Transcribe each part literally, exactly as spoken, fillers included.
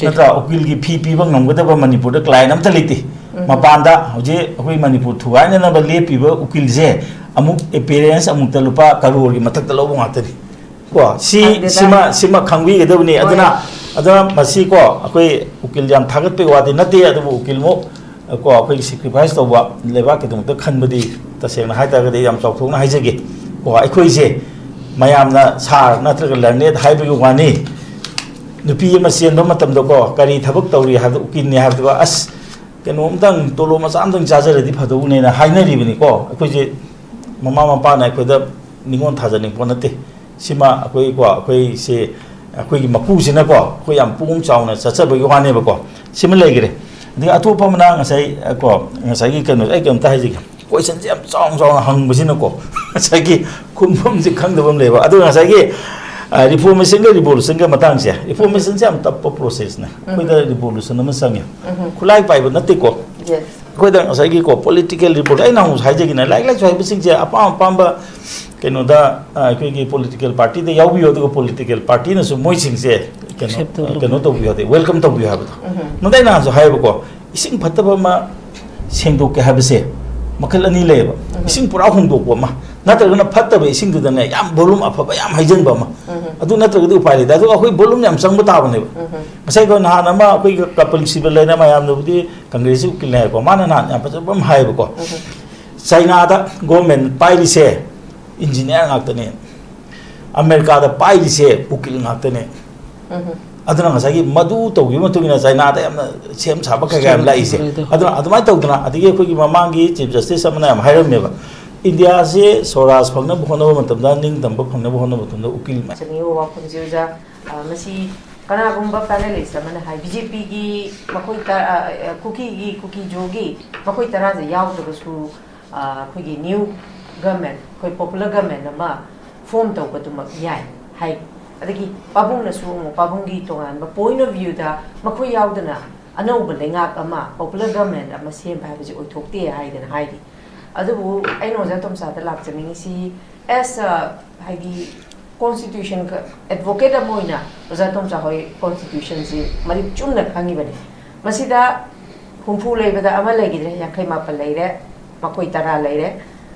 ꯅꯠꯇ꯭ꯔꯥ? ꯎꯀꯤꯜꯒꯤ ꯐꯤ ꯄꯤꯕ ꯉꯝꯒꯗꯕ ꯃꯅꯤꯄꯨꯔꯗ ꯀ꯭ꯂꯥꯏꯟ ꯑꯝꯇ ꯂꯩꯇꯦ꯫ ꯎꯝ꯫ ꯃꯄꯥꯟꯗ ꯍꯧꯖꯤꯛ ꯑꯩꯈꯣꯏ ꯃꯅꯤꯄꯨꯔ ꯊꯨꯒꯥꯏꯅꯅꯕ ꯂꯦꯞꯄꯤꯕ ꯎꯀꯤꯜꯁꯦ ꯑꯃꯨꯛ ꯑꯦꯄꯤꯌꯔꯦꯟꯁ ꯑꯃꯨꯛꯇ ꯂꯨꯄꯥ ꯀꯔꯣꯔꯒꯤ ꯃꯊꯛꯇ ꯂꯧꯕ ꯉꯥꯛꯇꯅꯤ꯫ ꯀꯣ, ꯁꯤ, ꯈꯪꯗꯦꯗ꯫ ꯁꯤꯃ, ꯁꯤꯃ ꯈꯪꯕꯤꯒꯗꯕꯅꯤ꯫ ꯍꯣꯏ꯫ ꯑꯗꯨꯅ, ꯑꯗꯨꯅ ꯃꯁꯤ ꯀꯣ, ꯑꯩꯈꯣꯏ ꯎꯀꯤꯜ ꯌꯥꯝ ꯊꯥꯒꯠꯄꯒꯤ ꯋꯥꯗꯤ ꯅꯠꯇꯦ, ꯑꯗꯨꯕꯨ ꯎꯀꯤꯜꯃꯨꯛ ꯀꯣ, ꯑꯩꯈꯣꯏꯒꯤ ꯁꯦꯀ꯭ꯔꯤꯐꯥꯏꯁ ꯇꯧꯕ ꯂꯩꯕꯥꯛꯀꯤꯗꯃꯛꯇ ꯈꯟꯕꯗꯤ, ꯇꯁꯦꯡꯅ ꯍꯥꯏꯇꯥꯔꯒꯗꯤ, ꯌꯥꯝ ꯆꯥꯎꯊꯣꯛꯅ ꯍꯥꯏꯖꯒꯦ꯫ ꯀꯣ, ꯑꯩꯈꯣꯏꯁꯦ ꯃꯌꯥꯝꯅ ꯁꯥꯔ ꯅꯠꯇ꯭ꯔꯒ ꯂꯔꯅꯦꯠ ꯍꯥꯏꯕꯒꯤ ꯋꯥꯅꯤ꯫ ꯅꯨꯄꯤ ꯑꯃ ꯆꯦꯟꯕ ꯃꯇꯝꯗꯀꯣ, ꯀꯔꯤ ꯊꯕꯛ ꯇꯧꯔꯤ ꯍꯥꯏꯕꯗ, ꯎꯀꯤꯜꯅꯤ ꯍꯥꯏꯕꯗꯀꯣ, "ꯑꯁ, ꯀꯩꯅꯣꯝꯇꯪ, ꯇꯣꯂꯣꯞ ꯃꯆꯥ ꯑꯝꯇꯪ ꯆꯥꯖꯔꯗꯤ ꯐꯗꯧꯕꯅꯦꯅ" ꯍꯥꯏꯅꯔꯤꯕꯅꯤꯀꯣ꯫ ꯑꯩꯈꯣꯏꯁꯦ, ꯃꯃꯥ ꯃꯄꯥꯅ ꯑꯩꯈꯣꯏꯗ ꯅꯤꯉꯣꯜ ꯊꯥꯖꯅꯤꯡꯕ ꯅꯠꯇꯦ꯫ ꯁꯤꯃ ꯑꯩꯈꯣꯏꯀꯣ, ꯑꯩꯈꯣꯏꯁꯦ, ꯑꯩꯈꯣꯏꯒꯤ ꯃꯄꯨꯁꯤꯅꯀꯣ, ꯑꯩꯈꯣꯏ ꯌꯥꯝ ꯄꯨꯛꯅꯤꯡ ꯆꯥꯎꯅ ꯆꯠꯆꯕꯒꯤ ꯋꯥꯅꯦꯕꯀꯣ꯫ ꯁꯤꯃ ꯂꯩꯈ꯭ꯔꯦ꯫ ꯑꯗꯒꯤ ꯑꯇꯣꯞꯄ ꯑꯃꯅ ꯉꯁꯥꯏ, ꯀꯣ, ꯉꯁꯥꯏꯒꯤ ꯀꯩꯅꯣꯁꯦ ꯑꯩ ꯀꯩꯅꯣꯝꯇ ꯍꯥꯏꯖꯒꯦ꯫ ꯀꯣꯏꯁꯟꯁꯦ ꯌꯥꯝ ꯆꯥꯎꯅ ꯆꯥꯎꯅ ꯍꯪꯕꯁꯤꯅꯀꯣ, ꯉꯁꯥꯏꯒꯤ ꯈꯨꯝꯐꯝꯁꯦ ꯈꯪꯗꯕ ꯑꯃ ꯂꯩꯕ꯫ ꯑꯗꯨꯒ ꯉꯁꯥꯏꯒꯤ, ꯑ, ꯔꯤꯐꯣꯔꯃꯦꯁꯟꯒ ꯔꯤꯚꯣꯂꯨꯁꯟꯒ ꯃꯇꯥꯡꯁꯦ, ꯔꯤꯐꯣꯔꯃꯦꯁꯟꯁꯦ ꯌꯥꯝ ꯇꯞꯄ ꯄ꯭ꯔꯣꯁꯦꯁꯅꯦ꯫ ꯑꯩꯈꯣꯏꯗ ꯔꯤꯚꯣꯂꯨꯁꯟ ꯑꯃ ꯆꯪꯉꯦ꯫ ꯎꯝ꯫ ꯈꯨꯠꯂꯥꯏ ꯄꯥꯏꯕ ꯅꯠꯇꯦꯀꯣ꯫ Yes꯫ ꯑꯩꯈꯣꯏꯗ ꯉꯁꯥꯏꯒꯤꯀꯣ, ꯄꯣꯂꯤꯇꯤꯀꯦꯜ ꯔꯤꯚꯣꯂꯨꯁꯟ, ꯑꯩꯅ ꯍꯧꯖꯤꯛ ꯍꯥꯏꯖꯒꯤꯅ, ꯂꯥꯏꯔꯤꯛ ꯂꯥꯏꯁꯨ ꯍꯩꯕꯁꯤꯡꯁꯦ ꯑꯄꯥꯝ ꯑꯄꯥꯝꯕ ꯀꯩꯅꯣꯗ, ꯑ, ꯑꯩꯈꯣꯏꯒꯤ ꯄꯣꯂꯤꯇꯤꯀꯦꯜ ꯄꯥꯔꯇꯤꯗ ꯌꯥꯎꯕꯤꯌꯨ, ꯑꯗꯨꯒ ꯄꯣꯂꯤꯇꯤꯀꯦꯜ ꯄꯥꯔꯇꯤꯅꯁꯨ ꯃꯣꯏꯁꯤꯡꯁꯦ ꯀꯩꯅꯣ, Accept ꯇꯧꯕꯤꯌꯨ꯫ ꯀꯩꯅꯣ ꯇꯧꯕꯤꯌꯨ ꯍꯥꯏꯗꯤ, ꯋꯦꯜꯀꯝ ꯇꯧꯕꯤꯌꯨ ꯍꯥꯏꯕꯗꯣ꯫ ꯎꯝ꯫ ꯃꯗꯨ ꯑꯩ ꯅꯍꯥꯟꯁꯨ ꯍꯥꯏꯌꯦꯕꯀꯣ, ꯏꯁꯤꯡ ꯐꯠꯇꯕ ꯑꯃ ꯁꯦꯡꯗꯣꯛꯀꯦ ꯍꯥꯏꯕꯁꯦ ꯃꯈꯜ ꯑꯅꯤ ꯂꯩꯌꯦꯕ꯫ ꯎꯝ꯫ ꯏꯁꯤꯡ ꯄꯨꯔꯥ ꯍꯣꯡꯗꯣꯛꯄ ꯑꯃ, ꯅꯠꯇ꯭ꯔꯒꯅ ꯐꯠꯇꯕ ꯏꯁꯤꯡꯗꯨꯗꯅꯦ ꯌꯥꯝ ꯚꯣꯂꯨꯝ ꯑꯐꯕ ꯌꯥꯝ ꯍꯩꯖꯤꯟꯕ ꯑꯃ꯫ ꯎꯝ꯫ ꯑꯗꯨ ꯅꯠꯇ꯭ꯔꯒꯗꯤ ꯎꯄꯥꯏ ꯂꯩꯇꯦ꯫ ꯑꯗꯨꯒ ꯑꯩꯈꯣꯏ ꯚꯣꯂꯨꯝ ꯌꯥꯝ ꯆꯪꯕ ꯇꯥꯕꯅꯦꯕ꯫ ꯎꯝ꯫ ꯉꯁꯥꯏ ꯑꯩꯈꯣꯏ ꯅꯍꯥꯟ ꯑꯃ ꯑꯩꯈꯣꯏꯒꯤ ꯀꯄꯤꯜ ꯁꯤꯕꯜ ꯍꯥꯏꯅ ꯃꯌꯥꯝꯅꯕꯨꯗꯤ ꯀꯪꯒ꯭ꯔꯦꯁꯀꯤ ꯎꯀꯤꯜꯅꯦ ꯍꯥꯏꯀꯣ, ꯃꯥꯅ ꯅꯍꯥꯟ ꯌꯥꯝ ꯐꯖꯕ ꯑꯃ ꯍꯥꯏꯌꯦꯕꯀꯣ꯫ ꯎꯝ꯫ ꯆꯥꯏꯅꯥꯗ ꯒꯣꯔꯃꯦꯟ ꯄꯥꯏꯔꯤꯁꯦ ꯏꯟꯖꯤꯅꯤꯌꯥꯔ ꯉꯥꯛꯇꯅꯦ, ꯑꯃꯦꯔꯤꯀꯥꯗ ꯄꯥꯏꯔꯤꯁꯦ ꯎꯀꯤꯜ ꯉꯥꯛꯇꯅꯦ꯫ ꯎꯝ꯫ ꯑꯗꯨꯅ ꯉꯁꯥꯏꯒꯤ ꯃꯗꯨ ꯇꯧꯈꯤꯕ ꯃꯇꯨꯡ ꯏꯟꯅ ꯆꯥꯏꯅꯥꯗ ꯌꯥꯝꯅ ꯁꯦꯝ ꯁꯥꯕ ꯀꯩꯀꯥ ꯌꯥꯝ ꯂꯥꯛꯏꯁꯦ꯫ ꯁꯦꯝ ꯁꯥꯕ꯫ ꯑꯗꯨꯅ ꯑꯗꯨꯃꯥꯏꯅ ꯇꯧꯗꯅ, ꯑꯗꯒꯤ ꯑꯩꯈꯣꯏꯒꯤ ꯃꯃꯥꯡꯒꯤ ꯆꯤꯐ ꯖꯁꯇꯤꯁ ꯑꯃꯅ ꯌꯥꯝ ꯍꯥꯏꯔꯝꯃꯦꯕ, ꯏꯟꯗꯤꯌꯥꯁꯦ ꯁ꯭ꯋꯔꯥꯖ ꯐꯪꯅꯕ ꯍꯣꯠꯅꯕ ꯃꯇꯝꯗ, ꯅꯤꯡꯇꯝꯕ ꯐꯪꯅꯕ ꯍꯣꯠꯅꯕ ꯃꯇꯝꯗ ꯎꯀꯤꯜ ꯃꯌꯥꯝ ꯆꯅꯤꯌꯨ ꯋꯥꯐꯝꯁꯦ ꯑꯣꯖꯥ, ꯑ, ꯃꯁꯤ ꯀꯅꯥꯒꯨꯝꯕ ꯄꯦꯅꯦꯂꯤꯁ ꯑꯃꯅ ꯍꯥꯏ, ꯕꯤ ꯖꯦ ꯄꯤꯒꯤ ꯃꯈꯣꯏ ꯇ-, ꯑ, ꯑ, ꯀꯨꯀꯤꯒꯤ, ꯀꯨꯀꯤꯖꯣꯒꯤ ꯃꯈꯣꯏ ꯇꯔꯥꯁꯦ ꯌꯥꯎꯗ꯭ꯔꯒꯁꯨ, ꯑ, ꯑꯩꯈꯣꯏꯒꯤ ꯅ꯭ꯌꯨ ꯒꯃꯦꯟ, ꯑꯩꯈꯣꯏ ꯄꯣꯄꯨꯂꯔ ꯒꯃꯦꯟ ꯑꯃ ꯐꯣꯝ ꯇꯧꯕꯗꯨꯃꯛ ꯌꯥꯏ ꯍꯥꯏ꯫ ꯑꯗꯒꯤ ꯄꯥꯕꯨꯡꯅꯁꯨ ꯑꯃꯨꯛ ꯄꯥꯕꯨꯡꯒꯤ ꯇꯣꯉꯥꯟꯕ ꯄꯣꯏꯟ ꯑꯣꯐ ꯚ꯭ꯌꯨꯗ ꯃꯈꯣꯏ ꯌꯥꯎꯗꯅ ꯑꯅꯧꯕ ꯂꯩꯉꯥꯛ ꯑꯃ, ꯄꯣꯄꯨꯂꯔ ꯒꯃꯦꯟ ꯑꯃ ꯁꯦꯝꯕ ꯍꯥꯏꯕꯁꯤ ꯑꯣꯏꯊꯣꯛꯇꯦ ꯍꯥꯏꯗꯅ ꯍꯥꯏꯔꯤ꯫ ꯑꯗꯨꯕꯨ ꯑꯩꯅ ꯑꯣꯖꯥ ꯇꯣꯝꯆꯥꯗ ꯂꯥꯛꯆꯅꯤꯡꯉꯤꯁꯤ, ꯑꯦꯁ, ꯑ, ꯍꯥꯏꯗꯤ, ꯀꯣꯟꯁꯇꯤꯇ꯭ꯌꯨꯁꯟ ꯑꯦꯗꯚꯣꯀꯦꯠ ꯑꯃ ꯑꯣꯏꯅ ꯑꯣꯖꯥ ꯇꯣꯝꯆꯥ ꯍꯣꯏ ꯀꯣꯟꯁꯇꯤꯇ꯭ꯌꯨꯁꯟꯁꯤ ꯃꯔꯤꯛ ꯆꯨꯝꯅ ꯈꯪꯉꯤꯕꯅꯤ꯫ ꯃꯁꯤꯗ ꯍꯨꯝꯐꯨ ꯂꯩꯕꯗ ꯑꯃ ꯂꯩꯈꯤꯗ꯭ꯔꯦ, ꯌꯥꯡꯈꯩ ꯃꯥꯄꯟ ꯂꯩꯔꯦ, ꯃꯈꯣꯏ ꯇꯔꯥ ꯂꯩꯔꯦ꯫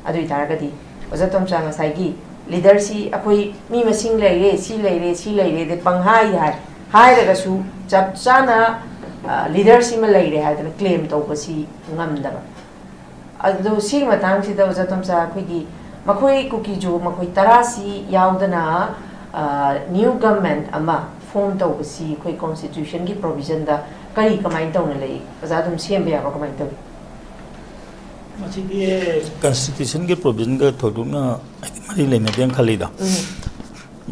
ꯑꯗꯨ ꯑꯣꯏ ꯇꯥꯔꯒꯗꯤ ꯑꯣꯖꯥ ꯇꯣꯝꯆꯥ ꯉꯁꯥꯏꯒꯤ ꯂꯤꯗꯔꯁꯤ ꯑꯩꯈꯣꯏ ꯃꯤ ꯃꯁꯤꯡ ꯂꯩꯔꯦ, ꯁꯤ ꯂꯩꯔꯦ, ꯁꯤ ꯂꯩꯔꯦ ꯑꯗꯩ ꯄꯪꯍꯥꯏ ꯍꯥꯏ, ꯍꯥꯏꯔꯒꯁꯨ ꯆꯞ ꯆꯥꯅ ꯂꯤꯗꯔꯁꯤꯃ ꯂꯩꯔꯦ ꯍꯥꯏꯗꯅ ꯀ꯭ꯂꯦꯝ ꯇꯧꯕꯁꯤ ꯉꯝꯗꯕ꯫ ꯑꯗꯣ ꯁꯤꯒꯤ ꯃꯇꯥꯡꯁꯤꯗ ꯑꯣꯖꯥ ꯇꯣꯝꯆꯥ, ꯑꯩꯈꯣꯏꯒꯤ ꯃꯈꯣꯏ ꯀꯨꯀꯤꯖꯨ ꯃꯈꯣꯏ ꯇꯔꯥꯁꯤ ꯌꯥꯎꯗꯅ ꯅ꯭ꯌꯨ ꯒꯚꯔꯟꯃꯦꯟꯠ ꯑꯃ ꯐꯣꯔꯝ ꯇꯧꯕꯁꯤ ꯑꯩꯈꯣꯏ ꯀꯣꯟꯁꯇꯤꯇ꯭ꯌꯨꯁꯟꯒꯤ ꯄ꯭ꯔꯣꯚꯤꯖꯟꯗ ꯀꯔꯤ ꯀꯃꯥꯏꯅ ꯇꯧꯅ ꯂꯩ? ꯑꯣꯖꯥ ꯑꯗꯨꯝ ꯁꯦꯝꯕ ꯌꯥꯕ꯭ꯔꯣ, ꯀꯃꯥꯏꯅ ꯇꯧꯏ? ꯃꯁꯤꯗꯤ ꯀꯟꯁꯇꯤꯇ꯭ꯌꯨꯁꯟꯒꯤ ꯄ꯭ꯔꯣꯚꯤꯖꯟꯒ ꯊꯣꯏꯗꯣꯛꯅ ꯍꯥꯏꯗꯤ ꯃꯔꯤ ꯂꯩꯅꯗꯦꯅ ꯈꯜꯂꯤꯗ꯫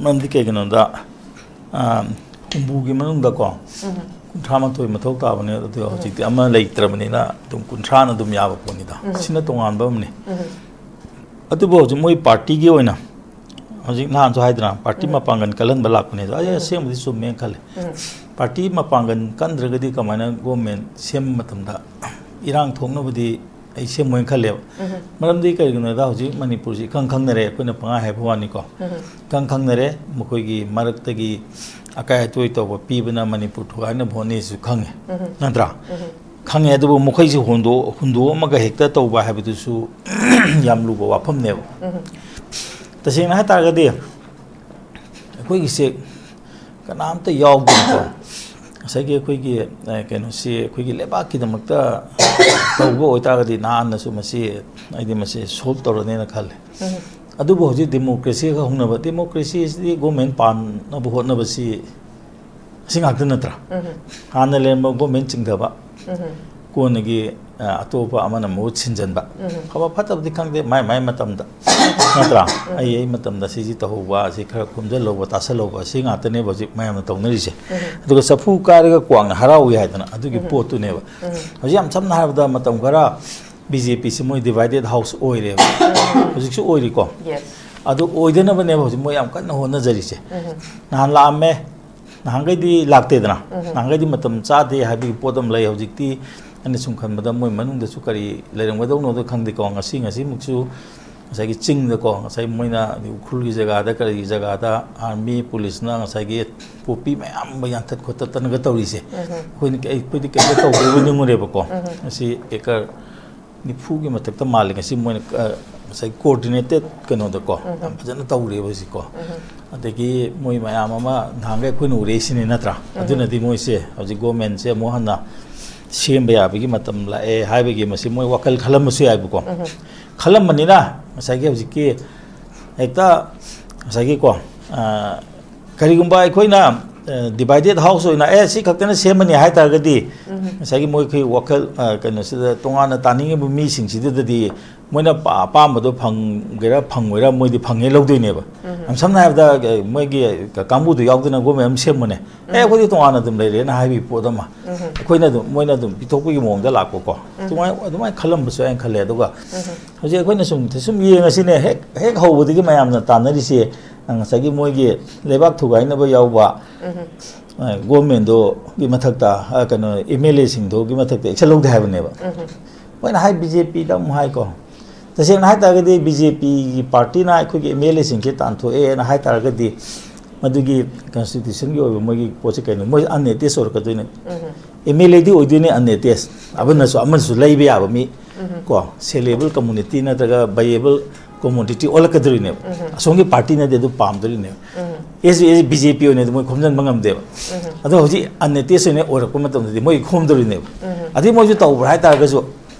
ꯃꯔꯝꯗꯤ ꯀꯩꯒꯤꯅꯣꯗ, ꯑ, ꯍꯨꯝꯐꯨꯒꯤ ꯃꯅꯨꯡꯗꯀꯣ ꯀꯨꯟꯊ꯭ꯔꯥ ꯃꯥꯊꯣꯏ ꯃꯊꯧ ꯇꯥꯕꯅꯦ, ꯑꯗꯨ ꯍꯧꯖꯤꯛꯇꯤ ꯑꯃ ꯂꯩꯇ꯭ꯔꯕꯅꯤꯅ ꯑꯗꯨꯝ ꯀꯨꯟꯊ꯭ꯔꯥꯅ ꯑꯗꯨꯝ ꯌꯥꯕ ꯄꯣꯠꯅꯤꯗ꯫ ꯁꯤꯅ ꯇꯣꯉꯥꯟꯕ ꯑꯃꯅꯤ꯫ ꯑꯗꯨꯕꯨ ꯍꯧꯖꯤꯛ ꯃꯣꯏ ꯄꯥꯔꯇꯤꯒꯤ ꯑꯣꯏꯅ, ꯍꯧꯖꯤꯛ ꯅꯍꯥꯟꯁꯨ ꯍꯥꯏꯗꯅ, ꯄꯥꯔꯇꯤ ꯃꯄꯥꯡꯒꯜ ꯀꯜꯍꯟꯕ ꯂꯥꯛꯄꯅꯦ꯫ ꯑꯩ ꯑꯁꯦꯡꯕꯗꯤ ꯆꯨꯝꯃꯦꯅ ꯈꯜꯂꯦ꯫ ꯄꯥꯔꯇꯤ ꯃꯄꯥꯡꯒꯜ ꯀꯟꯗ꯭ꯔꯒꯗꯤ ꯀꯃꯥꯏꯅ ꯒꯣꯔꯃꯦꯟ ꯁꯦꯝꯕ ꯃꯇꯝꯗ ꯏꯔꯥꯡ ꯊꯣꯛꯅꯕꯗꯤ ꯑꯩ ꯁꯦꯝꯃꯣꯏꯅ ꯈꯜꯂꯦꯕ꯫ ꯃꯔꯝꯗꯤ ꯀꯔꯤꯒꯤꯅꯣꯗ, ꯍꯧꯖꯤꯛ ꯃꯅꯤꯄꯨꯔꯁꯤ ꯏꯈꯪ ꯈꯪꯅꯔꯦ, ꯑꯩꯈꯣꯏꯅ ꯄꯪꯍꯥꯏ ꯍꯥꯏꯕ ꯋꯥꯅꯤꯀꯣ꯫ ꯏꯈꯪ ꯈꯪꯅꯔꯦ, ꯃꯈꯣꯏꯒꯤ ꯃꯔꯛꯇꯒꯤ ꯑꯀꯥꯏ ꯑꯇꯣꯏ ꯇꯧꯕ ꯄꯤꯕꯅ ꯃꯅꯤꯄꯨꯔ ꯊꯨꯒꯥꯏꯅꯕ ꯍꯣꯠꯅꯩꯁꯨ ꯈꯪꯉꯦ, ꯅꯠꯇ꯭ꯔꯥ? ꯈꯪꯉꯦ, ꯑꯗꯨꯕꯨ ꯃꯈꯣꯏꯁꯤ ꯍꯨꯟꯗꯣꯛ-, ꯍꯨꯟꯗꯣꯛꯑꯝꯃꯒ ꯍꯦꯛꯇ ꯇꯧꯕ ꯍꯥꯏꯕꯗꯨꯁꯨ ꯌꯥꯝ ꯂꯨꯕ ꯋꯥꯐꯝꯅꯦꯕ꯫ ꯇꯁꯦꯡꯅ ꯍꯥꯏ ꯇꯥꯔꯒꯗꯤ, ꯑꯩꯈꯣꯏꯒꯤꯁꯦ ꯀꯅꯥꯝꯇ ꯌꯥꯎꯗꯅꯀꯣ, ꯉꯁꯥꯏꯒꯤ ꯑꯩꯈꯣꯏꯒꯤ, ꯑ, ꯀꯩꯅꯣꯁꯤ ꯑꯩꯈꯣꯏꯒꯤ ꯂꯩꯕꯥꯛꯀꯤꯗꯃꯛꯇ ꯇꯧꯕ ꯑꯣꯏꯇꯥꯔꯒꯗꯤ ꯅꯍꯥꯟꯅꯁꯨ ꯃꯁꯤ, ꯑꯩꯗꯤ ꯃꯁꯤ ꯁꯣꯜꯕ ꯇꯧꯔꯅꯦꯅ ꯈꯜꯂꯦ꯫ ꯑꯗꯨꯕꯨ ꯍꯧꯖꯤꯛ ꯗꯦꯃꯣꯀ꯭ꯔꯦꯁꯤꯒ ꯍꯧꯅꯕ, ꯗꯦꯃꯣꯀ꯭ꯔꯦꯁꯤꯁꯤꯗꯤ ꯒꯣꯔꯃꯦꯟ ꯄꯥꯟꯅꯕ ꯍꯣꯠꯅꯕꯁꯤ ꯑꯁꯤ ꯉꯥꯛꯇ ꯅꯠꯇ꯭ꯔꯥ? ꯍꯥꯟꯅ ꯂꯩꯔꯝꯕ ꯒꯣꯔꯃꯦꯟ ꯆꯤꯡꯊꯕ, ꯀꯣꯟꯅꯒꯤ, ꯑ, ꯑꯇꯣꯞꯄ ꯑꯃꯅ ꯃꯍꯨꯠ ꯁꯤꯟꯖꯟꯕ꯫ ꯐꯕ ꯐꯠꯇꯕꯗꯤ ꯈꯪꯗꯦ, ꯃꯥꯏ ꯃꯥꯏ ꯃꯇꯝꯗ, ꯅꯠꯇ꯭ꯔꯥ? ꯑꯩ ꯑꯩ ꯃꯇꯝꯗ ꯁꯤꯁꯤ ꯇꯧꯍꯧꯕ, ꯑꯁꯤ ꯈꯔ ꯈꯣꯝꯖꯤꯜꯍꯧꯕ, ꯇꯥꯁꯜꯍꯧꯕ, ꯑꯁꯤ ꯉꯥꯛꯇꯅꯦꯕ ꯍꯧꯖꯤꯛ ꯃꯌꯥꯝꯅ ꯇꯧꯅꯔꯤꯁꯦ꯫ ꯑꯗꯨꯒ ꯆꯐꯨ ꯀꯥꯏꯔꯒ ꯀ꯭ꯋꯥꯛꯅ ꯍꯔꯥꯎꯏ ꯍꯥꯏꯗꯅ ꯑꯗꯨꯒꯤ ꯄꯣꯠꯇꯨꯅꯦꯕ꯫ ꯍꯧꯖꯤꯛ ꯌꯥꯝ ꯁꯝꯅ ꯍꯥꯏꯔꯕꯗ ꯃꯇꯝ ꯈꯔ ꯕꯤ ꯖꯦ ꯄꯤꯁꯤ ꯃꯣꯏ ꯗꯤꯚꯥꯏꯗꯦꯠ ꯍꯥꯎꯁ ꯑꯣꯏꯔꯦꯕ꯫ ꯍꯧꯖꯤꯛꯁꯨ ꯑꯣꯏꯔꯤꯀꯣ꯫ ꯑꯗꯨ ꯑꯣꯏꯗꯅꯕꯅꯦꯕ ꯍꯧꯖꯤꯛ ꯃꯣꯏ ꯌꯥꯝ ꯀꯟꯅ ꯍꯣꯠꯅꯖꯔꯤꯁꯦ꯫ ꯅꯍꯥꯟ ꯂꯥꯛꯑꯝꯃꯦ, ꯅꯍꯥꯟꯈꯩꯗꯤ ꯂꯥꯛꯇꯦꯗꯅ꯫ ꯅꯍꯥꯟꯈꯩꯗꯤ ꯃꯇꯝ ꯆꯥꯗꯦ ꯍꯥꯏꯕꯒꯤ ꯄꯣꯠ ꯑꯃ ꯂꯩ꯫ ꯍꯧꯖꯤꯛꯇꯤ ꯑꯩꯅ ꯁꯨꯝ ꯈꯟꯕꯗ ꯃꯣꯏ ꯃꯅꯨꯡꯗꯁꯨ ꯀꯔꯤ ꯂꯩꯔꯝꯒꯗꯧꯅꯣꯗꯣ ꯈꯪꯗꯦꯀꯣ꯫ ꯉꯁꯤ, ꯉꯁꯤꯃꯨꯛꯁꯨ ꯉꯁꯥꯏꯒꯤ ꯆꯤꯡꯗꯀꯣ, ꯉꯁꯥꯏ ꯃꯣꯏꯅ ꯎꯈ꯭ꯔꯨꯜꯒꯤ ꯖꯒꯥꯗ, ꯀꯔꯤꯒꯤ ꯖꯒꯥꯗ ꯑꯥꯔꯃꯤ ꯄꯨꯂꯤꯁꯅ ꯉꯁꯥꯏꯒꯤ ꯄꯣꯄꯤ ꯃꯌꯥꯝ ꯑꯃ ꯌꯥꯟꯊꯠ ꯈꯣꯠꯇꯠꯇꯅꯒ ꯇꯧꯔꯤꯁꯦ, ꯑꯩꯈꯣꯏꯅ ꯀꯩ-, ꯑꯩꯈꯣꯏꯗꯤ ꯀꯩꯝꯇ ꯇꯧꯗ꯭ꯔꯤꯕ ꯅꯤꯡꯉꯨꯔꯦꯕꯀꯣ꯫ ꯑꯁꯤ ꯑꯦꯀꯔ ꯅꯤꯐꯨꯒꯤ ꯃꯊꯛꯇ ꯃꯥꯜꯂꯦ ꯉꯁꯤ ꯃꯣꯏꯅ, ꯑ, ꯉꯁꯥꯏ ꯀꯣꯑꯣꯔꯗꯤꯅꯦꯇꯦꯠ ꯀꯩꯅꯣꯗꯀꯣ, ꯌꯥꯝ ꯐꯖꯅ ꯇꯧꯔꯤꯕ ꯍꯧꯖꯤꯛꯀꯣ꯫ ꯑꯗꯒꯤ ꯃꯣꯏ ꯃꯌꯥꯝ ꯑꯃ ꯅꯍꯥꯟꯈꯩ ꯑꯩꯈꯣꯏꯅ ꯎꯔꯛꯏꯁꯤꯅꯤ ꯅꯠꯇ꯭ꯔꯥ? ꯑꯗꯨꯅꯗꯤ ꯃꯣꯏꯁꯦ ꯍꯧꯖꯤꯛ ꯒꯣꯔꯃꯦꯟꯁꯦ ꯑꯃꯨꯛ ꯍꯟꯅ ꯁꯦꯝꯕ ꯌꯥꯕꯒꯤ ꯃꯇꯝ ꯂꯥꯛꯑꯦ ꯍꯥꯏꯕꯒꯤ ꯃꯁꯤ ꯃꯣꯏ ꯋꯥꯈꯜ ꯈꯜꯂꯝꯕꯁꯨ ꯌꯥꯏꯕꯀꯣ꯫ ꯈꯜꯂꯝꯕꯅꯤꯅ ꯉꯁꯥꯏꯒꯤ ꯍꯧꯖꯤꯛꯀꯤ ꯍꯦꯛꯇ ꯉꯁꯥꯏꯒꯤꯀꯣ, ꯑ, ꯀꯔꯤꯒꯨꯝꯕ ꯑꯩꯈꯣꯏꯅ, ꯑ, ꯗꯤꯚꯥꯏꯗꯦꯠ ꯍꯥꯎꯁ ꯑꯣꯏꯅ, "ꯑꯦ, ꯁꯤ ꯈꯛꯇꯅ ꯁꯦꯝꯃꯅꯤ" ꯍꯥꯏ ꯇꯥꯔꯒꯗꯤ, ꯉꯁꯥꯏꯒꯤ ꯃꯣꯏ ꯑꯩꯈꯣꯏ ꯋꯥꯈꯜ, ꯑ, ꯀꯩꯅꯣꯁꯤꯗ ꯇꯣꯉꯥꯟꯅ ꯇꯥꯅꯤꯡꯉꯤꯕ ꯃꯤꯁꯤꯡꯁꯤꯗꯗꯤ ꯃꯣꯏꯅ ꯄꯥ-, ꯑꯄꯥꯝꯕꯗꯣ ꯐꯪꯒꯦꯔꯥ ꯐꯪꯉꯣꯏꯔꯥ ꯃꯣꯏꯗꯤ ꯐꯪꯉꯦ ꯂꯧꯗꯣꯏꯅꯦꯕ꯫ ꯌꯥꯝ ꯁꯝꯅ ꯍꯥꯏꯔꯕꯗ, ꯑ, ꯃꯣꯏꯒꯤ ꯀ-, ꯀꯥꯡꯕꯨꯗꯣ ꯌꯥꯎꯗꯅ ꯒꯣꯔꯃꯦꯟ ꯑꯃ ꯁꯦꯝꯕꯅꯦ, "ꯑꯦ, ꯑꯩꯈꯣꯏꯗꯤ ꯇꯣꯉꯥꯟꯅ ꯑꯗꯨꯝ ꯂꯩꯔꯦꯅ" ꯍꯥꯏꯕꯒꯤ ꯄꯣꯠ ꯑꯃ ꯑꯩꯈꯣꯏꯅ ꯑꯗꯨꯝ, ꯃꯣꯏꯅ ꯑꯗꯨꯝ ꯄꯤꯊꯣꯛꯄꯒꯤ ꯃꯑꯣꯡꯗ ꯂꯥꯛꯄꯀꯣ꯫ ꯑꯗꯨꯃꯥꯏꯅ, ꯑꯗꯨꯃꯥꯏꯅ ꯈꯜꯂꯝꯕꯁꯨ ꯌꯥꯏꯅ ꯈꯜꯂꯦ꯫ ꯑꯗꯨꯒ ꯍꯧꯖꯤꯛ ꯑꯩꯈꯣꯏꯅ ꯁꯨꯝ, ꯁꯨꯝ ꯌꯦꯡꯉꯁꯤꯅꯦ, ꯍꯦꯛ, ꯍꯦꯛ ꯍꯧꯕꯗꯒꯤ ꯃꯌꯥꯝꯅ ꯇꯥꯟꯅꯔꯤꯁꯦ, ꯑ, ꯉꯁꯥꯏꯒꯤ ꯃꯣꯏꯒꯤ ꯂꯩꯕꯥꯛ ꯊꯨꯒꯥꯏꯅꯕ ꯌꯥꯎꯕ, ꯑ, ꯒꯣꯔꯃꯦꯟꯗꯣꯒꯤ ꯃꯊꯛꯇ, ꯑ, ꯀꯩꯅꯣ, ꯑꯦꯝ ꯑꯦꯜ ꯑꯦꯁꯤꯡꯗꯨꯒꯤ ꯃꯊꯛꯇ ꯑꯦꯛꯁꯟ ꯂꯧꯗꯦ ꯍꯥꯏꯕꯅꯦꯕ꯫ ꯃꯣꯏꯅ ꯍꯥꯏ, ꯕꯤ ꯖꯦ ꯄꯤꯗ ꯑꯃꯨꯛ ꯍꯥꯏꯀꯣ꯫ ꯇꯁꯦꯡꯅ ꯍꯥꯏ ꯇꯥꯔꯒꯗꯤ, ꯕꯤ ꯖꯦ ꯄꯤꯒꯤ ꯄꯥꯔꯇꯤꯅ ꯑꯩꯈꯣꯏꯒꯤ ꯑꯦꯝ ꯑꯦꯜ ꯑꯦꯁꯤꯡꯁꯦ ꯇꯥꯟꯊꯣꯛꯑꯦꯅ ꯍꯥꯏ ꯇꯥꯔꯒꯗꯤ, ꯃꯗꯨꯒꯤ ꯀꯟꯁꯇꯤꯇ꯭ꯌꯨꯁꯟꯒꯤ ꯑꯣꯏꯕ ꯃꯣꯏꯒꯤ ꯄꯣꯠꯁꯦ ꯀꯩꯅꯣ? ꯃꯣꯏ ꯑꯟꯑꯦꯇꯦꯁ ꯑꯣꯏꯔꯛꯀꯗꯣꯏꯅꯦ꯫ ꯑꯦꯝ ꯑꯦꯜ ꯑꯦꯗꯤ ꯑꯣꯏꯗꯣꯏꯅꯦ ꯑꯟꯑꯦꯇꯦꯁ, ꯑꯃꯅꯁꯨ, ꯑꯃꯅꯁꯨ ꯂꯩꯕ ꯌꯥꯕ ꯃꯤ, ꯀꯣ, ꯁꯦꯂꯦꯕꯜ ꯀꯝꯃꯨꯅꯤꯇꯤ ꯅꯠꯇ꯭ꯔꯒ ꯚꯥꯏꯌꯦꯕꯜ ꯀꯣꯃꯣꯗꯤꯇꯤ ꯑꯣꯜꯂꯛꯀꯗꯣꯔꯤꯅꯦꯕ꯫ ꯑꯁꯣꯝꯒꯤ ꯄꯥꯔꯇꯤꯅꯗꯤ ꯑꯗꯨ ꯄꯥꯝꯗꯣꯔꯤꯅꯦꯕ꯫ ꯑꯦꯁ ꯕꯤ ꯕꯤ ꯖꯦ ꯄꯤ ꯑꯣꯏꯅꯗꯤ ꯃꯣꯏ ꯈꯣꯝꯖꯤꯟꯕ ꯉꯝꯗꯦꯕ꯫ ꯑꯗꯣ ꯍꯧꯖꯤꯛ ꯑꯟꯑꯦꯇꯦꯁ ꯑꯣꯏꯅ ꯑꯣꯏꯔꯛꯄ ꯃꯇꯝꯗꯗꯤ ꯃꯣꯏ ꯈꯣꯝꯗꯣꯔꯤꯅꯦꯕ꯫ ꯑꯗꯩ ꯃꯣꯏꯁꯨ ꯇꯧꯕ꯭ꯔꯥ ꯍꯥꯏ ꯇꯥꯔꯒꯁꯨ,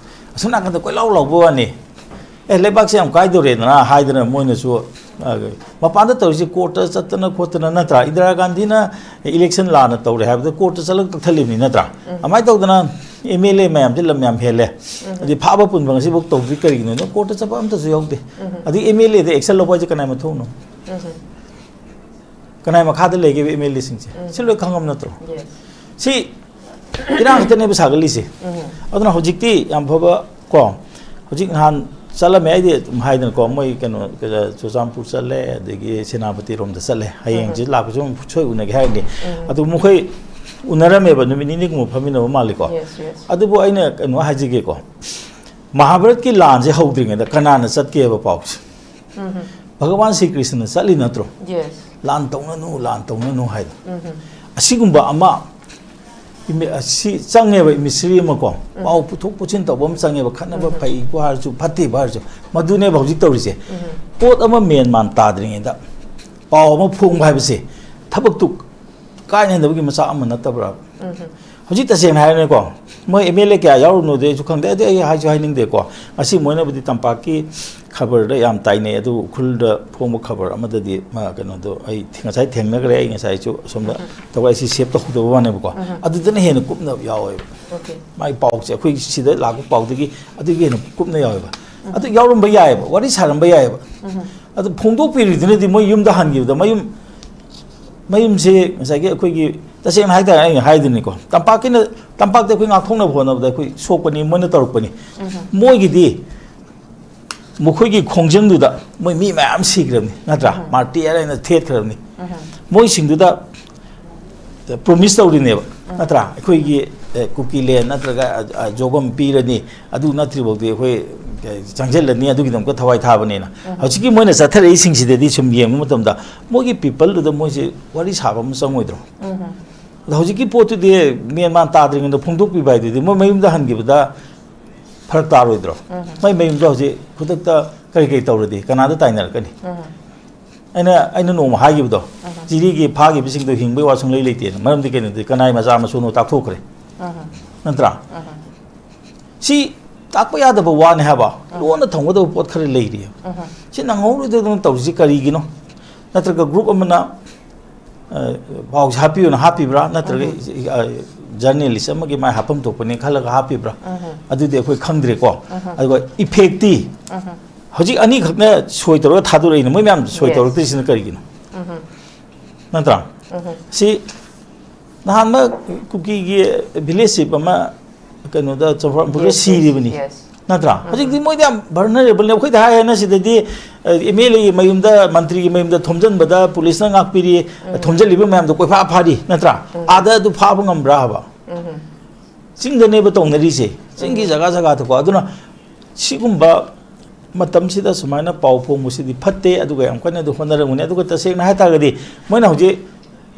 ꯑꯁꯣꯝ ꯅꯥꯀꯟꯗ ꯀꯣꯏꯂꯥꯎ ꯂꯥꯎꯕ ꯋꯥꯅꯤ, "ꯑꯦ, ꯂꯩꯕꯥꯛꯁꯦ ꯌꯥꯝ ꯀꯥꯏꯗꯧꯔꯦꯗꯅ" ꯍꯥꯏꯗꯅ ꯃꯣꯏꯅꯁꯨ, ꯑ, ꯃꯄꯥꯟꯗ ꯇꯧꯔꯤꯁꯤ ꯀꯣꯔꯠꯇ ꯆꯠꯇꯅ ꯈꯣꯠꯇꯅ ꯅꯠꯇ꯭ꯔꯥ? ꯏꯟꯗꯤꯔꯥ ꯒꯥꯟꯙꯤꯅ ꯏꯂꯦꯛꯁꯟ ꯂꯥꯟꯅ ꯇꯧꯔꯦ ꯍꯥꯏꯕꯗ ꯀꯣꯔꯠꯇ ꯆꯠꯂꯒ ꯀꯛꯊꯠꯂꯤꯕꯅꯤ ꯅꯠꯇ꯭ꯔꯥ? ꯑꯗꯨꯃꯥꯏꯅ ꯇꯧꯗꯅ ꯑꯦꯝ ꯑꯦꯜ ꯑꯦ ꯃꯌꯥꯝꯁꯦ ꯂꯝ ꯌꯥꯝ ꯍꯦꯜꯂꯦ꯫ ꯑꯗꯩ ꯐꯥꯕ ꯄꯨꯟꯕ ꯉꯁꯤꯐꯥꯎ ꯇꯧꯗ꯭ꯔꯤ ꯀꯔꯤꯒꯤꯅꯣꯗ ꯀꯣꯔꯠꯇ ꯆꯠꯄ ꯑꯝꯇꯁꯨ ꯌꯥꯎꯗꯦ꯫ ꯑꯗꯩ ꯑꯦꯝ ꯑꯦꯜ ꯑꯦꯗ ꯑꯦꯛꯁꯟ ꯂꯧꯕ ꯍꯥꯏꯁꯦ ꯀꯅꯥꯏ ꯃꯊꯧꯅꯣ? ꯀꯅꯥꯏ ꯃꯈꯥꯗ ꯂꯩꯒꯦꯕ ꯑꯦꯝ ꯑꯦꯜ ꯑꯦꯁꯤꯡꯁꯦ? ꯁꯤ ꯂꯣꯏ ꯈꯪꯉꯝ ꯅꯠꯇ꯭ꯔꯣ? ꯁꯤ ꯏꯔꯥꯡ ꯈꯛꯇꯅꯦꯕ ꯁꯥꯒꯠꯂꯤꯁꯦ꯫ ꯑꯗꯨꯅ ꯍꯧꯖꯤꯛꯇꯤ ꯌꯥꯝ ꯐꯕ ꯀꯣ, ꯍꯧꯖꯤꯛ ꯅꯍꯥꯟ ꯆꯠꯂꯝꯃꯦ, ꯑꯩꯗꯤ ꯑꯗꯨꯝ ꯍꯥꯏꯗꯅꯀꯣ, ꯃꯣꯏ ꯀꯩꯅꯣ, ꯀꯩꯅꯣ, ꯆꯨꯔꯆꯥꯟꯄꯨꯔ ꯆꯠꯂꯦ, ꯑꯗꯒꯤ ꯁꯦꯅꯥꯄꯇꯤꯔꯣꯝꯗ ꯆꯠꯂꯦ, ꯍꯌꯦꯡꯁꯤ ꯂꯥꯛꯄꯁꯨ ꯑꯃꯨꯛ ꯁꯣꯏ ꯎꯅꯒꯦ ꯍꯥꯏꯔꯅꯤ꯫ ꯑꯗꯨ ꯃꯈꯣꯏ ꯎꯅꯔꯝꯃꯦꯕ, ꯅꯨꯃꯤꯠ ꯅꯤꯅꯤꯒꯨꯝꯕ ꯐꯝꯃꯤꯟꯅꯕ ꯃꯥꯜꯂꯤꯀꯣ꯫ ꯑꯗꯨꯕꯨ ꯑꯩꯅ ꯀꯩꯅꯣ ꯍꯥꯏꯖꯒꯦꯀꯣ, ꯃꯍꯥꯚꯥꯔꯠꯀꯤ ꯂꯥꯟꯁꯦ ꯍꯧꯗ꯭ꯔꯤꯉꯩꯗ ꯀꯅꯥꯅ ꯆꯠꯀꯦꯕ ꯄꯥꯎꯁꯦ? ꯎꯝ꯫ ꯚꯒꯋꯥꯟ ꯁ꯭ꯔꯤ ꯀ꯭ꯔꯤꯁꯅꯅ ꯆꯠꯂꯤ ꯅꯠꯇ꯭ꯔꯣ? Yes. ꯂꯥꯟ ꯇꯧꯅꯅꯨ, ꯂꯥꯟ ꯇꯧꯅꯅꯨ ꯍꯥꯏꯗꯣ꯫ ꯎꯝ꯫ ꯑꯁꯤꯒꯨꯝꯕ ꯑꯃ ꯏꯃꯤ- ꯑꯁꯤ ꯆꯪꯉꯦꯕ, ꯏꯃꯤꯁꯔꯤ ꯑꯃꯀꯣ꯫ ꯄꯥꯎ ꯄꯨꯊꯣꯛ ꯄꯨꯁꯤꯟ ꯇꯧꯕ ꯑꯃ ꯆꯪꯉꯦꯕ, ꯈꯠꯅꯕ ꯐꯩꯕ ꯍꯥꯏꯔꯁꯨ, ꯐꯠꯇꯦꯕ ꯍꯥꯏꯔꯁꯨ, ꯃꯗꯨꯅꯦꯕ ꯍꯧꯖꯤꯛ ꯇꯧꯔꯤꯁꯦ꯫ ꯄꯣꯠ ꯑꯃ ꯃꯦꯟ ꯃꯥꯟ ꯇꯥꯗ꯭ꯔꯤꯉꯩꯗ ꯄꯥꯎ ꯑꯃ ꯐꯣꯡꯕ ꯍꯥꯏꯕꯁꯦ ꯊꯕꯛꯇꯨ ꯀꯥꯏꯅꯗꯕꯒꯤ ꯃꯆꯥꯛ ꯑꯃ ꯅꯠꯇꯕ꯭ꯔꯥ? ꯍꯧꯖꯤꯛ ꯇꯁꯦꯡꯅ ꯍꯥꯏꯔꯅꯤꯀꯣ, ꯃꯣꯏ ꯑꯦꯝ ꯑꯦꯜ ꯑꯦ ꯀꯌꯥ ꯌꯥꯎꯔꯨꯅꯣꯗꯤ ꯑꯩꯁꯨ ꯈꯪꯗꯦ, ꯑꯗꯩ ꯑꯩ ꯍꯥꯏꯁꯨ ꯍꯥꯏꯅꯤꯡꯗꯦꯀꯣ꯫ ꯉꯁꯤ ꯃꯣꯏꯅꯕꯨꯗꯤ ꯇꯝꯄꯥꯛꯀꯤ ꯈꯕꯔꯗ ꯌꯥꯝ ꯇꯥꯏꯅꯩ, ꯑꯗꯨ ꯎꯈ꯭ꯔꯨꯜꯗ ꯐꯣꯡꯕ ꯈꯕꯔ ꯑꯃꯗꯗꯤ ꯃꯥ ꯀꯩꯅꯣꯗꯣ ꯑꯩ ꯉꯁꯥꯏ ꯊꯦꯡꯅꯈ꯭ꯔꯦ, ꯑꯩ ꯉꯁꯥꯏꯁꯨ ꯑꯁꯣꯝꯗ ꯇꯧꯔꯒ ꯑꯩꯁꯤ ꯁꯦꯞ ꯇꯧꯍꯧꯗꯕ ꯋꯥꯅꯦꯕꯀꯣ꯫ ꯑꯗꯨꯗꯅ ꯍꯦꯟꯅ ꯀꯨꯞꯅ ꯌꯥꯎꯋꯦꯕ꯫ Okay. ꯃꯥꯒꯤ ꯄꯥꯎꯁꯦ ꯑꯩꯈꯣꯏ ꯁꯤꯗ ꯂꯥꯛꯄ ꯄꯥꯎꯗꯒꯤ ꯑꯗꯨꯒꯤ ꯍꯦꯟꯅ ꯀꯨꯞꯅ ꯌꯥꯎꯋꯦꯕ꯫ ꯑꯗꯨ ꯌꯥꯎꯔꯝꯕ ꯌꯥꯏꯑꯕ, ꯋꯥꯔꯤ ꯁꯥꯔꯝꯕ ꯌꯥꯏꯑꯕ꯫ ꯑꯗꯨ ꯐꯣꯡꯗꯣꯛꯄꯤꯔꯤꯗꯨꯅꯗꯤ ꯃꯣꯏ ꯌꯨꯝꯗ ꯍꯟꯈꯤꯕꯗ ꯃꯌꯨꯝ, ꯃꯌꯨꯝꯁꯦ ꯉꯁꯥꯏꯒꯤ ꯑꯩꯈꯣꯏꯒꯤ, ꯇꯁꯦꯡꯅ ꯍꯥꯏꯇꯥꯔꯦ, ꯑꯩꯅ ꯍꯥꯏꯗꯨꯅꯤꯀꯣ, ꯇꯝꯄꯥꯛꯀꯤꯅ, ꯇꯝꯄꯥꯛꯇ ꯑꯩꯈꯣꯏ ꯉꯥꯛꯊꯣꯛꯅꯕ ꯍꯣꯠꯅꯕꯗ ꯑꯩꯈꯣꯏ ꯁꯣꯛꯄꯅꯤ, ꯃꯣꯏꯅ ꯇꯧꯔꯛꯄꯅꯤ꯫ ꯃꯣꯏꯒꯤꯗꯤ ꯃꯈꯣꯏꯒꯤ ꯈꯣꯡꯖꯪꯗꯨꯗ ꯃꯣꯏ ꯃꯤ ꯃꯌꯥꯝ ꯁꯤꯈ꯭ꯔꯕꯅꯤ, ꯅꯠꯇ꯭ꯔꯥ? ꯃꯥꯔꯇꯤꯌꯔ ꯍꯥꯏꯅ ꯊꯦꯠꯈ꯭ꯔꯕꯅꯤ꯫ ꯃꯣꯏꯁꯤꯡꯗꯨꯗ ꯄ꯭ꯔꯣꯃꯤꯁ ꯇꯧꯔꯤꯅꯦꯕ, ꯅꯠꯇ꯭ꯔꯥ? ꯑꯩꯈꯣꯏꯒꯤ, ꯑꯦ, ꯀꯨꯀꯤꯂꯦꯟ ꯅꯠꯇ꯭ꯔꯒ, ꯑ, ꯑ, ꯖꯣꯒꯝ ꯄꯤꯔꯅꯤ, ꯑꯗꯨ ꯅꯠꯇ꯭ꯔꯤꯐꯥꯎꯗꯤ ꯑꯩꯈꯣꯏ, ꯑ, ꯆꯪꯁꯤꯜꯂꯅꯤ, ꯑꯗꯨꯒꯤꯗꯃꯛꯇ ꯊꯋꯥꯏ ꯊꯥꯕꯅꯦꯅ꯫ ꯍꯧꯖꯤꯛꯀꯤ ꯃꯣꯏꯅ ꯆꯠꯊꯔꯛꯏꯁꯤꯡꯁꯤꯗꯗꯤ ꯁꯨꯝ ꯌꯦꯡꯕ ꯃꯇꯝꯗ ꯃꯣꯏꯒꯤ ꯄꯤꯄꯜꯗꯨꯗ ꯃꯣꯏꯁꯦ ꯋꯥꯔꯤ ꯁꯥꯕ ꯑꯃ ꯆꯪꯉꯣꯏꯗ꯭ꯔꯣ? ꯑꯗꯣ ꯍꯧꯖꯤꯛꯀꯤ ꯄꯣꯠꯇꯨꯗꯤ ꯃꯦꯟ ꯃꯥꯟ ꯇꯥꯗ꯭ꯔꯤꯉꯩꯗ ꯐꯣꯡꯗꯣꯛꯄꯤꯕ ꯍꯥꯏꯗꯨꯗꯤ ꯃꯣꯏ ꯃꯌꯨꯝꯗ ꯍꯟꯈꯤꯕꯗ ꯐꯔꯛ ꯇꯥꯔꯣꯏꯗ꯭ꯔꯣ? ꯃꯣꯏ ꯃꯌꯨꯝꯗ ꯍꯧꯖꯤꯛ ꯈꯨꯗꯛꯇ ꯀꯔꯤ ꯀꯔꯤ ꯇꯧꯔꯗꯤ ꯀꯅꯥꯗ ꯇꯥꯏꯅꯔꯛꯀꯅꯤ? ꯑꯩꯅ, ꯑꯩꯅ ꯅꯣꯡꯃ ꯍꯥꯏꯈꯤꯕꯗꯣ, ꯆꯤꯔꯤꯒꯤ ꯐꯥꯈꯤꯕꯁꯤꯡꯗꯣ ꯍꯤꯡꯕꯒꯤ ꯋꯥ ꯁꯨꯡꯂꯩ ꯂꯩꯇꯦꯅ꯫ ꯃꯔꯝꯗꯤ ꯀꯩꯅꯣꯗꯤ ꯀꯅꯥꯏ ꯃꯆꯥ ꯃꯁꯨꯅꯣ ꯇꯥꯛꯊꯣꯛꯈ꯭ꯔꯦ, ꯅꯠꯇ꯭ꯔꯥ? ꯁꯤ ꯇꯥꯛꯄ ꯌꯥꯗꯕ ꯋꯥꯅꯤ ꯍꯥꯏꯕ, ꯂꯣꯟꯅ ꯊꯝꯒꯗꯕ ꯄꯣꯠ ꯈꯔ ꯂꯩꯔꯤꯑꯕ꯫ ꯁꯤ ꯅꯪꯍꯧꯔꯣꯏꯗꯗꯅ ꯇꯧꯔꯤꯁꯤ ꯀꯔꯤꯒꯤꯅꯣ? ꯅꯠꯇ꯭ꯔꯒ ꯒ꯭ꯔꯨꯞ ꯑꯃꯅ, ꯑ, ꯄꯥꯎꯁꯦ ꯍꯥꯞꯄꯤꯌꯨꯅ ꯍꯥꯞꯄꯤꯕ꯭ꯔꯥ? ꯅꯠꯇ꯭ꯔꯒ, ꯑ, ꯖꯔꯅꯦꯂꯤꯁ ꯑꯃꯒꯤ ꯃꯥꯏ ꯍꯥꯞꯐꯝ ꯊꯣꯛꯄꯅꯤ ꯈꯜꯂꯒ ꯍꯥꯞꯄꯤꯕ꯭ꯔꯥ? ꯑꯗꯨꯗꯤ ꯑꯩꯈꯣꯏ ꯈꯪꯗ꯭ꯔꯦꯀꯣ꯫ ꯑꯗꯨꯒ ꯏꯐꯦꯛꯇꯤ ꯍꯧꯖꯤꯛ ꯑꯅꯤꯈꯛꯅ ꯁꯣꯏ ꯇꯧꯔꯒ ꯊꯥꯗꯣꯔꯛꯏꯅꯦ꯫ ꯃꯣꯏ ꯃꯌꯥꯝ ꯁꯣꯏ Yes. ꯇꯧꯔꯛꯇ꯭ꯔꯤꯁꯤꯅ ꯀꯔꯤꯒꯤꯅꯣ? ꯅꯠꯇ꯭ꯔꯥ? ꯁꯤ ꯅꯍꯥꯟꯃꯛ ꯀꯨꯀꯤꯒꯤ ꯚꯤꯂꯦꯖ ꯆꯤꯞ ꯑꯃ ꯀꯩꯅꯣꯗ ꯆꯨꯔꯆꯥꯟꯄꯨꯔꯗ Yes, yes, ꯁꯤꯔꯤꯕꯅꯤ꯫ yes. ꯅꯠꯇ꯭ꯔꯥ? ꯍꯧꯖꯤꯛꯇꯤ ꯃꯣꯏꯗꯤ ꯌꯥꯝ ꯚꯜꯅꯔꯦꯕꯜꯅꯦ꯫ ꯑꯩꯈꯣꯏꯗ ꯍꯥꯏ ꯍꯥꯏꯅ ꯁꯤꯗꯗꯤ ꯑꯦꯝ ꯑꯦꯜ ꯑꯦꯒꯤ ꯃꯌꯨꯝꯗ, ꯃꯟꯇ꯭ꯔꯤꯒꯤ ꯃꯌꯨꯝꯗ ꯊꯣꯝꯖꯤꯟꯕꯗ ꯄꯨꯂꯤꯁꯅ ꯉꯥꯛꯄꯤꯔꯤ, ꯊꯣꯝꯖꯤꯜꯂꯤꯕ ꯃꯌꯥꯝꯗꯣ ꯀꯣꯏꯐꯥ ꯐꯥꯔꯤ, ꯅꯠꯇ꯭ꯔꯥ? ꯑꯥꯗ ꯑꯗꯨ ꯐꯥꯕ ꯉꯝꯕ꯭ꯔꯥ ꯍꯥꯏꯕ? ꯆꯤꯡꯗꯅꯦꯕ ꯇꯧꯅꯔꯤꯁꯦ, ꯆꯤꯡꯒꯤ ꯖꯒꯥ ꯖꯒꯥꯗꯀꯣ꯫ ꯑꯗꯨꯅ ꯁꯤꯒꯨꯝꯕ ꯃꯇꯝꯁꯤꯗ ꯁꯨꯃꯥꯏꯅ ꯄꯥꯎ ꯐꯣꯡꯕꯁꯤꯗꯤ ꯐꯠꯇꯦ, ꯑꯗꯨꯒ ꯌꯥꯝ ꯀꯟꯅꯗꯤ ꯍꯣꯠꯅꯔꯝꯒꯅꯤ꯫ ꯑꯗꯨꯒ ꯇꯁꯦꯡꯅ ꯍꯥꯏꯇꯥꯔꯒꯗꯤ ꯃꯣꯏꯅ ꯍꯧꯖꯤꯛ,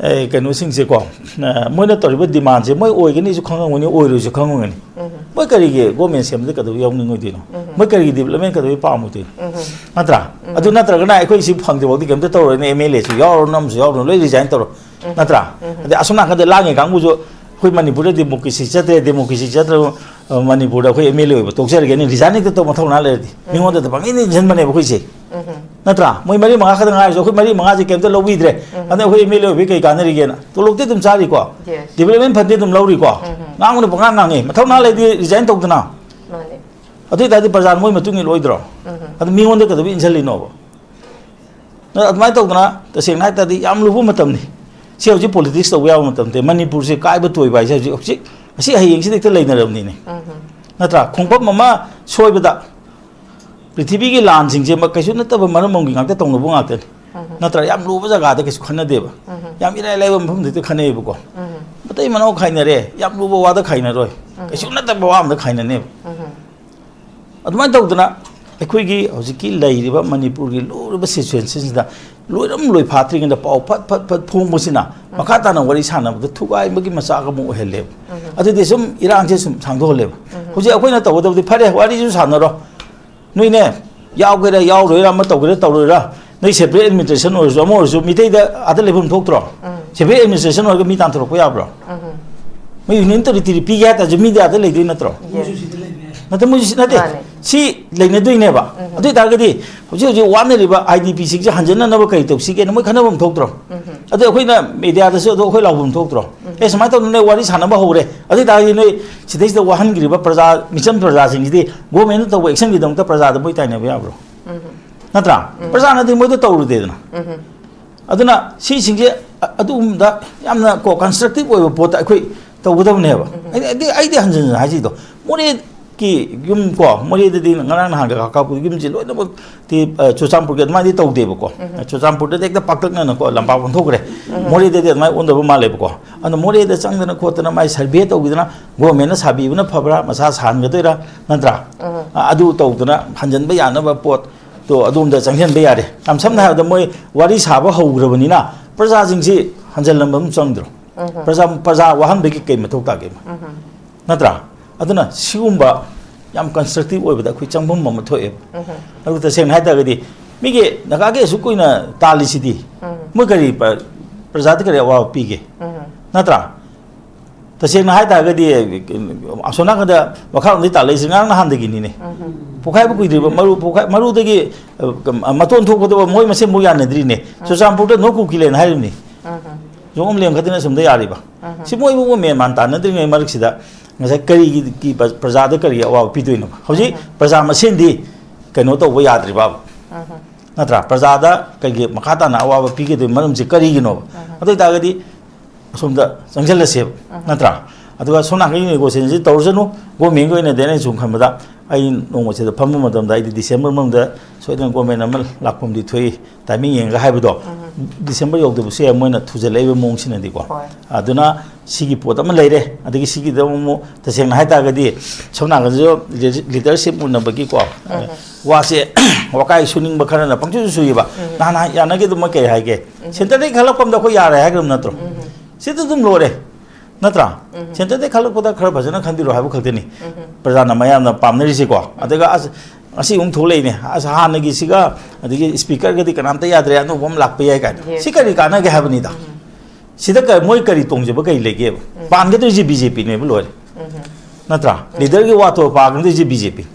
ꯑꯦ, ꯀꯩꯅꯣꯁꯤꯡꯁꯦꯀꯣ, ꯑ, ꯃꯣꯏꯅ ꯇꯧꯔꯤꯕ demandꯁꯦ ꯃꯣꯏ ꯑꯣꯏꯒꯅꯤꯁꯨ ꯈꯪꯉꯝꯒꯅꯤ, ꯑꯣꯏꯔꯣꯏꯁꯨ ꯈꯪꯉꯝꯒꯅꯤ꯫ ꯎꯝ꯫ ꯃꯣꯏ ꯀꯔꯤꯒꯤ government ꯁꯦꯝꯕꯗ ꯀꯩꯗꯧꯕ ꯌꯥꯎꯅꯤꯡꯉꯣꯏꯗꯣꯏꯅꯣ? ꯎꯝ꯫ ꯃꯣꯏ ꯀꯔꯤꯒꯤ development ꯀꯩꯗꯧꯕ ꯄꯥꯝꯃꯣꯏꯗꯣꯏꯅꯣ? ꯎꯝ꯫ ꯅꯠꯇ꯭ꯔꯥ? ꯎꯝ꯫ ꯑꯗꯨ ꯅꯠꯇ꯭ꯔꯒꯅ ꯑꯩꯈꯣꯏ ꯁꯤ ꯐꯪꯗ꯭ꯔꯤꯐꯥꯎꯗꯤ ꯀꯩꯝꯇ ꯇꯧꯔꯣꯏꯅꯦ, MLAꯁꯨ ꯌꯥꯎꯔꯨꯔꯅꯨ, ꯑꯃꯁꯨ ꯌꯥꯎꯔꯨꯔꯅꯨ, ꯂꯣꯏ resign ꯇꯧꯔꯣ꯫ ꯎꯝ꯫ ꯅꯠꯇ꯭ꯔꯥ? ꯎꯝ꯫ ꯑꯗꯩ ꯑꯁꯣꯝ ꯅꯥꯀꯟꯗ ꯂꯥꯡꯉꯤ ꯀꯥꯡꯕꯨꯁꯨ ꯑꯩꯈꯣꯏ ꯃꯅꯤꯄꯨꯔꯗ democracy ꯆꯠꯇ꯭ꯔꯦ, democracy ꯆꯠꯇ꯭ꯔꯕ, ꯑ, ꯃꯅꯤꯄꯨꯔꯗ ꯑꯩꯈꯣꯏ MLA ꯑꯣꯏꯕ ꯇꯣꯛꯆꯔꯒꯦꯅꯦ, resign ꯍꯦꯛꯇ ꯇꯧ ꯃꯊꯧ ꯅꯥ ꯂꯩꯔꯗꯤ꯫ ꯎꯝ꯫ ꯃꯤꯉꯣꯟꯗ ꯍꯦꯛꯇ ꯄꯪꯏꯟꯗ ꯏꯟꯁꯤꯟꯕꯅꯦꯕ ꯑꯩꯈꯣꯏꯁꯦ꯫ ꯎꯝ꯫ ꯅꯠꯇ꯭ꯔꯥ? ꯃꯣꯏ ꯃꯔꯤ ꯃꯉꯥ ꯈꯛꯇ ꯉꯥꯏꯔꯁꯨ ꯑꯩꯈꯣꯏ ꯃꯔꯤ ꯃꯉꯥꯁꯦ ꯀꯩꯝꯇ ꯂꯧꯕꯤꯗ꯭ꯔꯦ꯫ ꯎꯝ꯫ ꯑꯗꯩ ꯑꯩꯈꯣꯏ MLA ꯑꯣꯏꯕꯩ ꯀꯩ ꯀꯥꯟꯅꯔꯤꯒꯦꯅ? ꯇꯣꯂꯣꯞꯇꯤ ꯑꯗꯨꯝ ꯆꯥꯔꯤꯀꯣ? Yes. Development fundꯗꯤ ꯑꯗꯨꯝ ꯂꯧꯔꯤꯀꯣ? ꯎꯝ꯫ ꯉꯥꯡꯕꯅ ꯄꯉꯥꯡ ꯉꯥꯡꯉꯦ꯫ ꯃꯊꯧ ꯅꯥ ꯂꯩꯔꯗꯤ resign ꯇꯧꯗꯅ꯫ ꯃꯥꯅꯦ꯫ ꯑꯗꯨ ꯑꯣꯏ ꯇꯥꯔꯗꯤ ꯄ꯭ꯔꯖꯥꯅ ꯃꯣꯏ ꯃꯇꯨꯡ ꯏꯜꯂꯣꯏꯗ꯭ꯔꯣ? ꯎꯝ꯫ ꯑꯗꯨ ꯃꯤꯉꯣꯟꯗ ꯀꯩꯗꯧꯕꯩ ꯏꯟꯁꯤꯜꯂꯤꯅꯣꯕ? ꯑꯗꯨꯃꯥꯏꯅ ꯇꯧꯗꯅ ꯇꯁꯦꯡꯅ ꯍꯥꯏ ꯇꯥꯔꯗꯤ ꯌꯥꯝ ꯂꯨꯕ ꯃꯇꯝꯅꯤ꯫ ꯁꯤ ꯍꯧꯖꯤꯛ politics ꯇꯧꯕ ꯌꯥꯕ ꯃꯇꯝ ꯅꯠꯇꯦ꯫ ꯃꯅꯤꯄꯨꯔꯁꯦ ꯀꯥꯏꯕ ꯇꯣꯏꯕ ꯍꯥꯏꯁꯦ ꯍꯧꯖꯤꯛ, ꯍꯧꯖꯤꯛ, ꯉꯁꯤ ꯍꯌꯦꯡꯁꯤꯗ ꯍꯦꯛꯇ ꯂꯩꯅꯔꯕꯅꯤꯅꯦ꯫ ꯎꯝ꯫ ꯅꯠꯇ꯭ꯔꯥ? ꯈꯣꯡꯐꯝ ꯑꯃ ꯁꯣꯏꯕꯗ ꯄ꯭ꯔꯤꯊꯤꯕꯤꯒꯤ ꯂꯥꯟꯁꯤꯡꯁꯦ ꯃ-, ꯀꯩꯁꯨ ꯅꯠꯇꯕ ꯃꯔꯝ ꯑꯃꯒꯤ ꯉꯥꯛꯇ ꯇꯧꯅꯕ ꯉꯥꯛꯇꯅꯤ꯫ ꯎꯝ꯫ ꯅꯠꯇ꯭ꯔꯥ? ꯌꯥꯝ ꯂꯨꯕ ꯖꯒꯥꯗ ꯀꯩꯁꯨ ꯈꯟꯅꯗꯦꯕ꯫ ꯎꯝ꯫ ꯌꯥꯝ ꯏꯔꯥꯏ ꯂꯥꯏꯕ ꯃꯐꯝꯗ ꯍꯦꯛꯇ ꯈꯟꯅꯩꯌꯦꯕꯀꯣ꯫ ꯎꯝ꯫ ꯃꯇꯩ ꯃꯅꯥꯎ ꯈꯥꯏꯅꯔꯦ, ꯌꯥꯝ ꯂꯨꯕ ꯋꯥꯗ ꯈꯥꯏꯅꯔꯣꯏ꯫ ꯎꯝ꯫ ꯀꯩꯁꯨ ꯅꯠꯇꯕ ꯋꯥ ꯑꯃꯗ ꯈꯥꯏꯅꯅꯦꯕ꯫ ꯎꯝ꯫ ꯑꯗꯨꯃꯥꯏꯅ ꯇꯧꯗꯅ ꯑꯩꯈꯣꯏꯒꯤ ꯍꯧꯖꯤꯛꯀꯤ ꯂꯩꯔꯤꯕ ꯃꯅꯤꯄꯨꯔꯒꯤ ꯂꯨꯔꯤꯕ situationꯁꯤꯗ ꯂꯣꯏꯔꯝ ꯂꯣꯏ ꯐꯥꯠꯇ꯭ꯔꯤꯉꯩꯗ ꯄꯥꯎ ꯐꯠ ꯐꯠ ꯐꯠ ꯐꯣꯡꯕꯁꯤꯅ ꯎꯝ꯫ ꯃꯈꯥ ꯇꯥꯅ ꯋꯥꯔꯤ ꯁꯥꯟꯅꯕꯗ ꯊꯨꯒꯥꯏꯕꯒꯤ ꯃꯆꯥꯛ ꯑꯃ ꯑꯣꯏꯍꯜꯂꯦꯕ꯫ ꯎꯝ꯫ ꯑꯗꯨꯗꯤ ꯁꯨꯝ ꯏꯔꯥꯡꯁꯦ ꯁꯨꯝ ꯁꯥꯡꯗꯣꯛꯍꯜꯂꯦꯕ꯫ ꯎꯝ꯫ ꯍꯧꯖꯤꯛ ꯑꯩꯈꯣꯏꯅ ꯇꯧꯒꯗꯕꯗꯤ, "ꯐꯔꯦ, ꯋꯥꯔꯤꯁꯨ ꯁꯥꯟꯅꯔꯣ, ꯅꯣꯏꯅꯦ ꯌꯥꯎꯒꯦꯔꯥ ꯌꯥꯎꯔꯣꯏꯔꯥ, ꯑꯃ ꯇꯧꯒꯦꯔꯥ ꯇꯧꯔꯣꯏꯔꯥ, ꯅꯣꯏ separate administration ꯑꯣꯏꯔꯁꯨ ꯑꯃ ꯑꯣꯏꯔꯁꯨ ꯃꯤꯇꯩꯗ ꯑꯥꯗ ꯂꯩꯐꯝ ꯊꯣꯛꯇ꯭ꯔꯣ?" ꯎꯝ꯫ Separate administration ꯑꯣꯏꯔꯒ ꯃꯤ ꯇꯥꯟꯊꯣꯔꯛꯄ ꯌꯥꯕ꯭ꯔꯣ? ꯎꯝ꯫ ꯃꯣꯏ Union Territory ꯄꯤꯒꯦ ꯍꯥꯏ ꯇꯥꯔꯁꯨ ꯃꯤꯗꯤ ꯑꯥꯗ ꯂꯩꯗꯣꯏ ꯅꯠꯇ꯭ꯔꯣ? Yes. ꯅꯠꯇꯦ, ꯃꯣꯏꯁꯨ ꯁꯤ ꯅꯠꯇꯦ꯫ ꯃꯥꯅꯦ꯫ ꯁꯤ ꯂꯩꯅꯗꯣꯏꯅꯦꯕ꯫ ꯎꯝ꯫ ꯑꯗꯨ ꯑꯣꯏ ꯇꯥꯔꯒꯗꯤ ꯍꯧꯖꯤꯛ ꯍꯧꯖꯤꯛ ꯋꯥꯅꯔꯤꯕ IDPꯁꯤꯡꯁꯦ ꯍꯟꯖꯟꯅꯅꯕ ꯀꯔꯤ ꯇꯧꯁꯤꯒꯦꯅ ꯃꯣꯏ ꯈꯟꯅꯐꯝ ꯊꯣꯛꯇ꯭ꯔꯣ? ꯎꯝ꯫ ꯑꯗꯨ ꯑꯩꯈꯣꯏꯅ mediaꯗꯁꯨ ꯑꯗꯨ ꯑꯩꯈꯣꯏ ꯂꯥꯎꯐꯝ ꯊꯣꯛꯇ꯭ꯔꯣ? ꯎꯝ꯫ "ꯑꯦ, ꯁꯨꯃꯥꯏꯅ ꯇꯧꯗꯅ ꯋꯥꯔꯤ ꯁꯥꯟꯅꯕ ꯍꯧꯔꯦ", ꯑꯗꯨ ꯑꯣꯏ ꯇꯥꯔꯗꯤ ꯅꯣꯏ ꯁꯤꯗꯩꯁꯤꯗ ꯋꯥꯍꯟꯈ꯭ꯔꯤꯕ ꯄ꯭ꯔꯖꯥ, ꯃꯤꯆꯝ ꯄ꯭ꯔꯖꯥꯁꯤꯡꯁꯤꯗꯤ governmentꯅ ꯇꯧꯕ actionꯒꯤꯗꯃꯛꯇ ꯄ꯭ꯔꯖꯥꯗ ꯃꯣꯏ ꯇꯥꯏꯅꯕ ꯌꯥꯕ꯭ꯔꯣ? ꯎꯝ꯫ ꯅꯠꯇ꯭ꯔꯥ? ꯎꯝ꯫ ꯄ꯭ꯔꯖꯥꯅꯗꯤ ꯃꯣꯏꯗ ꯇꯧꯔꯨꯗꯦꯗꯅ꯫ ꯎꯝ꯫ ꯑꯗꯨꯅ ꯁꯤꯁꯤꯡꯁꯦ ꯑ-, ꯑꯗꯨꯒꯨꯝꯕꯗ ꯌꯥꯝꯅ ꯀꯣ constructive ꯑꯣꯏꯕ ꯄꯣꯠꯇ ꯑꯩꯈꯣꯏ ꯇꯧꯒꯗꯕꯅꯦꯕ꯫ ꯎꯝ꯫ ꯑꯩꯗꯤ, ꯑꯩꯗꯤ, ꯑꯩꯗꯤ ꯍꯟꯖꯤꯟ ꯍꯟꯖꯤꯟ ꯍꯥꯏꯖꯩꯗꯣ, ꯃꯣꯔꯦ ꯀꯤ ꯌꯨꯝ ꯀꯣ, ꯃꯣꯔꯦꯗꯗꯤ ꯉꯔꯥꯡ ꯅꯍꯥꯟꯒ ꯀꯥꯞꯄꯗ ꯌꯨꯝꯁꯦ ꯂꯣꯏꯅꯃꯛꯇꯤ, ꯑ, ꯆꯨꯔꯆꯥꯟꯄꯨꯔꯒꯤ ꯑꯗꯨꯃꯥꯏꯅꯗꯤ ꯇꯧꯗꯦꯕꯀꯣ꯫ ꯆꯨꯔꯆꯥꯟꯄꯨꯔꯗꯗꯤ ꯍꯦꯛꯇ ꯄꯥꯛꯇꯛꯅꯅꯀꯣ ꯂꯝꯄꯥꯛ ꯑꯣꯟꯊꯣꯛꯈ꯭ꯔꯦ꯫ ꯃꯣꯔꯦꯗꯗꯤ ꯑꯗꯨꯃꯥꯏꯅ ꯑꯣꯟꯗꯕ ꯃꯥꯜꯂꯦꯕꯀꯣ꯫ ꯑꯗꯨꯅ ꯃꯣꯔꯦꯗ ꯆꯪꯗꯅ ꯈꯣꯠꯇꯅ ꯃꯥꯏ ꯁꯔꯚꯦ ꯇꯧꯕꯤꯗꯅ ꯒꯣꯔꯃꯦꯟꯅ ꯁꯥꯕꯤꯕꯅ ꯐꯕ꯭ꯔꯥ, ꯃꯁꯥ ꯁꯥꯍꯟꯒꯗꯣꯏꯔꯥ, ꯅꯠꯇ꯭ꯔꯥ? ꯑ, ꯑꯗꯨ ꯇꯧꯗꯅ ꯍꯟꯖꯟꯕ ꯌꯥꯅꯕ ꯄꯣꯠꯇꯣ ꯑꯗꯣꯝꯗ ꯆꯪꯁꯤꯟꯕ ꯌꯥꯔꯦ꯫ ꯌꯥꯝ ꯁꯝꯅ ꯍꯥꯏꯔꯕꯗ, ꯃꯣꯏ ꯋꯥꯔꯤ ꯁꯥꯕ ꯍꯧꯈ꯭ꯔꯕꯅꯤꯅ ꯄ꯭ꯔꯖꯥꯁꯤꯡꯁꯤ ꯍꯟꯖꯜꯂꯝꯕ ꯑꯃ ꯆꯪꯗ꯭ꯔꯣ? ꯄ꯭ꯔꯖꯥ, ꯄ꯭ꯔꯖꯥ ꯋꯥꯍꯟꯕꯒꯤ ꯀꯩ ꯃꯊꯧ ꯇꯥꯒꯦ? ꯅꯠꯇ꯭ꯔꯥ? ꯑꯗꯨꯅ ꯁꯤꯒꯨꯝꯕ ꯌꯥꯝ ꯀꯟꯁꯇ꯭ꯔꯛꯇꯤꯚ ꯑꯣꯏꯕꯗ ꯑꯩꯈꯣꯏ ꯆꯪꯐꯝ ꯑꯃ ꯊꯣꯛꯑꯦꯕ꯫ ꯑꯗꯨ ꯇꯁꯦꯡꯅ ꯍꯥꯏꯇꯥꯔꯒꯗꯤ, ꯃꯤꯒꯤ ꯅꯥꯒꯥꯒꯤ ꯑꯁꯨꯛ ꯀꯨꯏꯅ ꯇꯥꯜꯂꯤꯁꯤꯗꯤ, ꯃꯣꯏ ꯀꯔꯤ ꯄ꯭ꯔ-, ꯄ꯭ꯔꯖꯥꯗ ꯀꯔꯤ ꯑꯋꯥꯕ ꯄꯤꯒꯦ? ꯅꯠꯇ꯭ꯔꯥ? ꯇꯁꯦꯡꯅ ꯍꯥꯏꯇꯥꯔꯒꯗꯤ, ꯑꯁꯣꯝ ꯅꯥꯀꯟꯗ ꯃꯈꯥꯔꯣꯝꯗꯒꯤ ꯇꯥꯜꯂꯛꯏꯁꯦ ꯉꯔꯥꯡ ꯅꯍꯥꯟꯗꯒꯤꯅꯤꯅꯦ꯫ ꯄꯣꯛꯈꯥꯏꯕ ꯀꯨꯏꯗ꯭ꯔꯤꯕ ꯃꯔꯨ, ꯄꯣꯛꯈꯥꯏ-, ꯃꯔꯨꯗꯒꯤ, ꯑ, ꯃꯇꯣꯟ ꯊꯣꯛꯄꯗꯕ ꯃꯣꯏ ꯃꯁꯦꯟꯐꯥꯎ ꯌꯥꯅꯗ꯭ꯔꯤꯅꯦ꯫ ꯆꯨꯔꯆꯥꯟꯄꯨꯔꯗ ꯅꯣ ꯀꯨꯀꯤ ꯂꯦꯟ ꯍꯥꯏꯔꯤꯕꯅꯤ꯫ ꯖꯣꯡꯎ ꯑꯃꯂꯦꯟ ꯈꯛꯇꯅ ꯑꯁꯣꯝꯗ ꯌꯥꯔꯤꯕ꯫ ꯁꯤ ꯃꯣꯏꯕꯨ ꯃꯦꯟ ꯃꯥꯟ ꯇꯥꯟꯅꯗ꯭ꯔꯤꯉꯩ ꯃꯔꯛꯁꯤꯗ ꯉꯁꯥꯏ ꯀꯔꯤꯒꯤ, ꯀꯤ ꯄ꯭ꯔ-, ꯄ꯭ꯔꯖꯥꯗ ꯀꯔꯤꯒꯤ ꯑꯋꯥꯕ ꯄꯤꯗꯣꯏꯅꯣꯕ? ꯍꯧꯖꯤꯛ ꯄ꯭ꯔꯖꯥ ꯃꯁꯦꯟꯗꯤ ꯀꯩꯅꯣ ꯇꯧꯕ ꯌꯥꯗ꯭ꯔꯤꯕ, ꯅꯠꯇ꯭ꯔꯥ? ꯄ꯭ꯔꯖꯥꯗ ꯀꯩꯒꯤ ꯃꯈꯥ ꯇꯥꯅ ꯑꯋꯥꯕ ꯄꯤꯒꯗꯣꯏ ꯃꯔꯝꯁꯤ ꯀꯔꯤꯒꯤꯅꯣꯕ? ꯑꯗꯨ ꯑꯣꯏꯇꯥꯔꯒꯗꯤ ꯑꯁꯣꯝꯗ ꯆꯪꯁꯤꯜꯂꯁꯦꯕ, ꯅꯠꯇ꯭ꯔꯥ? ꯑꯗꯨꯒ ꯁꯣꯝ ꯅꯥꯀꯟꯒꯤ ꯅꯦꯒꯣꯁꯤꯌꯦꯁꯟꯁꯤ ꯇꯧꯔꯁꯅꯨ꯫ ꯒꯣꯔꯃꯦꯟꯒꯤ ꯑꯣꯏꯅꯗꯤ ꯑꯩꯅ ꯁꯨꯝ ꯈꯟꯕꯗ, ꯑꯩ ꯅꯣꯡꯃꯁꯤꯗ ꯐꯝꯕ ꯃꯇꯝꯗ ꯑꯩꯗꯤ ꯗꯤꯁꯦꯝꯕꯔ ꯃꯅꯨꯡꯗ ꯁꯣꯏꯗꯅ ꯒꯣꯔꯃꯦꯟ ꯑꯃ ꯂꯥꯛꯐꯝꯗꯤ ꯊꯣꯛꯏ, ꯇꯥꯏꯃꯤꯡ ꯌꯦꯡꯉꯒ ꯍꯥꯏꯕꯗꯣ꯫ ꯗꯤꯁꯦꯝꯕꯔ ꯌꯧꯗꯕꯁꯨ ꯌꯥꯏ, ꯃꯣꯏꯅ ꯊꯨꯖꯜꯂꯛꯏꯕ ꯃꯑꯣꯡꯁꯤꯅꯗꯤꯀꯣ꯫ ꯍꯣꯏ꯫ ꯑꯗꯨꯅ ꯁꯤꯒꯤ ꯄꯣꯠ ꯑꯃ ꯂꯩꯔꯦ꯫ ꯑꯗꯒꯤ ꯁꯤꯒꯤꯗ ꯑꯃꯨꯛ ꯇꯁꯦꯡꯅ ꯍꯥꯏꯇꯥꯔꯒꯗꯤ, ꯁꯣꯝ ꯅꯥꯀꯟꯗꯁꯨ ꯂꯤ-, ꯂꯤꯗꯔꯁꯤꯞ ꯎꯅꯕꯒꯤꯀꯣ, ꯋꯥꯁꯦ ꯋꯥꯀꯥꯏ ꯁꯨꯅꯤꯡꯕ ꯈꯔꯅ ꯄꯪꯁꯨꯁꯨ ꯁꯨꯏꯕ꯫ ꯅꯍꯥꯟ ꯍꯥꯏ-, ꯌꯥꯅꯈꯤꯗꯨꯃ ꯀꯩ ꯍꯥꯏꯒꯦ? ꯁꯦꯟꯇꯔꯗꯒꯤ ꯈꯜꯂꯛꯄ ꯑꯝꯗ ꯑꯩꯈꯣꯏ ꯌꯥꯔꯦ ꯍꯥꯏꯈ꯭ꯔꯕ ꯅꯠꯇ꯭ꯔꯣ? ꯁꯤꯗ ꯑꯗꯨꯝ ꯂꯣꯏꯔꯦ, ꯅꯠꯇ꯭ꯔꯥ? ꯁꯦꯟꯇꯔꯗꯒꯤ ꯈꯜꯂꯛꯄꯗ ꯈꯔ ꯐꯖꯅ ꯈꯟꯕꯤꯔꯣ ꯍꯥꯏꯕ ꯈꯛꯇꯅꯤ ꯄ꯭ꯔꯖꯥꯅ ꯃꯌꯥꯝꯅ ꯄꯥꯝꯅꯔꯤꯁꯦꯀꯣ꯫ ꯑꯗꯨꯒ ꯑꯁ, ꯉꯁꯤ ꯑꯃꯨꯛ ꯊꯣꯛꯂꯛꯏꯅꯦ, ꯑꯁ, ꯍꯥꯟꯅꯒꯤꯁꯤꯒ ꯑꯗꯒꯤ ꯁ꯭ꯄꯤꯀꯔꯒꯗꯤ ꯀꯅꯥꯝꯇ ꯌꯥꯗ꯭ꯔꯦ, ꯑꯅꯧꯕ ꯑꯃ ꯂꯥꯛꯄ ꯌꯥꯏ ꯀꯥꯏꯅ꯫ ꯁꯤ ꯀꯔꯤ ꯀꯥꯟꯅꯒꯦ ꯍꯥꯏꯕꯅꯤꯗ? ꯁꯤꯗ ꯀ-, ꯃꯣꯏ ꯀꯔꯤ ꯇꯣꯡꯖꯕ ꯀꯔꯤ ꯂꯩꯒꯦꯕ? ꯄꯥꯟꯒꯗꯣꯏꯁꯦ ꯕꯤ ꯖꯦ ꯄꯤꯅꯦꯕ ꯂꯣꯏꯔꯦ꯫ ꯅꯠꯇ꯭ꯔꯥ? ꯂꯤꯗꯔꯒꯤ ꯋꯥꯊꯣꯛ ꯄꯥꯒꯗꯣꯏꯁꯦ ꯕꯤ ꯖꯦ ꯄꯤ꯫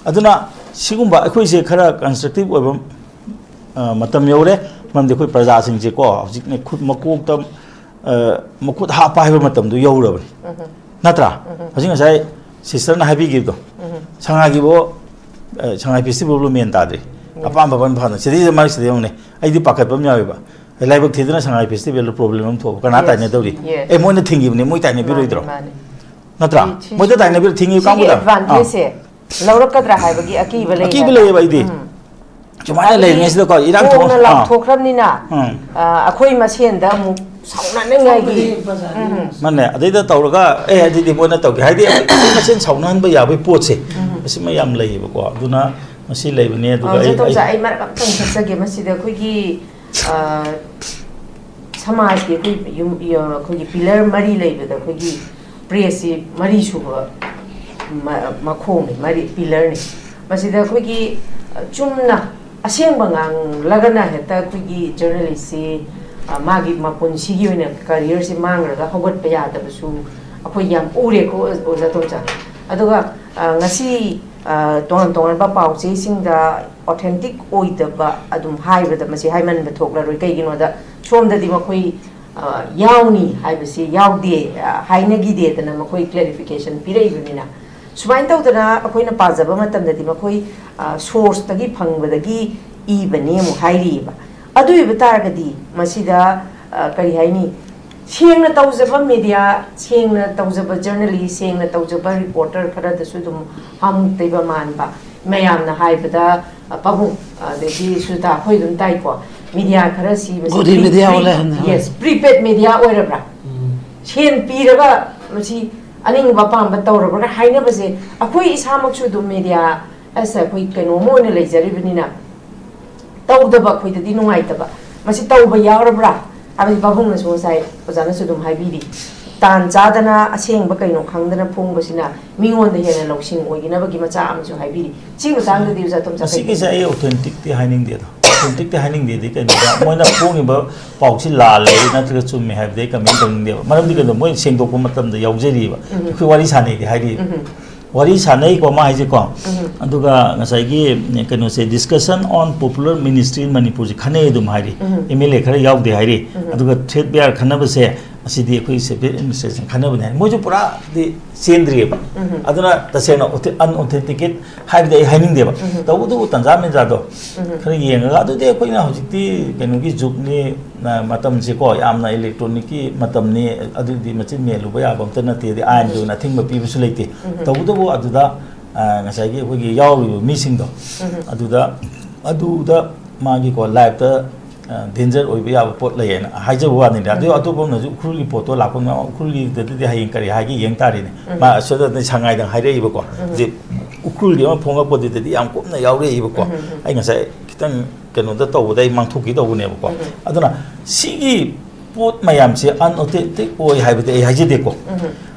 ꯑꯗꯨꯅ ꯁꯤꯒꯨꯝꯕ ꯑꯩꯈꯣꯏꯁꯦ ꯈꯔ ꯀꯟꯁꯇ꯭ꯔꯛꯇꯤꯚ ꯑꯣꯏꯕ, ꯑ, ꯃꯇꯝ ꯌꯧꯔꯦ꯫ ꯃꯔꯝꯗꯤ ꯑꯩꯈꯣꯏ ꯄ꯭ꯔꯖꯥꯁꯤꯡꯁꯦꯀꯣ, ꯍꯧꯖꯤꯛꯅꯦ ꯈꯨꯠ ꯃꯀꯣꯛꯇ, ꯑ, ꯃꯈꯨꯠ ꯍꯥꯞꯄ ꯍꯥꯏꯕ ꯃꯇꯝꯗꯨ ꯌꯧꯔꯕꯅꯤ꯫ ꯅꯠꯇ꯭ꯔꯥ? ꯍꯧꯖꯤꯛ ꯉꯁꯥꯏ ꯁꯤꯁꯇꯔꯅ ꯍꯥꯏꯕꯤꯈꯤꯕꯗꯣ, ꯁꯉꯥꯏꯒꯤꯕꯨ, ꯑ, ꯁꯉꯥꯏ ꯐꯦꯁꯇꯤꯚꯦꯜꯕꯨ ꯃꯦꯟ ꯇꯥꯗ꯭ꯔꯤ꯫ ꯑꯄꯥꯝꯕ ꯑꯄꯥꯝꯕ ꯐꯅ ꯁꯤꯗꯩꯗ ꯃꯔꯛꯁꯤꯗ ꯌꯦꯡꯉꯨꯅꯦ, ꯑꯩꯗꯤ ꯄꯥꯈꯠꯄ ꯑꯃ ꯌꯥꯎꯋꯦꯕ꯫ ꯑꯦ, ꯂꯥꯏꯕꯛ ꯊꯤꯗꯅ ꯁꯉꯥꯏ ꯐꯦꯁꯇꯤꯚꯦꯜꯗ ꯄ꯭ꯔꯣꯕ꯭ꯂꯦꯝ ꯑꯃ ꯊꯣꯛꯑꯕ, ꯀꯅꯥ Yes. ꯇꯥꯏꯅꯗꯧꯔꯤ? Yes. ꯑꯦ, ꯃꯣꯏꯅ ꯊꯤꯡꯈꯤꯕꯅꯦ, ꯃꯣꯏ ꯇꯥꯏꯅꯕꯤꯔꯣꯏꯗ꯭ꯔꯣ? ꯃꯥꯅꯦ, ꯃꯥꯅꯦ꯫ ꯅꯠꯇ꯭ꯔꯥ? ꯁꯤ- ꯁꯤ- ꯃꯣꯏꯗ ꯇꯥꯏꯅꯕꯤꯔ ꯊꯤꯡꯉꯤ ꯁꯤꯒꯤ ꯀꯥꯡꯕꯨꯗ꯫ ꯑꯥ꯫ Advantageꯁꯦ ꯂꯧꯔꯛꯀꯗ꯭ꯔꯥ ꯍꯥꯏꯕꯒꯤ ꯑꯀꯤꯕ ꯂꯩ ꯑꯀꯤꯕ ꯍꯥꯏꯕ꯫ ꯂꯩꯌꯦꯕ ꯑꯩꯗꯤ꯫ ꯎꯝ꯫ ꯁꯨꯃꯥꯏꯅ ꯂꯩꯔꯤꯉꯩꯁꯤꯗꯀꯣ, ꯏꯔꯥꯡ ꯊꯣꯛ-, ꯐꯣꯡꯅ ꯑꯥ꯫ ꯂꯥꯎꯊꯣꯛꯈ꯭ꯔꯕꯅꯤꯅ, ꯎꯝ꯫ ꯑ, ꯑꯩꯈꯣꯏ ꯃꯁꯦꯟꯗ ꯑꯃꯨꯛ ꯁꯥꯎꯅꯅꯤꯡꯉꯥꯏꯒꯤ꯫ ꯎꯝ꯫ ꯃꯥꯅꯦ, ꯑꯗꯩꯗ ꯇꯧꯔꯒ, "ꯑꯦ, ꯑꯗꯨꯗꯤ ꯃꯣꯏꯅ ꯇꯧꯒꯦ" ꯍꯥꯏꯗꯤ, ꯑꯩꯈꯣꯏ ꯃꯁꯦꯟ ꯁꯥꯎꯅꯍꯟꯕ ꯌꯥꯕꯒꯤ ꯄꯣꯠꯁꯦ, ꯎꯝ꯫ ꯃꯁꯤꯃ ꯌꯥꯝ ꯂꯩꯌꯦꯕꯀꯣ꯫ ꯑꯗꯨꯅ ꯃꯁꯤ ꯂꯩꯕꯅꯦ꯫ ꯑꯗꯨꯒ ꯑ, ꯑꯩ, ꯖꯇꯣꯝꯆꯥ, ꯑꯩ ꯑꯩ ꯃꯔꯛ ꯑꯝꯇꯪ ꯊꯠꯆꯒꯦ꯫ ꯃꯁꯤꯗ ꯑꯩꯈꯣꯏꯒꯤ, ꯑ, ꯁꯃꯥꯖꯀꯤ ꯑꯩꯈꯣꯏ ꯌꯨꯝ, ꯑ, ꯑꯩꯈꯣꯏꯒꯤ pillar ꯃꯔꯤ ꯂꯩꯕꯗ ꯑꯩꯈꯣꯏꯒꯤ pressꯁꯤ ꯃꯔꯤꯁꯨꯕ ꯃ-, ꯃꯈꯣꯡꯅꯤ, ꯃꯔꯤ, pillarꯅꯤ꯫ ꯃꯁꯤꯗ ꯑꯩꯈꯣꯏꯒꯤ, ꯑ, ꯆꯨꯝꯅ ꯑꯁꯦꯡꯕ ꯉꯥꯡꯂꯒꯅ ꯍꯦꯛꯇ ꯑꯩꯈꯣꯏꯒꯤ journalistꯁꯤ, ꯑ, ꯃꯥꯒꯤ ꯃꯄꯨꯟꯁꯤꯒꯤ ꯑꯣꯏꯅ careerꯁꯤ ꯃꯥꯡꯈ꯭ꯔꯒ ꯍꯧꯒꯠꯄ ꯌꯥꯗꯕꯁꯨ ꯑꯩꯈꯣꯏ ꯌꯥꯝ ꯎꯔꯦꯀꯣ, ꯑꯣꯖꯥ ꯇꯣꯝꯆꯥ꯫ ꯑꯗꯨꯒ, ꯑ, ꯉꯁꯤ, ꯑ, ꯇꯣꯉꯥꯟ ꯇꯣꯉꯥꯟꯕ ꯄꯥꯎ ꯆꯦꯁꯤꯡꯗ authentic ꯑꯣꯏꯗꯕ ꯑꯗꯨꯝ ꯍꯥꯏꯕꯗ ꯃꯁꯤ ꯍꯥꯏꯃꯟꯕ ꯊꯣꯛꯂꯔꯣꯏ꯫ ꯀꯩꯒꯤꯅꯣꯗ ꯁꯣꯝꯗꯗꯤ ꯃꯈꯣꯏ, ꯑ, ꯌꯥꯎꯅꯤ ꯍꯥꯏꯕꯁꯤ ꯌꯥꯎꯗꯦ, ꯑ, ꯍꯥꯏꯅꯈꯤꯗꯦꯗꯅ ꯃꯈꯣꯏ clarification ꯄꯤꯔꯛꯏꯕꯅꯤꯅ꯫ ꯁꯨꯃꯥꯏꯅ ꯇꯧꯗꯅ ꯑꯩꯈꯣꯏꯅ ꯄꯥꯖꯕ ꯃꯇꯝꯗꯗꯤ ꯃꯈꯣꯏ, ꯑ, sourceꯇꯒꯤ ꯐꯪꯕꯗꯒꯤ ꯏꯕꯅꯦ ꯑꯃꯨꯛ ꯍꯥꯏꯔꯤꯑꯕ꯫ ꯑꯗꯨ ꯑꯣꯏꯕ ꯇꯥꯔꯒꯗꯤ ꯃꯁꯤꯗ, ꯑ, ꯀꯔꯤ ꯍꯥꯏꯅꯤ, ꯁꯦꯡꯅ ꯇꯧꯖꯕ media, ꯁꯦꯡꯅ ꯇꯧꯖꯕ journalist, ꯁꯦꯡꯅ ꯇꯧꯖꯕ reporter ꯈꯔꯗꯁꯨ ꯑꯗꯨꯝ ꯍꯥꯃꯨꯛ ꯇꯩꯕ ꯃꯥꯟꯕ, ꯃꯌꯥꯝꯅ ꯍꯥꯏꯕꯗ, ꯑ, ꯄꯥꯕꯨꯡ, ꯑꯗꯒꯤ ꯁꯨꯖꯥꯇꯥ, ꯑꯩꯈꯣꯏ ꯑꯗꯨꯝ ꯇꯥꯏꯀꯣ, media ꯈꯔꯁꯤ ꯃꯁꯤ ꯒꯣꯗꯤ pre-, media pre-, ꯑꯣꯜꯂꯦ ꯍꯥꯏꯅ꯫ Yes, prepaid media ꯑꯣꯏꯔꯕ꯭ꯔꯥ? ꯎꯝ꯫ ꯁꯦꯟ ꯄꯤꯔꯒ ꯃꯁꯤ ꯑꯅꯤꯡꯕ ꯑꯄꯥꯝꯕ ꯇꯧꯔꯕ꯭ꯔꯥ ꯍꯥꯏꯅꯕꯁꯦ, ꯑꯩꯈꯣꯏ ꯏꯁꯥꯃꯛꯁꯨ ꯑꯗꯨꯝ media ꯑꯁ ꯑꯩꯈꯣꯏ ꯀꯩꯅꯣꯝꯃ ꯑꯣꯏꯅ ꯂꯩꯖꯔꯤꯕꯅꯤꯅ, ꯇꯧꯗꯕ ꯑꯩꯈꯣꯏꯗꯗꯤ ꯅꯨꯡꯉꯥꯏꯇꯕ꯫ ꯃꯁꯤ ꯇꯧꯕ ꯌꯥꯎꯔꯕ꯭ꯔꯥ ꯍꯥꯏꯕꯗꯤ ꯄꯥꯕꯨꯡꯅꯁꯨ ꯉꯁꯥꯏ ꯑꯣꯖꯥꯅꯁꯨ ꯑꯗꯨꯝ ꯍꯥꯏꯕꯤꯔꯤ, ꯇꯥꯟ ꯆꯥꯗꯅ ꯑꯁꯦꯡꯕ ꯀꯩꯅꯣ ꯈꯪꯗꯅ ꯐꯣꯡꯕꯁꯤꯅ ꯃꯤꯉꯣꯟꯗ ꯍꯦꯟꯅ ꯂꯧꯁꯤꯡ ꯑꯣꯏꯒꯅꯕꯒꯤ ꯃꯆꯥꯛ ꯑꯃꯁꯨ ꯍꯥꯏꯕꯤꯔꯤ꯫ ꯁꯤ ꯃꯇꯥꯡꯗꯗꯤ ꯑꯣꯖꯥ ꯇꯣꯝꯆꯥ ꯀꯩ ꯃꯁꯤꯒꯤꯁꯦ ꯀꯩ ꯑꯩ authenticꯇꯤ ꯍꯥꯏꯅꯤꯡꯗꯦꯗ꯫ Authenticꯇꯤ ꯍꯥꯏꯅꯤꯡꯗꯦꯗꯤ ꯀꯩꯅꯣꯗ, ꯃꯣꯏꯅ ꯐꯣꯡꯉꯤꯕ ꯄꯥꯎꯁꯤ ꯂꯥꯜꯂꯦ ꯅꯠꯇ꯭ꯔꯒ ꯆꯨꯝꯃꯦ ꯍꯥꯏꯕꯗꯤ ꯑꯩ comment ꯇꯧꯅꯤꯡꯗꯦꯕ꯫ ꯃꯔꯝꯗꯤ ꯀꯩꯅꯣ, ꯃꯣꯏ ꯁꯦꯡꯗꯣꯛꯄ ꯃꯇꯝꯗ ꯌꯥꯎꯖꯔꯤꯕ꯫ ꯎꯝ꯫ ꯑꯩꯈꯣꯏ ꯋꯥꯔꯤ ꯁꯥꯟꯅꯩꯗꯤ ꯍꯥꯏꯔꯤ꯫ ꯎꯝ꯫ ꯋꯥꯔꯤ ꯁꯥꯟꯅꯩꯀꯣ ꯃꯥ ꯍꯥꯏꯁꯦꯀꯣ꯫ ꯎꯝ꯫ ꯑꯗꯨꯒ ꯉꯁꯥꯏꯒꯤ ꯀꯩꯅꯣꯁꯦ, discussion on popular ministry in ꯃꯅꯤꯄꯨꯔꯁꯦ ꯈꯟꯅꯩ ꯑꯗꯨꯝ ꯍꯥꯏꯔꯤ꯫ ꯎꯝ꯫ MLA ꯈꯔ ꯌꯥꯎꯗꯦ ꯍꯥꯏꯔꯤ꯫ ꯎꯝ꯫ ꯑꯗꯨꯒ threat bear ꯈꯟꯅꯕꯁꯦ ꯑꯁꯤꯗꯤ ꯑꯩꯈꯣꯏ ꯁꯦꯄꯔꯦꯠ ꯑꯦꯗꯃꯤꯅꯤꯁꯇ꯭ꯔꯦꯁꯟ ꯈꯟꯅꯕꯅꯤ ꯍꯥꯏ, ꯃꯣꯏꯁꯨ ꯄꯨꯔꯥꯗꯤ ꯆꯦꯟꯗ꯭ꯔꯤꯑꯕ꯫ ꯎꯝ꯫ ꯑꯗꯨꯅ ꯇꯁꯦꯡꯅ ꯑꯟꯑꯣꯊꯦꯟꯇꯤꯀꯦꯠ ꯍꯥꯏꯕꯗꯤ ꯑꯩ ꯍꯥꯏꯅꯤꯡꯗꯦꯕ꯫ ꯎꯝ꯫ ꯇꯧꯕꯇꯕꯨ ꯇꯟꯖꯥ ꯃꯦꯟꯖꯥꯗꯣ ꯎꯝ꯫ ꯈꯔ ꯌꯦꯡꯉꯒ, ꯑꯗꯨꯗꯤ ꯑꯩꯈꯣꯏꯅ ꯍꯧꯖꯤꯛꯇꯤ ꯀꯩꯅꯣꯒꯤ ꯖꯨꯒꯅꯤ, ꯑ, ꯃꯇꯝꯁꯦꯀꯣ, ꯌꯥꯝꯅ ꯏꯂꯦꯛꯇ꯭ꯔꯣꯅꯤꯛꯀꯤ ꯃꯇꯝꯅꯤ, ꯑꯗꯨꯗꯤ ꯃꯆꯤꯟ ꯃꯦꯜꯂꯨꯕ ꯌꯥꯕ ꯑꯝꯇ ꯅꯠꯇꯦ, ꯑꯗꯩ ꯑꯥꯏꯟꯒꯤ ꯎꯝ꯫ ꯑꯣꯏꯅ ꯑꯊꯤꯡꯕ ꯄꯤꯕꯁꯨ ꯂꯩꯇꯦ꯫ ꯎꯝ꯫ ꯇꯧꯕꯇꯕꯨ ꯑꯗꯨꯗ, ꯑ, ꯉꯁꯥꯏꯒꯤ ꯑꯩꯈꯣꯏꯒꯤ ꯌꯥꯎꯔꯤꯕ ꯃꯤꯁꯤꯡꯗꯣ ꯎꯝ꯫ ꯑꯗꯨꯗ, ꯑꯗꯨꯗ ꯃꯥꯒꯤꯀꯣ ꯂꯥꯏꯐꯇ ꯗꯦꯟꯖꯔ ꯑꯣꯏꯕ ꯌꯥꯕ ꯄꯣꯠ ꯂꯩꯌꯦꯅ ꯍꯥꯏꯖꯕ ꯋꯥꯅꯤꯗ꯫ ꯑꯗꯨ ꯎꯝ꯫ ꯑꯇꯣꯞꯄ ꯑꯃꯅꯁꯨ ꯎꯈ꯭ꯔꯨꯜꯒꯤ ꯄꯣꯠꯇꯣ ꯂꯥꯛꯄ ꯉꯝ-, ꯎꯈ꯭ꯔꯨꯜꯒꯤꯗꯗꯤ ꯍꯌꯦꯡ ꯀꯔꯤ ꯍꯥꯏꯒꯦ ꯌꯦꯡ ꯇꯥꯔꯦꯅꯦ꯫ ꯎꯝ꯫ ꯃꯥ ꯑꯁꯣꯝꯗ ꯁꯉꯥꯏꯗꯪ ꯍꯥꯏꯔꯛꯏꯕꯀꯣ꯫ ꯎꯝ꯫ ꯍꯧꯖꯤꯛ ꯎꯈ꯭ꯔꯨꯜꯒꯤ ꯑꯃ ꯐꯣꯡꯉꯛꯄꯗꯨꯗꯗꯤ ꯌꯥꯝ ꯀꯨꯞꯅ ꯌꯥꯎꯔꯛꯏꯕꯀꯣ꯫ ꯎꯝ, ꯎꯝ, ꯎꯝ꯫ ꯑꯩ ꯉꯁꯥꯏ ꯈꯤꯇꯪ ꯀꯩꯅꯣꯗ ꯇꯧꯕꯗ ꯑꯩ ꯃꯥꯡꯊꯣꯛꯈꯤ ꯇꯧꯕꯅꯦꯕꯀꯣ꯫ ꯎꯝ, ꯎꯝ꯫ ꯑꯗꯨꯅ ꯁꯤꯒꯤ ꯄꯣꯠ ꯃꯌꯥꯝꯁꯦ ꯑꯟꯑꯣꯊꯦꯟꯇꯤꯛ ꯑꯣꯏ ꯍꯥꯏꯕꯗꯤ ꯑꯩ ꯍꯥꯏꯖꯗꯦꯀꯣ꯫ ꯎꯝ꯫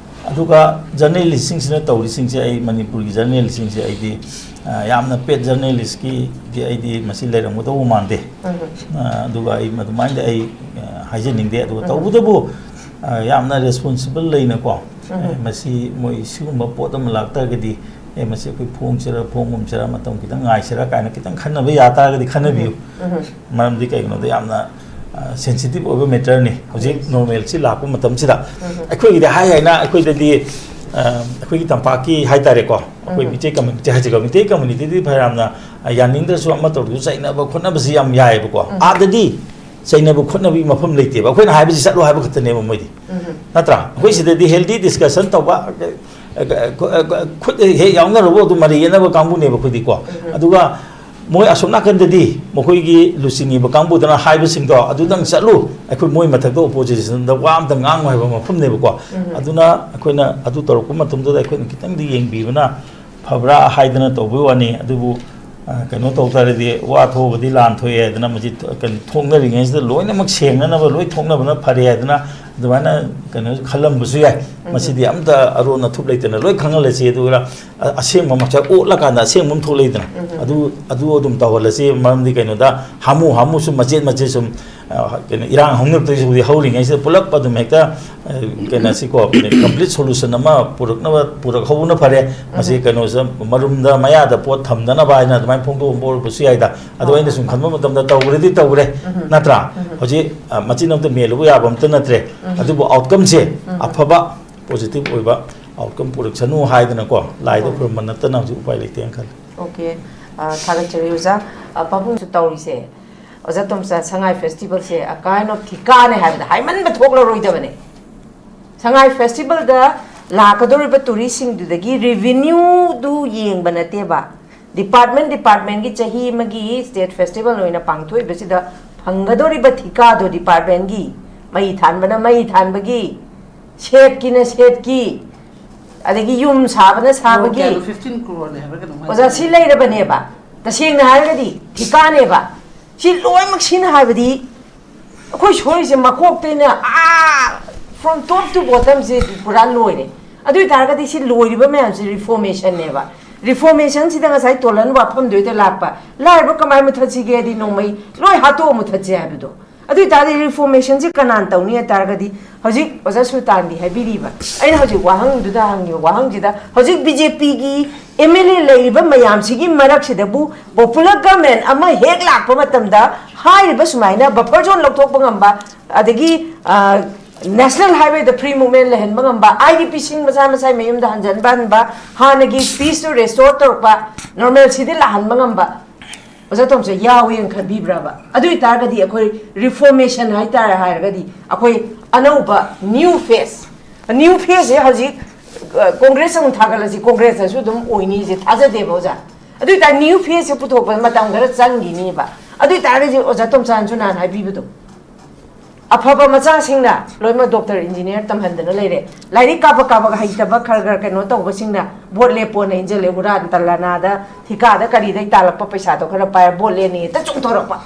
ꯑꯗꯨꯒ ꯖꯔꯅꯦꯂꯤꯁꯁꯤꯡꯁꯤꯅ ꯇꯧꯔꯤꯁꯤꯡꯁꯦ, ꯑꯩ ꯃꯅꯤꯄꯨꯔꯒꯤ ꯖꯔꯅꯦꯂꯤꯁꯁꯤꯡꯁꯦ ꯑꯩꯗꯤ, ꯑ, ꯌꯥꯝꯅ ꯄꯦꯠ ꯖꯔꯅꯦꯂꯤꯁꯀꯤꯗꯤ ꯑꯩꯗꯤ ꯃꯁꯤ ꯂꯩꯔꯝꯒꯗꯧꯕ ꯃꯥꯟꯗꯦ꯫ ꯎꯝ꯫ ꯑ, ꯑꯗꯨꯒ ꯑꯩ ꯃꯗꯨꯃꯥꯏꯅꯗꯤ ꯑꯩ, ꯑ, ꯍꯥꯏꯖꯅꯤꯡꯗꯦ꯫ ꯑꯗꯨꯒ ꯎꯝ꯫ ꯇꯧꯕꯇꯕꯨ, ꯑ, ꯌꯥꯝꯅ ꯔꯦꯁꯄꯣꯟꯁꯤꯕꯜ ꯂꯩꯅꯀꯣ, ꯎꯝ꯫ ꯑ, ꯃꯁꯤ ꯃꯣꯏ ꯁꯤꯒꯨꯝꯕ ꯄꯣꯠ ꯑꯃ ꯂꯥꯛꯇꯥꯔꯒꯗꯤ, "ꯑꯦ, ꯃꯁꯤ ꯑꯩꯈꯣꯏ ꯐꯣꯡꯁꯤꯔ, ꯐꯣꯡꯒꯨꯝꯁꯤꯔ, ꯃꯇꯝ ꯈꯤꯇꯪ ꯉꯥꯏꯁꯤꯔ" ꯀꯥꯏꯅ ꯈꯤꯇꯪ ꯈꯟꯅꯕ ꯌꯥ ꯇꯥꯔꯒꯗꯤ ꯈꯟꯅꯕꯤꯌꯨ꯫ ꯎꯝ꯫ ꯃꯔꯝꯗꯤ ꯀꯩꯒꯤꯅꯣꯗ ꯌꯥꯝꯅ, ꯑ, ꯁꯦꯟꯁꯤꯇꯤꯚ ꯑꯣꯏꯕ ꯃꯦꯇꯔꯅꯤ ꯍꯧꯖꯤꯛ ꯅꯣꯔꯃꯦꯜꯁꯤ ꯂꯥꯛꯄ ꯃꯇꯝꯁꯤꯗ꯫ ꯎꯝ꯫ ꯑꯩꯈꯣꯏꯒꯤꯗꯤ ꯍꯥꯏ ꯍꯥꯏꯅ ꯑꯩꯈꯣꯏꯗꯗꯤ, ꯑ, ꯑꯩꯈꯣꯏꯒꯤ ꯇꯝꯄꯥꯛꯀꯤ ꯍꯥꯏ ꯇꯥꯔꯦꯀꯣ, ꯑꯩꯈꯣꯏ ꯎꯝ꯫ ꯃꯤꯇꯩ ꯀꯝꯃ꯭ꯌꯨꯅꯤꯇꯤ ꯍꯥꯏꯁꯤꯀꯣ, ꯃꯤꯇꯩ ꯀꯝꯃ꯭ꯌꯨꯅꯤꯇꯤꯗꯤ ꯐꯅꯌꯥꯝꯅ, ꯑ, ꯌꯥꯅꯤꯡꯗ꯭ꯔꯁꯨ ꯑꯃ ꯇꯧꯔꯁꯨ ꯆꯩꯅꯕ ꯈꯣꯠꯅꯕꯁꯤ ꯌꯥꯝ ꯌꯥꯏꯑꯕꯀꯣ꯫ ꯎꯝ꯫ ꯑꯥꯗꯗꯤ ꯆꯩꯅꯕ ꯈꯣꯠꯅꯕꯒꯤ ꯃꯐꯝ ꯂꯩꯇꯦꯕ꯫ ꯑꯩꯈꯣꯏꯅ ꯍꯥꯏꯕꯁꯤ ꯆꯠꯂꯣ ꯍꯥꯏꯕ ꯈꯛꯇꯅꯦꯕ ꯃꯣꯏꯗꯤ꯫ ꯎꯝ꯫ ꯅꯠꯇ꯭ꯔꯥ? ꯑꯩꯈꯣꯏ ꯁꯤꯗꯗꯤ ꯍꯦꯜꯗꯤ ꯗꯤꯁꯀꯁꯟ ꯇꯧꯕ, ꯑ, ꯑ, ꯈꯨꯠ ꯍꯦꯛ ꯌꯥꯎꯅꯔꯨꯕ ꯑꯗꯨꯝ ꯃꯔꯩ ꯌꯦꯠꯅꯕ ꯀꯥꯡꯕꯨꯅꯦꯕ ꯑꯩꯈꯣꯏꯗꯤꯀꯣ꯫ ꯎꯝ꯫ ꯑꯗꯨꯒ ꯃꯣꯏ ꯑꯁꯣꯝ ꯅꯥꯀꯟꯗꯗꯤ ꯃꯈꯣꯏꯒꯤ ꯂꯨꯆꯤꯡꯉꯤꯕ ꯀꯥꯡꯕꯨꯗꯨꯅ ꯍꯥꯏꯕꯁꯤꯡꯗꯣ ꯑꯗꯨꯗꯪ ꯆꯠꯂꯨ, ꯑꯩꯈꯣꯏ ꯃꯣꯏ ꯃꯊꯛꯇ ꯑꯣꯄꯣꯖꯤꯁꯟꯗ ꯋꯥ ꯑꯝꯇ ꯉꯥꯡꯉꯨ ꯍꯥꯏꯕ ꯃꯐꯝꯅꯦꯕꯀꯣ꯫ ꯎꯝ꯫ ꯑꯗꯨꯅ ꯑꯩꯈꯣꯏꯅ ꯑꯗꯨ ꯇꯧꯔꯛꯄ ꯃꯇꯝꯗꯨꯗ ꯑꯩꯈꯣꯏꯅ ꯈꯤꯇꯪꯗꯤ ꯌꯦꯡꯕꯤꯕꯅ ꯐꯕ꯭ꯔꯥ ꯍꯥꯏꯗꯅ ꯇꯧꯕꯒꯤ ꯋꯥꯅꯤ꯫ ꯑꯗꯨꯕꯨ, ꯑ, ꯀꯩꯅꯣ ꯇꯧ ꯇꯥꯔꯗꯤ, ꯋꯥ ꯊꯣꯛꯑꯒꯗꯤ ꯂꯥꯟ ꯊꯣꯛꯑꯦ ꯍꯥꯏꯗꯅ, ꯃꯁꯤ ꯊ-, ꯀꯩꯅꯣ, ꯊꯣꯛꯅꯔꯤꯉꯩꯁꯤꯗ ꯂꯣꯏꯅꯃꯛ ꯁꯦꯡꯅꯅꯕ ꯂꯣꯏ ꯊꯣꯛꯅꯕꯅ ꯐꯔꯦ ꯍꯥꯏꯗꯅ ꯑꯗꯨꯃꯥꯏꯅ, ꯀꯩꯅꯣ, ꯈꯜꯂꯝꯕꯁꯨ ꯌꯥꯏ꯫ ꯎꯝ꯫ ꯃꯁꯤꯗꯤ ꯑꯝꯇ ꯑꯔꯣꯟ ꯑꯊꯨꯞ ꯂꯩꯇꯅ ꯂꯣꯏ ꯈꯪꯍꯜꯂꯁꯤ, ꯑꯗꯨꯒ ꯑ-, ꯑꯁꯦꯡꯕ ꯃꯁꯛ ꯑꯣꯠꯂꯀꯥꯟꯗ ꯑꯁꯦꯡꯕ ꯑꯃ ꯊꯣꯛꯂꯛꯏꯗꯅ, ꯎꯝ꯫ ꯑꯗꯨ, ꯑꯗꯨ ꯑꯗꯨꯝ ꯇꯧꯍꯜꯂꯁꯤ꯫ ꯃꯔꯝꯗꯤ ꯀꯩꯅꯣꯗ, ꯍꯥꯃꯨ ꯍꯥꯃꯨ ꯁꯨꯝ ꯃꯆꯦꯠ ꯃꯆꯦꯠ ꯁꯨꯝ, ꯑ, ꯀꯩꯅꯣ, ꯏꯔꯥꯡ ꯍꯧꯅꯔꯛꯇꯣꯏꯁꯤꯕꯨꯗꯤ ꯍꯧꯔꯤꯉꯩꯁꯤꯗ ꯄꯨꯂꯞ ꯑꯗꯨꯝ ꯍꯦꯛꯇ, ꯑ, ꯀꯩꯅꯣꯁꯤꯀꯣ, ꯀꯝꯄ꯭ꯂꯤꯠ ꯁꯣꯂꯨꯁꯟ ꯑꯃ ꯄꯨꯔꯛꯅꯕ, ꯄꯨꯔꯛꯍꯧꯕꯅ ꯐꯔꯦ꯫ ꯃꯁꯤ ꯎꯝ꯫ ꯀꯩꯅꯣꯁꯤꯗ ꯃꯔꯨꯝꯗ ꯃꯌꯥꯗ ꯄꯣꯠ ꯊꯝꯗꯅꯕ ꯍꯥꯏꯅ ꯑꯗꯨꯃꯥꯏꯅ ꯐꯣꯡꯗꯣꯛꯄ ꯑꯣꯏꯔꯛꯄꯁꯨ ꯌꯥꯏꯗ꯫ ꯑꯗꯣ ꯍꯣꯏ, ꯑꯩꯅ ꯍꯣꯏ, ꯁꯨꯝ ꯍꯣꯏ꯫ ꯈꯟꯕ ꯃꯇꯝꯗ ꯇꯧꯈ꯭ꯔꯗꯤ ꯇꯧꯈ꯭ꯔꯦ, ꯎꯝ꯫ ꯅꯠꯇ꯭ꯔꯥ? ꯎꯝ꯫ ꯍꯧꯖꯤꯛ, ꯑ, ꯃꯆꯤꯟ ꯑꯃꯇ ꯃꯦꯜꯂꯨꯕ ꯌꯥꯕ ꯑꯝꯇ ꯅꯠꯇ꯭ꯔꯦ꯫ ꯑꯗꯨꯕꯨ ꯑꯥꯎꯠꯀꯝꯁꯦ ꯑꯐꯕ, ꯄꯣꯖꯤꯇꯤꯚ ꯑꯣꯏꯕ ꯑꯥꯎꯠꯀꯝ ꯄꯨꯔꯛꯁꯅꯨ ꯍꯥꯏꯗꯅꯀꯣ, ꯂꯥꯏꯗ ꯈꯨꯔꯨꯝꯕ ꯅꯠꯇꯅ ꯍꯧꯖꯤꯛ ꯎꯄꯥꯏ ꯂꯩꯇꯦꯅ ꯈꯜꯂꯤ꯫ ꯑꯣꯀꯦ꯫ ꯑ, ꯊꯥꯒꯠꯆꯔꯤ ꯑꯣꯖꯥ꯫ ꯑ, ꯄꯥꯕꯨꯡꯁꯨ ꯇꯧꯔꯤꯁꯦ, ꯑꯣꯖꯥ ꯇꯣꯝꯆꯥ, ꯁꯉꯥꯏ ꯐꯦꯁꯇꯤꯚꯦꯜꯁꯦ a kind of ꯊꯤꯀꯥꯅꯦ ꯍꯥꯏꯕꯗ ꯍꯥꯏꯃꯟꯕ ꯊꯣꯛꯂꯔꯣꯏꯗꯕꯅꯦ꯫ ꯁꯉꯥꯏ ꯐꯦꯁꯇꯤꯚꯦꯜꯗ ꯂꯥꯛꯀꯗꯧꯔꯤꯕ ꯇꯨꯔꯤꯁꯁꯤꯡꯗꯨꯗꯒꯤ ꯔꯤꯚꯤꯅ꯭ꯌꯨꯗꯨ ꯌꯦꯡꯕ ꯅꯠꯇꯦꯕ꯫ ꯗꯤꯄꯥꯔꯠꯃꯦꯟ ꯗꯤꯄꯥꯔꯠꯃꯦꯟꯒꯤ ꯆꯍꯤ ꯑꯃꯒꯤ ꯁ꯭ꯇꯦꯠ ꯐꯦꯁꯇꯤꯚꯦꯜ ꯑꯣꯏꯅ ꯄꯥꯡꯊꯣꯛꯏꯕꯁꯤꯗ ꯐꯪꯒꯗꯧꯔꯤꯕ ꯊꯤꯀꯥꯗꯣ ꯗꯤꯄꯥꯔꯠꯃꯦꯟꯒꯤ, ꯃꯩ ꯊꯥꯟꯕꯅ ꯃꯩ ꯊꯥꯟꯕꯒꯤ, ꯁꯦꯠꯀꯤꯅ ꯁꯦꯠꯀꯤ, ꯑꯗꯒꯤ ꯌꯨꯝ ꯁꯥꯕꯅ ꯁꯥꯕꯒꯤ꯫ ꯐꯤꯐꯇꯤꯟ ꯀ꯭ꯔꯣꯔꯅꯦ ꯍꯥꯏꯕ꯭ꯔꯥ ꯀꯩꯅꯣꯝ ꯑꯣꯖꯥ, ꯁꯤ ꯂꯩꯔꯕꯅꯦꯕ꯫ ꯇꯁꯦꯡꯅ ꯍꯥꯏꯔꯒꯗꯤ ꯊꯤꯀꯥꯅꯦꯕ꯫ ꯁꯤ ꯂꯣꯏꯅꯃꯛ ꯁꯤꯅ ꯍꯥꯏꯕꯗꯤ ꯑꯩꯈꯣꯏ ꯁꯣꯏꯔꯤꯁꯦ ꯃꯀꯣꯛꯇꯩꯅ ꯑꯥ from top to bottom ꯁꯦ ꯄꯨꯔꯥ ꯂꯣꯏꯔꯦ꯫ ꯑꯗꯨ ꯑꯣꯏꯇꯥꯔꯒꯗꯤ ꯁꯤ ꯂꯣꯏꯔꯤꯕ ꯃꯌꯥꯝꯁꯤ ꯔꯤꯐꯣꯔꯃꯦꯁꯟꯅꯦꯕ꯫ ꯔꯤꯐꯣꯔꯃꯦꯁꯟꯁꯤꯗ ꯉꯁꯥꯏ ꯇꯣꯂꯟ ꯋꯥꯐꯝꯗꯨꯗ ꯂꯥꯛꯄ, ꯂꯥꯏꯔꯕ ꯀꯃꯥꯏꯅ ꯃꯨꯊꯠꯁꯤꯒꯦꯗꯤ ꯅꯣꯡꯃꯩ ꯂꯣꯏ ꯍꯥꯠꯇꯣꯛꯑ ꯃꯨꯊꯠꯁꯦ ꯍꯥꯏꯕꯗꯣ꯫ ꯑꯗꯨ ꯑꯣꯏꯇꯥꯔꯗꯤ ꯔꯤꯐꯣꯔꯃꯦꯁꯟꯁꯤ ꯀꯅꯥꯅ ꯇꯧꯅꯤ ꯍꯥꯏ ꯇꯥꯔꯒꯗꯤ, ꯍꯧꯖꯤꯛ ꯑꯣꯖꯥ ꯁꯨꯜꯇꯥꯟꯒꯤ ꯍꯥꯏꯕꯤꯔꯤꯕ, ꯑꯩꯅ ꯍꯧꯖꯤꯛ ꯋꯥꯍꯪꯗꯨꯗ ꯍꯪꯉꯤꯕ ꯋꯥꯍꯪꯁꯤꯗ, ꯍꯧꯖꯤꯛ ꯕꯤ ꯖꯦ ꯄꯤꯒꯤ ꯑꯦꯝ ꯑꯦꯜ ꯑꯦ ꯂꯩꯔꯤꯕ ꯃꯌꯥꯝꯁꯤꯒꯤ ꯃꯔꯛꯁꯤꯗꯕꯨ ꯄꯣꯄꯨꯂꯔ ꯒꯃꯦꯟ ꯑꯃ ꯍꯦꯛ ꯂꯥꯛꯄ ꯃꯇꯝꯗ ꯍꯥꯏꯔꯤꯕ ꯁꯨꯃꯥꯏꯅ ꯕꯐꯔ ꯖꯣꯟ ꯂꯧꯊꯣꯛꯄ ꯉꯝꯕ, ꯑꯗꯒꯤ ꯅꯦꯁꯅꯦꯜ ꯍꯥꯏꯋꯦꯗ ꯐ꯭ꯔꯤ ꯃꯨꯚꯃꯦꯟ ꯂꯩꯍꯟꯕ ꯉꯝꯕ, ꯑꯥꯏ ꯗꯤ ꯄꯤꯁꯤꯡ ꯃꯁꯥ ꯃꯁꯥ ꯃꯌꯨꯝꯗ ꯍꯟꯖꯟꯕ ꯍꯟꯕ, ꯍꯥꯟꯅꯒꯤ ꯄꯤꯁꯇꯨ ꯔꯦꯁꯇꯣꯔ ꯇꯧꯔꯛꯄ, ꯅꯣꯔꯃꯦꯜꯁꯤꯗ ꯂꯥꯛꯍꯟꯕ ꯉꯝꯕ, ꯑꯣꯖꯥ ꯇꯣꯝꯆꯥ, ꯌꯥꯎꯋꯦꯅ ꯈꯟꯕꯤꯕ꯭ꯔꯕ? ꯑꯗꯨ ꯑꯣꯏꯇꯥꯔꯒꯗꯤ ꯑꯩꯈꯣꯏ ꯔꯤꯐꯣꯔꯃꯦꯁꯟ ꯍꯥꯏꯇꯥꯔꯦ ꯍꯥꯏꯔꯒꯗꯤ ꯑꯩꯈꯣꯏ ꯑꯅꯧꯕ ꯅ꯭ꯌꯨ ꯐꯦꯁ, ꯅ꯭ꯌꯨ ꯐꯦꯁꯁꯦ ꯍꯧꯖꯤꯛ ꯀꯣꯡꯒ꯭ꯔꯦꯁ ꯑꯃꯨꯛ ꯊꯥꯒꯠꯂꯁꯤ, ꯀꯣꯡꯒ꯭ꯔꯦꯁꯇꯁꯨ ꯑꯗꯨꯝ ꯑꯣꯏꯅꯤꯁꯦ ꯊꯥꯖꯗꯦꯕ ꯑꯣꯖꯥ꯫ ꯑꯗꯨ ꯑꯣꯏꯇꯥꯔꯗꯤ ꯅ꯭ꯌꯨ ꯐꯦꯁꯁꯦ ꯄꯨꯊꯣꯛꯄꯗ ꯃꯇꯝ ꯈꯔ ꯆꯪꯈꯤꯅꯦꯕ꯫ ꯑꯗꯨ ꯑꯣꯏꯇꯥꯔꯒꯗꯤ ꯑꯣꯖꯥ ꯇꯣꯝꯆꯥꯅꯁꯨ ꯅꯍꯥꯟ ꯍꯥꯏꯕꯤꯕꯗꯣ, ꯑꯐꯕ ꯃꯆꯥꯁꯤꯡꯅ ꯂꯣꯏꯅꯃꯛ ꯗꯣꯛꯇꯔ ꯏꯟꯖꯤꯅꯤꯌꯥꯔ ꯇꯝꯍꯟꯗꯅ ꯂꯩꯔꯦ꯫ ꯂꯥꯏꯔꯤꯛ ꯀꯥꯕꯛ ꯀꯥꯕꯛ ꯍꯩꯇꯕ ꯈꯔ ꯈꯔ ꯀꯩꯅꯣ ꯇꯧꯕꯁꯤꯡꯅ ꯚꯣꯠ ꯂꯦꯞꯄꯣꯅ ꯏꯟꯖꯜꯂꯦ, ꯍꯨꯔꯥꯟ ꯇꯂꯅꯥꯗ ꯊꯤꯀꯥꯗ ꯀꯔꯤꯗꯩ ꯇꯥꯜꯂꯛꯄ ꯄꯩꯁꯥꯗꯣ ꯈꯔ ꯄꯥꯏꯔ ꯚꯣꯠ ꯂꯦꯞꯅꯤ ꯍꯦꯛꯇ ꯆꯣꯡꯊꯣꯔꯛꯄ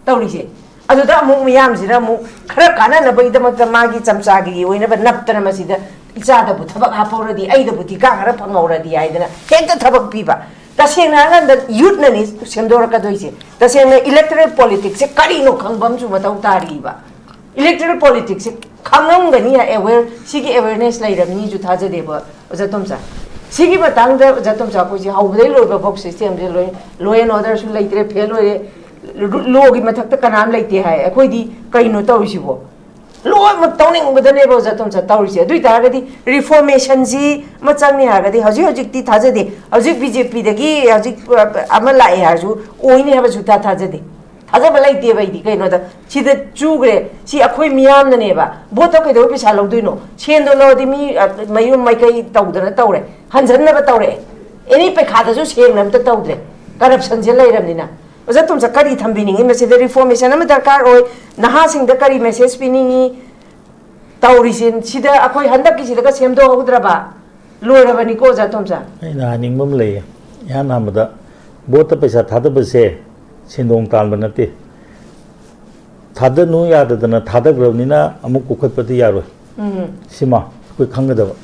ꯇꯧꯔꯤꯁꯦ꯫ ꯑꯗꯨꯗ ꯑꯃꯨꯛ ꯃꯤꯌꯥꯝꯁꯤꯗ ꯑꯃꯨꯛ ꯈꯔ ꯀꯥꯟꯅꯅꯕꯒꯤꯗꯃꯛꯇ ꯃꯥꯒꯤ ꯆꯝꯆꯥꯒꯤ ꯑꯣꯏꯅꯕ ꯅꯞꯇꯅ ꯃꯁꯤꯗ ꯏꯆꯥꯗꯕꯨ ꯊꯕꯛ ꯍꯥꯞꯍꯧꯔꯗꯤ, ꯑꯩꯗꯕꯨ ꯊꯤꯀꯥ ꯈꯔ ꯐꯪꯍꯧꯔꯗꯤ ꯍꯥꯏꯗꯅ ꯍꯦꯛꯇ ꯊꯕꯛ ꯄꯤꯕ꯫ ꯇꯁꯦꯡꯅ ꯍꯥꯏꯔꯀꯥꯟꯗ ꯌꯨꯠꯅꯅꯤ ꯁꯦꯝꯗꯣꯔꯛꯀꯗꯣꯏꯁꯦ꯫ ꯇꯁꯦꯡꯅ ꯏꯂꯦꯛꯇꯔꯦꯜ ꯄꯣꯂꯤꯇꯤꯛꯁꯁꯦ ꯀꯔꯤꯅꯣ ꯈꯪꯕ ꯑꯃꯁꯨ ꯃꯊꯧ ꯇꯥꯔꯤꯕ꯫ ꯏꯂꯦꯛꯇꯔꯦꯜ ꯄꯣꯂꯤꯇꯤꯛꯁꯁꯦ ꯈꯪꯉꯝꯒꯅꯤ, ꯑꯦꯋꯦꯌꯔ, ꯁꯤꯒꯤ ꯑꯦꯋꯦꯌꯔꯅꯦꯁ ꯂꯩꯔꯝꯅꯤꯁꯨ ꯊꯥꯖꯗꯦꯕ ꯑꯣꯖꯥ ꯇꯣꯝꯆꯥ꯫ ꯁꯤꯒꯤ ꯃꯇꯥꯡꯗ ꯑꯣꯖꯥ ꯇꯣꯝꯆꯥ, ꯑꯩꯈꯣꯏꯁꯦ ꯍꯧꯕꯗꯩ ꯂꯣꯏꯕ ꯐꯥꯎ ꯁꯤꯁꯇꯦꯝꯁꯦ ꯂꯣꯏ, ꯂꯣ ꯑꯦꯟ ꯑꯣꯔꯗꯔꯁꯨ ꯂꯩꯇ꯭ꯔꯦ, ꯐꯦꯜ ꯑꯣꯏꯔꯦ, ꯂꯣꯒꯤ ꯃꯊꯛꯇ ꯀꯅꯥꯝ ꯂꯩꯇꯦ ꯍꯥꯏ꯫ ꯑꯩꯈꯣꯏꯗꯤ ꯀꯩꯅꯣ ꯇꯧꯔꯤꯁꯤꯕꯣ? ꯂꯣꯏꯅꯃꯛ ꯇꯧꯅꯤꯡꯕꯗꯅꯦꯕ ꯑꯣꯖꯥ ꯇꯣꯝꯆꯥ ꯇꯧꯔꯤꯁꯦ꯫ ꯑꯗꯨ ꯑꯣꯏꯇꯥꯔꯒꯗꯤ reformationꯁꯤ ꯑꯃ ꯆꯪꯅꯤ ꯍꯥꯏꯔꯒꯗꯤ ꯍꯧꯖꯤꯛ ꯍꯧꯖꯤꯛꯇꯤ ꯊꯥꯖꯗꯦ꯫ ꯍꯧꯖꯤꯛ BJPꯗꯒꯤ ꯍꯧꯖꯤꯛ ꯑꯃ ꯂꯥꯛꯑꯦ ꯍꯥꯏꯔꯁꯨ ꯑꯣꯏꯅꯤ ꯍꯥꯏꯕ ꯁꯨꯛꯊꯥ ꯊꯥꯖꯗꯦ꯫ ꯊꯥꯖꯕ ꯂꯩꯇꯦꯕ ꯑꯩꯗꯤ꯫ ꯀꯩꯅꯣꯗ ꯁꯤꯗ ꯆꯨꯈ꯭ꯔꯦ꯫ ꯁꯤ ꯑꯩꯈꯣꯏ ꯃꯤꯌꯥꯝꯅꯅꯦꯕ꯫ ꯚꯣꯠꯇ ꯀꯩꯗꯧꯕ ꯄꯩꯁꯥ ꯂꯧꯗꯣꯏꯅꯣ? ꯁꯦꯟꯗꯣ ꯂꯧꯔꯗꯤ ꯃꯤ, ꯑ, ꯃꯌꯨꯝ ꯃꯥꯏꯀꯩ ꯇꯧꯗꯅ ꯇꯧꯔꯦ꯫ ꯍꯟꯖꯟꯅꯕ ꯇꯧꯔꯛꯑꯦ꯫ Any ꯄꯩꯈꯥꯗꯁꯨ ꯁꯦꯡꯅ ꯑꯝꯇ ꯇꯧꯗ꯭ꯔꯦ꯫ Corruptionꯁꯦ ꯂꯩꯔꯕꯅꯤꯅ꯫ ꯑꯣꯖꯥ ꯇꯣꯝꯆꯥ, ꯀꯔꯤ ꯊꯝꯕꯤꯅꯤꯡꯉꯤ ꯃꯁꯤꯗ? Reformation ꯑꯃ ꯗꯔꯀꯥꯔ ꯑꯣꯏ꯫ ꯅꯍꯥꯁꯤꯡꯗ ꯀꯔꯤ message ꯄꯤꯅꯤꯡꯉꯤ? ꯇꯧꯔꯤꯁꯦ ꯁꯤꯗ ꯑꯩꯈꯣꯏ ꯍꯟꯗꯛꯀꯤꯁꯤꯗꯒ ꯁꯦꯝꯗꯣꯛꯍꯧꯗ꯭ꯔꯕ ꯂꯣꯏꯔꯕꯅꯤꯀꯣ, ꯑꯣꯖꯥ ꯇꯣꯝꯆꯥ꯫ ꯑꯩꯅ ꯍꯥꯏꯅꯤꯡꯕ ꯑꯃ ꯂꯩꯌꯦ꯫ ꯏꯍꯥꯟ ꯍꯥꯟꯕꯗ ꯚꯣꯠꯇ ꯄꯩꯁꯥ ꯊꯥꯗꯕꯁꯦ ꯁꯦꯟꯗꯣꯡ ꯇꯥꯟꯕ ꯅꯠꯇꯦ꯫ ꯊꯥꯗꯅꯨ ꯌꯥꯗꯗꯅ ꯊꯥꯗꯈ꯭ꯔꯕꯅꯤꯅ ꯑꯃꯨꯛ ꯀꯣꯛꯈꯠꯄꯗꯤ ꯌꯥꯔꯣꯏ꯫ ꯎꯝ꯫ ꯁꯤꯃ ꯑꯩꯈꯣꯏ ꯈꯪꯒꯗꯕ꯫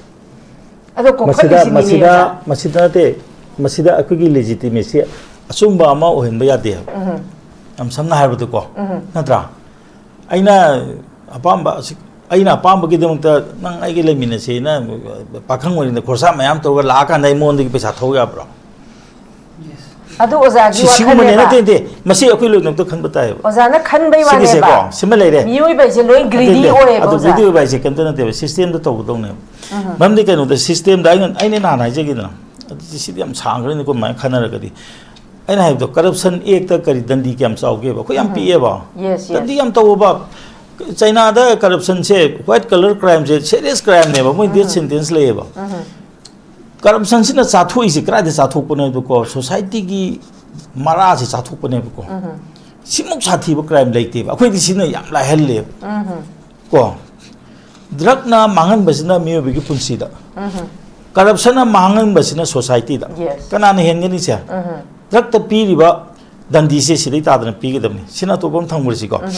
ꯑꯗꯣ ꯃꯁꯤꯗ, ꯀꯣꯛꯈꯠꯂꯤꯁꯤꯅꯤꯅꯦ, ꯃꯁꯤꯗ, ꯑꯣꯖꯥ꯫ ꯃꯁꯤꯗ ꯅꯠꯇꯦ, ꯃꯁꯤꯗ ꯑꯩꯈꯣꯏꯒꯤ legitimacy ꯑꯆꯨꯝꯕ ꯑꯃ ꯑꯣꯏꯍꯟꯕ ꯌꯥꯗꯦ ꯍꯥꯏꯕ꯫ ꯎꯝ꯫ ꯌꯥꯝ ꯁꯝꯅ ꯍꯥꯏꯔꯕꯗꯀꯣ, ꯎꯝ꯫ ꯅꯠꯇ꯭ꯔꯥ? ꯑꯩꯅ ꯑꯄꯥꯝꯕ ꯑꯁꯤ-, ꯑꯩꯅ ꯑꯄꯥꯝꯕꯒꯤꯗꯃꯛꯇ ꯅꯪ ꯑꯩꯒ ꯂꯩꯃꯤꯟꯅꯁꯦꯅ ꯄꯥꯈꯪ ꯑꯣꯏꯔꯤꯉꯩꯗ ꯈꯣꯔꯁꯥ ꯃꯌꯥꯝ ꯇꯧꯔꯒ ꯂꯥꯛꯑꯀꯥꯟꯗ ꯑꯩ ꯃꯉꯣꯟꯗꯒꯤ ꯄꯩꯁꯥ ꯊꯧ ꯌꯥꯕ꯭ꯔꯣ? ꯑꯗꯨ ꯑꯣꯖꯥꯒꯤ ꯁꯤ-, ꯁꯤꯒꯨꯝꯕꯅꯦ꯫ ꯋꯥꯈꯜꯅꯦꯕ꯫ ꯅꯠꯇꯦ, ꯅꯠꯇꯦ, ꯃꯁꯤ ꯑꯩꯈꯣꯏ ꯂꯣꯏꯅꯃꯛꯇ ꯈꯟꯕ ꯇꯥꯏꯌꯦꯕ꯫ ꯑꯣꯖꯥꯅ ꯈꯟꯕꯩ ꯁꯤꯒꯤꯁꯦꯀꯣ, ꯋꯥꯅꯦꯕ꯫ ꯁꯤꯃ ꯂꯩꯔꯦ꯫ ꯃꯤꯑꯣꯏꯕ ꯍꯥꯏꯁꯦ ꯂꯣꯏ greedy ꯅꯠꯇꯦ, ꯑꯣꯏꯌꯦꯕ, ꯑꯗꯨ ꯑꯣꯖꯥ꯫ Greedy ꯑꯣꯏꯕ ꯍꯥꯏꯁꯦ ꯀꯩꯝꯇ ꯅꯠꯇꯦꯕ, systemꯗ ꯇꯧꯒꯗꯧꯅꯦꯕ꯫ ꯎꯝ꯫ ꯃꯔꯝꯗꯤ ꯀꯩꯅꯣꯗ, systemꯗ ꯑꯩꯅ, ꯑꯩꯅ ꯅꯍꯥꯟ ꯍꯥꯏꯖꯒꯤꯗꯅ, ꯑꯗꯨꯗꯤ ꯁꯤꯗꯤ ꯌꯥꯝ ꯁꯥꯡꯈ꯭ꯔꯅꯤꯀꯣ, ꯑꯗꯨꯃꯥꯏꯅ ꯈꯟꯅꯔꯒꯗꯤ꯫ ꯑꯩꯅ ꯍꯥꯏꯕꯗꯣ, corruption actꯇ ꯀꯔꯤ ꯗꯟꯗꯤ ꯀꯌꯥꯝ ꯆꯥꯎꯒꯦꯕ? ꯑꯩꯈꯣꯏ ꯌꯥꯝ ꯎꯝ꯫ ꯄꯤꯛꯑꯦꯕ꯫ Yes, yes꯫ ꯗꯟꯗꯤ ꯌꯥꯝ ꯇꯧꯕ꯫ ꯆꯩꯅꯥꯗ corruptionꯁꯦ, white collar crimeꯁꯦ serious crimeꯅꯦꯕ, ꯃꯣꯏ death ꯎꯝ꯫ Sentence ꯂꯩꯌꯦꯕ꯫ ꯎꯝ꯫ Corruptionꯁꯤꯅ ꯆꯥꯊꯣꯛꯏꯁꯦ ꯀꯗꯥꯏꯗ ꯆꯥꯊꯣꯛꯄꯅꯣ ꯍꯥꯏꯕꯗꯀꯣ, societyꯒꯤ ꯃꯔꯥꯁꯦ ꯆꯥꯊꯣꯛꯄꯅꯦꯕꯀꯣ꯫ ꯎꯝ꯫ ꯁꯤꯃꯨꯛ ꯁꯥꯊꯤꯕ crime ꯂꯩꯇꯦꯕ, ꯑꯩꯈꯣꯏꯗꯤ ꯁꯤꯅ ꯌꯥꯝ ꯂꯥꯏꯍꯜꯂꯦꯕ꯫ ꯎꯝ꯫ ꯀꯣ, drugꯅ ꯃꯥꯡꯍꯟꯕꯁꯤꯅ ꯃꯤꯑꯣꯏꯕꯒꯤ ꯄꯨꯟꯁꯤꯗ, ꯎꯝ꯫ Corruptionꯅ ꯃꯥꯡꯍꯟꯕꯁꯤꯅ societyꯗ꯫ Yes꯫ ꯀꯅꯥꯅ ꯍꯦꯟꯒꯅꯤ ꯁꯦ? ꯎꯝ꯫ Drugꯇ ꯄꯤꯔꯤꯕ ꯗꯟꯗꯤꯁꯦ ꯁꯤꯗꯩ ꯇꯥꯗꯅ ꯄꯤꯒꯗꯕꯅꯤ꯫ ꯁꯤꯅ ꯑꯇꯣꯞꯄ ꯑꯃ ꯊꯝꯈ꯭ꯔꯁꯤꯀꯣ꯫ ꯎꯝ꯫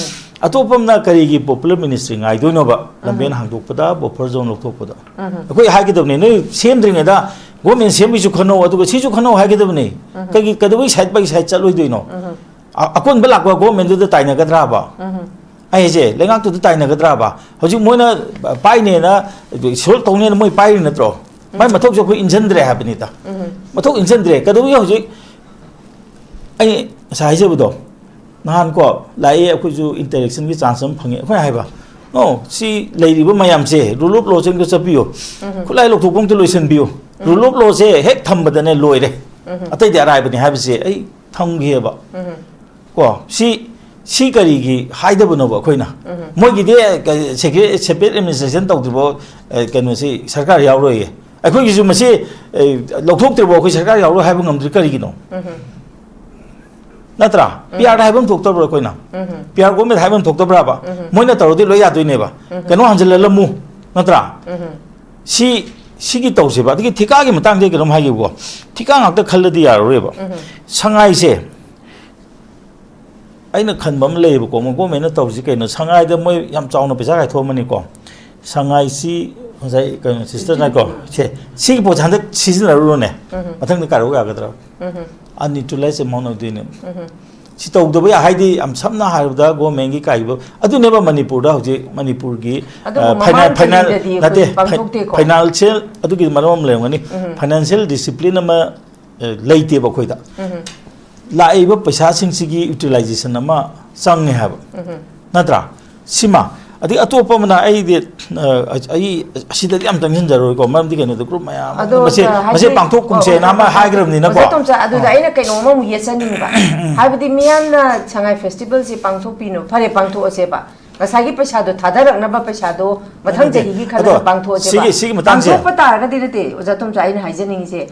ꯑꯇꯣꯞꯄ ꯑꯃꯅ ꯀꯔꯤꯒꯤ popular ministry ꯉꯥꯏꯗꯣꯏꯅꯣꯕ? ꯂꯝꯕꯦꯟ ꯎꯝ꯫ ꯍꯥꯡꯗꯣꯛꯄꯗ, buffer zone ꯂꯧꯊꯣꯛꯄꯗ꯫ ꯎꯝ꯫ ꯑꯩꯈꯣꯏ ꯍꯥꯏꯒꯗꯕꯅꯤ, ꯅꯣꯏ ꯁꯦꯝꯗ꯭ꯔꯤꯉꯩꯗ government ꯁꯦꯝꯕꯒꯤꯁꯨ ꯈꯟꯅꯧ, ꯑꯗꯨꯒ ꯁꯤꯁꯨ ꯈꯟꯅꯧ ꯍꯥꯏꯒꯗꯕꯅꯤ꯫ ꯎꯝ꯫ ꯀꯩꯒꯤ, ꯀꯩꯗꯧꯕꯩ side by side ꯆꯠꯂꯣꯏꯗꯣꯏꯅꯣ? ꯎꯝ꯫ ꯑ-, ꯑꯀꯣꯟꯕ ꯂꯥꯛꯄ governmentꯗꯨꯗ ꯇꯥꯏꯅꯒꯗ꯭ꯔꯥꯕ? ꯎꯝ꯫ ꯑꯩ ꯍꯥꯏꯁꯦ, ꯂꯩꯉꯥꯛꯇꯨꯗ ꯇꯥꯏꯅꯒꯗ꯭ꯔꯥꯕ? ꯍꯧꯖꯤꯛ ꯃꯣꯏꯅ ꯄꯥꯏꯅꯦꯅ, solve ꯇꯧꯅꯦꯅ ꯃꯣꯏ ꯄꯥꯏꯔꯤ ꯅꯠꯇ꯭ꯔꯣ? ꯃꯥꯏ ꯎꯝ꯫ ꯃꯊꯧꯁꯦ ꯑꯩꯈꯣꯏ ꯏꯟꯁꯤꯟꯗ꯭ꯔꯦ ꯍꯥꯏꯕꯅꯤꯗ꯫ ꯎꯝ꯫ ꯃꯊꯧ ꯏꯟꯁꯤꯟꯗ꯭ꯔꯦ꯫ ꯀꯩꯗꯧꯕꯒꯤ ꯍꯧꯖꯤꯛ ꯑꯩ ꯉꯁꯥꯏ ꯍꯥꯏꯖꯕꯗꯣ, ꯅꯍꯥꯟ ꯀꯣ ꯂꯥꯛꯑꯦ, ꯑꯩꯈꯣꯏꯁꯨ interactionꯒꯤ chance ꯑꯃ ꯐꯪꯉꯦ꯫ ꯑꯩꯈꯣꯏꯅ ꯍꯥꯏꯕ, ꯅꯣ, ꯁꯤ ꯂꯩꯔꯤꯕ ꯃꯌꯥꯝꯁꯦ rule of law ꯁꯦ ꯑꯝꯇ ꯆꯠꯄꯤꯌꯨ꯫ ꯎꯝ꯫ ꯈꯨꯠꯂꯥꯏ ꯂꯧꯊꯣꯛꯄ ꯑꯝꯇ ꯂꯣꯏꯁꯤꯟꯕꯤꯌꯨ꯫ ꯎꯝ꯫ Rule of law ꯁꯦ ꯍꯦꯛ ꯊꯝꯕꯗꯅꯦ ꯂꯣꯏꯔꯦ꯫ ꯎꯝ꯫ ꯑꯇꯩꯗꯤ ꯑꯔꯥꯏꯕꯅꯤ ꯍꯥꯏꯕꯁꯦ ꯑꯩ ꯊꯝꯒꯦꯕ꯫ ꯎꯝ꯫ ꯀꯣ, ꯁꯤ, ꯁꯤ ꯀꯔꯤꯒꯤ ꯍꯥꯏꯗꯕꯅꯣꯕ ꯑꯩꯈꯣꯏꯅ? ꯎꯝ꯫ ꯃꯣꯏꯒꯤꯗꯤ, ꯑ, ꯀ-, secret, separate administration ꯇꯧꯗ꯭ꯔꯤꯐꯥꯎ, ꯑ, ꯀꯩꯅꯣꯁꯤ ꯁꯔꯀꯥꯔ ꯌꯥꯎꯔꯣꯏꯌꯦ꯫ ꯑꯩꯈꯣꯏꯒꯤꯁꯨ ꯃꯁꯤ, ꯑ, ꯂꯧꯊꯣꯛꯇ꯭ꯔꯤꯐꯥꯎ ꯑꯩꯈꯣꯏ ꯁꯔꯀꯥꯔ ꯌꯥꯎꯔꯣꯏ ꯍꯥꯏꯕ ꯉꯝꯗ꯭ꯔꯤ ꯀꯔꯤꯒꯤꯅꯣ? ꯎꯝ꯫ ꯅꯠꯇ꯭ꯔꯥ? ꯎꯝ꯫ ꯄꯤ ꯑꯥꯔꯗ ꯍꯥꯏꯕ ꯑꯃ ꯊꯣꯛꯇꯕ꯭ꯔꯣ ꯑꯩꯈꯣꯏꯅ? ꯎꯝ꯫ ꯄꯤ ꯑꯥꯔ ꯒꯣꯃꯦꯟ ꯍꯥꯏꯕ ꯑꯃ ꯊꯣꯛꯇꯕ꯭ꯔꯥꯕ? ꯎꯝ꯫ ꯃꯣꯏꯅ ꯇꯧꯔꯗꯤ ꯂꯣꯏ ꯌꯥꯗꯣꯏꯅꯦꯕ꯫ ꯎꯝ꯫ ꯀꯩꯅꯣ ꯍꯟꯖꯤꯜꯍꯜꯂꯝꯃꯨ, ꯅꯠꯇ꯭ꯔꯥ? ꯎꯝ꯫ ꯁꯤ, ꯁꯤꯒꯤ ꯇꯧꯁꯦꯕ꯫ ꯑꯗꯒꯤ ꯊꯤꯀꯥꯒꯤ ꯃꯇꯥꯡꯗ ꯑꯩ ꯀꯩꯅꯣꯝ ꯍꯥꯏꯒꯦꯕꯀꯣ꯫ ꯊꯤꯀꯥ ꯉꯥꯛꯇ ꯈꯜꯂꯗꯤ ꯌꯥꯔꯔꯣꯏꯕ꯫ ꯎꯝ꯫ ꯁꯉꯥꯏꯁꯦ ꯑꯩꯅ ꯈꯟꯕ ꯑꯃ ꯂꯩꯌꯦꯕꯀꯣ, ꯃꯣꯏ ꯒꯣꯔꯃꯦꯟꯅ ꯇꯧꯔꯤꯁꯤ ꯀꯩꯅꯣ? ꯁꯉꯥꯏꯗ ꯃꯣꯏ ꯌꯥꯝ ꯆꯥꯎꯅ ꯄꯩꯁꯥ ꯀꯥꯏꯊꯣꯛꯑꯝꯃꯅꯤꯀꯣ꯫ ꯁꯉꯥꯏꯁꯤ ꯉꯁꯥꯏ ꯀꯩꯅꯣ, ꯁꯤꯁꯇꯔꯅꯀꯣ, ꯁꯦ, ꯁꯤꯒꯤ ꯄꯣꯠꯁꯦ ꯍꯟꯗꯛ ꯁꯤꯖꯤꯟꯅꯔꯨꯔꯣꯅꯦ꯫ ꯎꯝ꯫ ꯃꯊꯪꯗ ꯀꯥꯏꯔꯛꯎ ꯌꯥꯒꯗ꯭ꯔꯥ? ꯎꯝ꯫ Unutilized amount ꯑꯣꯏꯗꯣꯏꯅꯦ꯫ ꯎꯝ꯫ ꯁꯤ ꯇꯧꯗꯕ ꯌꯥ-, ꯍꯥꯏꯗꯤ ꯌꯥꯝ ꯁꯝꯅ ꯍꯥꯏꯔꯕꯗ ꯒꯣꯔꯃꯦꯟꯒꯤ ꯀꯥꯏꯕ ꯑꯗꯨꯅꯦꯕ꯫ ꯃꯅꯤꯄꯨꯔꯗ ꯍꯧꯖꯤꯛ ꯃꯅꯤꯄꯨꯔꯒꯤ, ꯑꯗꯨꯕꯨ ꯑ, ꯐꯥꯏꯅꯥ-, ꯃꯃꯥꯡ ꯐꯥꯏꯅꯥ-, ꯆꯍꯤꯗꯗꯤ ꯑꯩꯈꯣꯏ ꯅꯠꯇꯦ, ꯐꯥꯏ-, ꯄꯥꯡꯊꯣꯛꯇꯦꯀꯣ꯫ ꯐꯥꯏꯅꯥꯟꯁꯤꯌꯦꯜ ꯑꯗꯨꯒꯤ ꯃꯔꯝ ꯑꯃ ꯂꯩꯔꯝꯒꯅꯤ꯫ ꯎꯝ꯫ ꯐꯥꯏꯅꯥꯟꯁꯤꯌꯦꯜ ꯗꯤꯁꯤꯄ꯭ꯂꯤꯟ ꯑꯃ ꯑ, ꯂꯩꯇꯦꯕ ꯑꯩꯈꯣꯏꯗ꯫ ꯎꯝ꯫ ꯂꯥꯛꯏꯕ ꯄꯩꯁꯥꯁꯤꯡꯁꯤꯒꯤ ꯌꯨꯇꯤꯂꯥꯏꯖꯦꯁꯟ ꯑꯃ ꯆꯪꯉꯦ ꯍꯥꯏꯕ꯫ ꯎꯝ꯫ ꯅꯠꯇ꯭ꯔꯥ? ꯁꯤꯃ꯫ ꯑꯗꯩ ꯑꯇꯣꯞꯄ ꯑꯃꯅ ꯑꯩꯗꯤ, ꯑ, ꯑꯩ ꯑꯁꯤꯗꯗꯤ ꯌꯥꯝ ꯆꯪꯁꯤꯟꯖꯔꯣꯏꯀꯣ, ꯃꯔꯝꯗꯤ ꯀꯩꯅꯣꯗ ꯒ꯭ꯔꯨꯞ ꯃꯌꯥꯝ ꯑꯃ ꯑꯗꯣ, ꯃꯁꯦ, ꯑ, ꯃꯁꯦ ꯍꯥꯏꯗꯤ, ꯄꯥꯡꯊꯣꯛꯀꯨꯝꯁꯦꯅ ꯑꯣ, ꯑꯃ ꯑꯣ, ꯍꯥꯏꯈ꯭ꯔꯕꯅꯤꯅꯀꯣ꯫ ꯑꯣꯖꯥ ꯇꯣꯝꯆꯥ, ꯑꯗꯨꯗ ꯑ꯫ ꯑꯩꯅ ꯀꯩꯅꯣꯝꯃ ꯑꯃꯨꯛ ꯌꯦꯠꯆꯅꯤꯡꯕ꯫ ꯍꯥꯏꯕꯗꯤ ꯃꯤꯌꯥꯝꯅ ꯁꯉꯥꯏ ꯐꯦꯁꯇꯤꯚꯦꯜꯁꯤ ꯄꯥꯡꯊꯣꯛꯄꯤꯅꯨ, ꯐꯔꯦ, ꯄꯥꯡꯊꯣꯛꯑꯁꯦꯕ꯫ ꯉꯁꯥꯏꯒꯤ ꯄꯩꯁꯥꯗꯣ ꯊꯥꯗꯔꯛꯅꯕ ꯄꯩꯁꯥꯗꯣ ꯃꯊꯪ ꯅꯠꯇꯦ, ꯆꯍꯤꯒꯤ ꯈꯜꯂꯒ ꯑꯗꯣ ꯄꯥꯡꯊꯣꯛꯑꯁꯦꯕ꯫ ꯁꯤꯒꯤ, ꯁꯤꯒꯤ ꯃꯇꯥꯡꯁꯦ ꯄꯥꯡꯊꯣꯛꯄ ꯇꯥꯔꯒꯗꯤ ꯅꯠꯇꯦ, ꯑꯣꯖꯥ ꯇꯣꯝꯆꯥ, ꯑꯩꯅ ꯍꯥꯏꯖꯅꯤꯡꯉꯤꯁꯦ,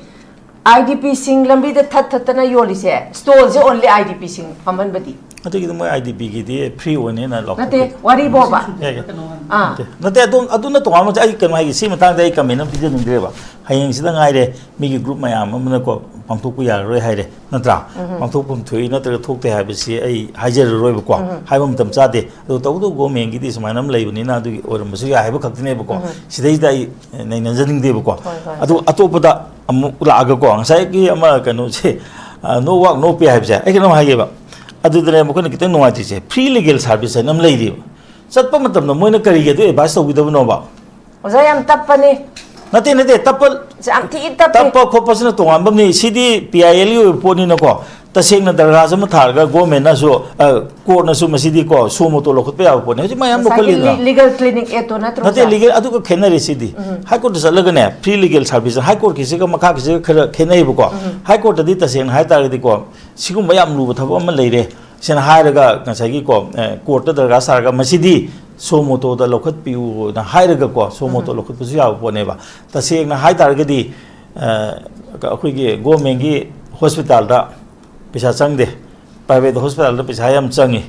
ꯑꯥꯏ ꯗꯤ ꯄꯤꯁꯤꯡ ꯂꯝꯕꯤꯗ ꯊꯠ ꯊꯠꯇꯅ ꯌꯣꯜꯂꯤꯁꯦ, ꯁ꯭ꯇꯣꯜꯁꯦ only ꯑꯥꯏ ꯗꯤ ꯄꯤꯁꯤꯡ ꯐꯝꯍꯟꯕꯗꯤ? ꯑꯗꯨꯒꯤꯗꯤ ꯃꯣꯏ ꯑꯥꯏ ꯗꯤ ꯄꯤꯒꯤꯗꯤ ꯐ꯭ꯔꯤ ꯑꯣꯏꯅꯦꯅ ꯅꯠꯇꯦ, ꯂꯥꯎꯊꯣꯛꯄꯗꯤ꯫ ꯋꯥꯔꯤꯕꯣꯕ꯫ ꯌꯥꯏ, ꯌꯥꯏ꯫ ꯑꯥ꯫ ꯅꯠꯇꯦ, ꯅꯠꯇꯦ, ꯑꯗꯨ, ꯑꯗꯨꯅ ꯇꯣꯉꯥꯟꯕ ꯑꯃ, ꯑꯩ ꯀꯩꯅꯣ ꯍꯥꯏꯒꯦ, ꯁꯤ ꯃꯇꯥꯡꯗ ꯑꯩ ꯀꯃꯦꯟ ꯑꯃ ꯄꯤꯖꯅꯤꯡꯗ꯭ꯔꯦꯕ꯫ ꯍꯌꯦꯡꯁꯤꯗ ꯉꯥꯏꯔꯦ, ꯃꯤꯒꯤ ꯒ꯭ꯔꯨꯞ ꯃꯌꯥꯝ ꯑꯃꯅꯀꯣ, ꯄꯥꯡꯊꯣꯛꯄ ꯌꯥꯔꯔꯣꯏ ꯍꯥꯏꯔꯦ, ꯅꯠꯇ꯭ꯔꯥ? ꯎꯝ꯫ ꯄꯥꯡꯊꯣꯛꯐꯝ ꯊꯣꯛꯏ ꯅꯠꯇ꯭ꯔꯒ ꯊꯣꯛꯇꯦ ꯍꯥꯏꯕꯁꯤ ꯑꯩ ꯍꯥꯏꯖꯔꯔꯣꯏꯕꯀꯣ, ꯎꯝ꯫ ꯍꯥꯏꯕ ꯃꯇꯝ ꯆꯥꯗꯦ꯫ ꯑꯗꯨ ꯇꯧꯕꯇꯕꯨ ꯒꯣꯔꯃꯦꯟꯒꯤꯗꯤ ꯁꯨꯃꯥꯏꯅ ꯑꯃ ꯂꯩꯕꯅꯤꯅ ꯑꯗꯨꯒꯤ ꯑꯣꯏꯔꯝꯕꯁꯨ ꯌꯥꯏ ꯍꯥꯏꯕ ꯈꯛꯇꯅꯦꯕꯀꯣ꯫ ꯎꯝ꯫ ꯁꯤꯗꯩꯁꯤꯗ ꯑꯩ ꯅꯩꯅꯖꯅꯤꯡꯗꯦꯕꯀꯣ꯫ ꯍꯣꯏ, ꯍꯣꯏ꯫ ꯑꯗꯨ ꯑꯇꯣꯞꯄꯗ ꯑꯃꯨꯛ ꯂꯥꯛꯑꯒꯀꯣ, ꯉꯁꯥꯏꯒꯤ ꯑꯃ ꯀꯩꯅꯣꯁꯦ, ꯑ, "No work, no pay" ꯍꯥꯏꯕꯁꯦ, ꯑꯩ ꯀꯩꯅꯣꯝ ꯍꯥꯏꯒꯦꯕ꯫ ꯑꯗꯨꯗꯅꯦ ꯃꯈꯣꯏꯅ ꯈꯤꯇꯪ ꯅꯨꯡꯉꯥꯏꯇ꯭ꯔꯤꯁꯦ, ꯐ꯭ꯔꯤ ꯂꯤꯒꯦꯜ ꯁꯥꯔꯚꯤꯁ ꯍꯥꯏꯅ ꯑꯃ ꯂꯩꯔꯤꯕ꯫ ꯆꯠꯄ ꯃꯇꯝꯗ ꯃꯣꯏꯅ ꯀꯔꯤꯒꯤ ꯑꯗꯨ ꯑꯦꯗꯚꯥꯏꯁ ꯇꯧꯕꯤꯗꯕꯅꯣꯕ? ꯑꯣꯖꯥ, ꯌꯥꯝ ꯇꯞꯄꯅꯤ꯫ ꯅꯠꯇꯦ, ꯅꯠꯇꯦ, ꯇꯞꯄ, ꯌꯥꯝ ꯊꯤ ꯇꯞꯄꯦ꯫ ꯇꯞꯄ ꯈꯣꯠꯄꯁꯤꯅ ꯇꯣꯉꯥꯟꯕ ꯑꯃꯅꯤ꯫ ꯁꯤꯗꯤ ꯄꯤ ꯑꯥꯏ ꯑꯦꯜꯒꯤ ꯑꯣꯏꯕ ꯄꯣꯠꯅꯤꯅꯀꯣ, ꯇꯁꯦꯡꯅ ꯗꯔꯈꯥꯁ ꯑꯃ ꯊꯥꯔꯒ ꯒꯣꯔꯃꯦꯟꯅꯁꯨ, ꯑ, ꯀꯣꯔꯠꯅꯁꯨ ꯃꯁꯤꯗꯤꯀꯣ, ꯁꯣ ꯃꯣꯇꯣ ꯂꯧꯈꯠꯄ ꯌꯥꯕ ꯄꯣꯠꯅꯤ꯫ ꯍꯧꯖꯤꯛ ꯃꯌꯥꯝ ꯉꯁꯥꯏꯒꯤ ꯂꯧꯈꯠꯂꯤꯗꯅ꯫ ꯂꯤ-, ꯂꯤꯒꯦꯜ ꯀ꯭ꯂꯤꯅꯤꯛ ꯑꯦꯠꯇꯣ ꯅꯠꯇ꯭ꯔꯣ, ꯅꯠꯇꯦ, ꯁꯥꯔ? ꯂꯤꯒꯦꯜ, ꯑꯗꯨꯒ ꯈꯦꯠꯅꯔꯦ ꯁꯤꯗꯤ꯫ ꯎꯝ꯫ ꯍꯥꯏ ꯀꯣꯔꯠꯇ ꯆꯠꯂꯒꯅꯦ, ꯐ꯭ꯔꯤ ꯂꯤꯒꯦꯜ ꯁꯥꯔꯚꯤꯁ, ꯍꯥꯏ ꯀꯣꯔꯠꯀꯤꯁꯤꯒ ꯃꯈꯥꯒꯤꯁꯤꯒ ꯈꯔ ꯈꯦꯠꯅꯩꯕꯀꯣ꯫ ꯎꯝ꯫ ꯍꯥꯏ ꯀꯣꯔꯠꯇꯗꯤ ꯇꯁꯦꯡꯅ ꯍꯥꯏ ꯇꯥꯔꯒꯗꯤꯀꯣ, ꯁꯤꯒꯨꯝꯕ ꯌꯥꯝ ꯂꯨꯕ ꯊꯕꯛ ꯑꯃ ꯂꯩꯔꯦ꯫ ꯁꯦꯡꯅ ꯍꯥꯏꯔꯒ ꯉꯁꯥꯏꯒꯤꯀꯣ, ꯑꯦ, ꯀꯣꯔꯠꯇ ꯗꯔꯀꯥꯔ ꯁꯥꯔꯒ ꯃꯁꯤꯗꯤ ꯁꯣ ꯃꯣꯇꯣꯗ ꯂꯧꯈꯠꯄꯤꯌꯨꯅ ꯍꯥꯏꯔꯒꯀꯣ, ꯁꯣ ꯃꯣꯇꯣ ꯎꯝ꯫ ꯂꯧꯈꯠꯄꯁꯨ ꯌꯥꯕ ꯄꯣꯠꯅꯦꯕ꯫ ꯇꯁꯦꯡꯅ ꯍꯥꯏ ꯇꯥꯔꯒꯗꯤ, ꯑ, ꯑꯩꯈꯣꯏꯒꯤ ꯒꯣꯔꯃꯦꯟꯒꯤ ꯍꯣꯁꯄꯤꯇꯥꯜꯗ ꯄꯩꯁꯥ ꯆꯪꯗꯦ, ꯄ꯭ꯔꯥꯏꯚꯦꯠ ꯍꯣꯁꯄꯤꯇꯥꯜꯗ ꯄꯩꯁꯥ ꯌꯥꯝ ꯆꯪꯉꯤ꯫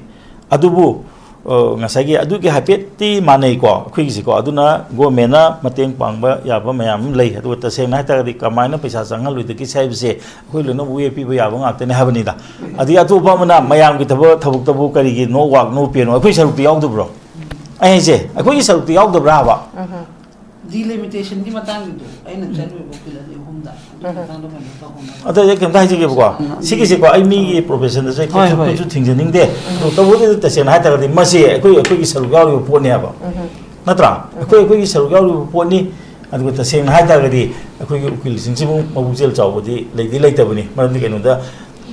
ꯑꯗꯨꯕꯨ, ꯑ, ꯉꯁꯥꯏꯒꯤ ꯑꯗꯨꯒꯤ ꯍꯥꯏꯐꯦꯠꯇꯤ ꯃꯥꯟꯅꯩꯀꯣ, ꯑꯩꯈꯣꯏꯒꯤꯁꯤꯀꯣ꯫ ꯑꯗꯨꯅ ꯒꯣꯔꯃꯦꯟꯅ ꯃꯇꯦꯡ ꯄꯥꯡꯕ ꯌꯥꯕ ꯃꯌꯥꯝ ꯑꯃ ꯂꯩ꯫ ꯑꯗꯨꯒ ꯇꯁꯦꯡꯅ ꯍꯥꯏ ꯇꯥꯔꯒꯗꯤ ꯀꯃꯥꯏꯅ ꯄꯩꯁꯥ ꯆꯪꯍꯜꯂꯣꯏꯗꯒꯦ ꯍꯥꯏꯕꯁꯦ ꯑꯩꯈꯣꯏ ꯂꯣꯏꯅ ꯋꯦ ꯄꯤꯕ ꯌꯥꯕ ꯉꯥꯛꯇꯅꯦ ꯍꯥꯏꯕꯅꯤꯗ꯫ ꯑꯗꯒꯤ ꯑꯇꯣꯞꯄ ꯑꯃꯅ ꯃꯌꯥꯝꯒꯤ ꯊꯕꯛ, ꯊꯕꯛꯇꯕꯨ ꯀꯔꯤꯒꯤ no work no pay ꯅꯣ? ꯑꯩꯈꯣꯏ ꯁꯔꯨꯛꯇꯤ ꯌꯥꯎꯗꯕ꯭ꯔꯣ? ꯑꯩ ꯍꯥꯏꯁꯦ, ꯑꯩꯈꯣꯏꯒꯤ ꯁꯔꯨꯛꯇꯤ ꯌꯥꯎꯗꯕ꯭ꯔꯥ ꯍꯥꯏꯕ? ꯎꯝ꯫ ꯗꯤꯂꯤꯃꯤꯇꯦꯁꯟꯒꯤ ꯃꯇꯥꯡꯒꯤꯗꯣ ꯑꯩꯅ ꯆꯠꯂꯨꯏꯕ ꯎꯀꯤꯜ ꯑꯅꯤ ꯑꯍꯨꯝꯗ꯫ ꯑꯗꯨꯒꯤ ꯎꯝ꯫ ꯃꯇꯥꯡꯗ ꯀꯩꯅꯣ ꯇꯧꯍꯧꯅꯕ꯫ ꯑꯗꯣ ꯑꯩ ꯀꯩꯝꯇ ꯍꯥꯏꯖꯒꯦꯕꯀꯣ꯫ ꯎꯝ꯫ ꯁꯤꯒꯤꯁꯦꯀꯣ, ꯑꯩ ꯃꯤꯒꯤ ꯄ꯭ꯔꯣꯐꯦꯁꯟꯗꯁꯨ ꯑꯩ ꯍꯣꯏ, ꯍꯣꯏ꯫ ꯀꯩꯁꯨ ꯊꯤꯡꯖꯅꯤꯡꯗꯦ꯫ ꯑꯗꯣ ꯇꯧꯕꯕꯨꯗꯤ ꯇꯁꯦꯡꯅ ꯍꯥꯏ ꯇꯥꯔꯒꯗꯤ ꯃꯁꯤ ꯑꯩꯈꯣꯏ, ꯑꯩꯈꯣꯏꯒꯤ ꯁꯔꯨꯛ ꯌꯥꯎꯔꯤꯕ ꯄꯣꯠꯅꯦꯕ꯫ ꯎꯝ꯫ ꯅꯠꯇ꯭ꯔꯥ? ꯑꯩꯈꯣꯏ, ꯑꯩꯈꯣꯏꯒꯤ ꯁꯔꯨꯛ ꯌꯥꯎꯔꯤꯕ ꯄꯣꯠꯅꯤ꯫ ꯑꯗꯨꯒ ꯇꯁꯦꯡꯅ ꯍꯥꯏ ꯇꯥꯔꯒꯗꯤ ꯑꯩꯈꯣꯏꯒꯤ ꯎꯀꯤꯜꯁꯤꯡꯁꯤꯕꯨ ꯃꯕꯨꯛꯆꯦꯜ ꯆꯥꯎꯕꯗꯤ ꯂꯩꯗꯤ ꯂꯩꯇꯕꯅꯤ꯫ ꯃꯔꯝꯗꯤ ꯀꯩꯅꯣꯗ,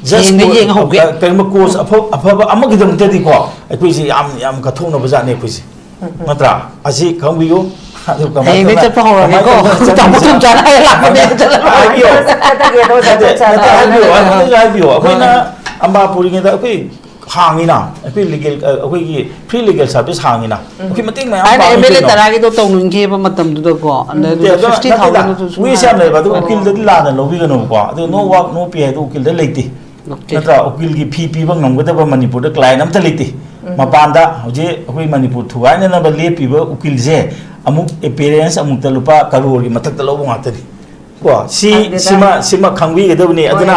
just ꯍꯌꯦꯡꯗꯩ ꯀꯣ-, ꯌꯦꯡꯍꯧꯒꯦ꯫ ꯀ-, ꯀꯔꯤꯒꯨꯝꯕ ꯀꯣꯁ ꯑꯐ-, ꯑꯐꯕ ꯑꯃꯒꯤꯗꯃꯛꯇꯗꯤꯀꯣ, ꯑꯩꯈꯣꯏꯁꯦ ꯌꯥꯝ, ꯌꯥꯝ ꯀꯠꯊꯣꯛꯅꯕ ꯖꯥꯠꯅꯤ ꯑꯩꯈꯣꯏꯁꯦ꯫ ꯎꯝ, ꯎꯝ꯫ ꯅꯠꯇ꯭ꯔꯥ? ꯑꯁꯤ ꯈꯪꯕꯤꯌꯨ꯫ ꯑꯗꯨ ꯀꯃꯥꯏ ꯍꯌꯦꯡꯗꯩ ꯇꯧꯅ, ꯆꯠꯄ ꯍꯧꯔꯒꯦꯀꯣ꯫ ꯀꯃꯥꯏ ꯇꯧꯅ ꯇꯥꯃꯣ ꯆꯠꯄ ꯇꯣꯝꯆꯥꯅ ꯍꯥꯏꯔ ꯂꯥꯛꯄꯅꯦ꯫ ꯍꯥꯏꯕꯤꯌꯣ꯫ ꯆꯠꯂꯒꯦ, ꯑꯗꯨꯒ ꯅꯠꯇꯦ, ꯆꯠꯂꯒꯦ꯫ ꯅꯠꯇꯦ, ꯍꯥꯏꯕꯤꯌꯨ꯫ ꯑꯗꯨ ꯍꯥꯏꯕꯤꯌꯨ꯫ ꯑꯩꯈꯣꯏꯅ ꯍꯣꯏ꯫ ꯑꯝꯕꯥꯄꯨꯔꯤꯉꯩꯗ ꯑꯩꯈꯣꯏ ꯍꯥꯡꯉꯤꯅ, ꯑꯩꯈꯣꯏ ꯂꯤꯒꯦꯜ, ꯑ, ꯑꯩꯈꯣꯏꯒꯤ ꯐ꯭ꯔꯤ ꯂꯤꯒꯦꯜ ꯁꯥꯔꯚꯤꯁ ꯍꯥꯡꯉꯤꯅ꯫ ꯎꯝ꯫ ꯑꯩꯈꯣꯏ ꯃꯇꯦꯡ ꯃꯌꯥꯝ ꯑꯩꯅ ꯄꯥꯡꯉꯤ ꯑꯦꯝ ꯑꯦꯜ ꯑꯦ ꯀꯩꯅꯣ꯫ ꯇꯔꯥꯒꯤꯗꯣ ꯇꯧꯅꯤꯡꯈꯤꯕ ꯃꯇꯝꯗꯨꯗꯀꯣ, ꯑꯗ ꯎꯝ꯫ ꯅꯠꯇꯦ, ꯑꯗꯨ ꯐꯤꯐꯇꯤ ꯊꯥꯎꯖꯟ ꯅꯠꯇꯦꯗ, ꯑꯗꯨꯁꯨ ꯋꯤꯁ ꯌꯥꯝ ꯂꯩꯕ, ꯑꯗꯨ ꯎꯀꯤꯜꯗꯗꯤ ꯂꯥꯟꯅ ꯂꯧꯕꯤꯒꯅꯨꯕꯀꯣ꯫ ꯑꯗꯨ no work no pay ꯍꯥꯏꯗꯣ ꯎꯀꯤꯜꯗ ꯂꯩꯇꯦ꯫ ꯂꯩꯇꯦ꯫ ꯅꯠꯇ꯭ꯔꯥ? ꯎꯀꯤꯜꯒꯤ ꯐꯤ ꯄꯤꯕ ꯉꯝꯒꯗꯕ ꯃꯅꯤꯄꯨꯔꯗ ꯀ꯭ꯂꯥꯏꯟ ꯑꯝꯇ ꯂꯩꯇꯦ꯫ ꯎꯝ꯫ ꯃꯄꯥꯟꯗ ꯍꯧꯖꯤꯛ ꯑꯩꯈꯣꯏ ꯃꯅꯤꯄꯨꯔ ꯊꯨꯒꯥꯏꯅꯅꯕ ꯂꯦꯞꯄꯤꯕ ꯎꯀꯤꯜꯁꯦ ꯑꯃꯨꯛ ꯑꯦꯄꯤꯌꯔꯦꯟꯁ ꯑꯃꯨꯛꯇ ꯂꯨꯄꯥ ꯀꯔꯣꯔꯒꯤ ꯃꯊꯛꯇ ꯂꯧꯕ ꯉꯥꯛꯇꯅꯤ꯫ ꯀꯣ, ꯁꯤ, ꯈꯪꯗꯦꯗ꯫ ꯁꯤꯃ, ꯁꯤꯃ ꯈꯪꯕꯤꯒꯗꯕꯅꯤ꯫ ꯍꯣꯏ꯫ ꯑꯗꯨꯅ,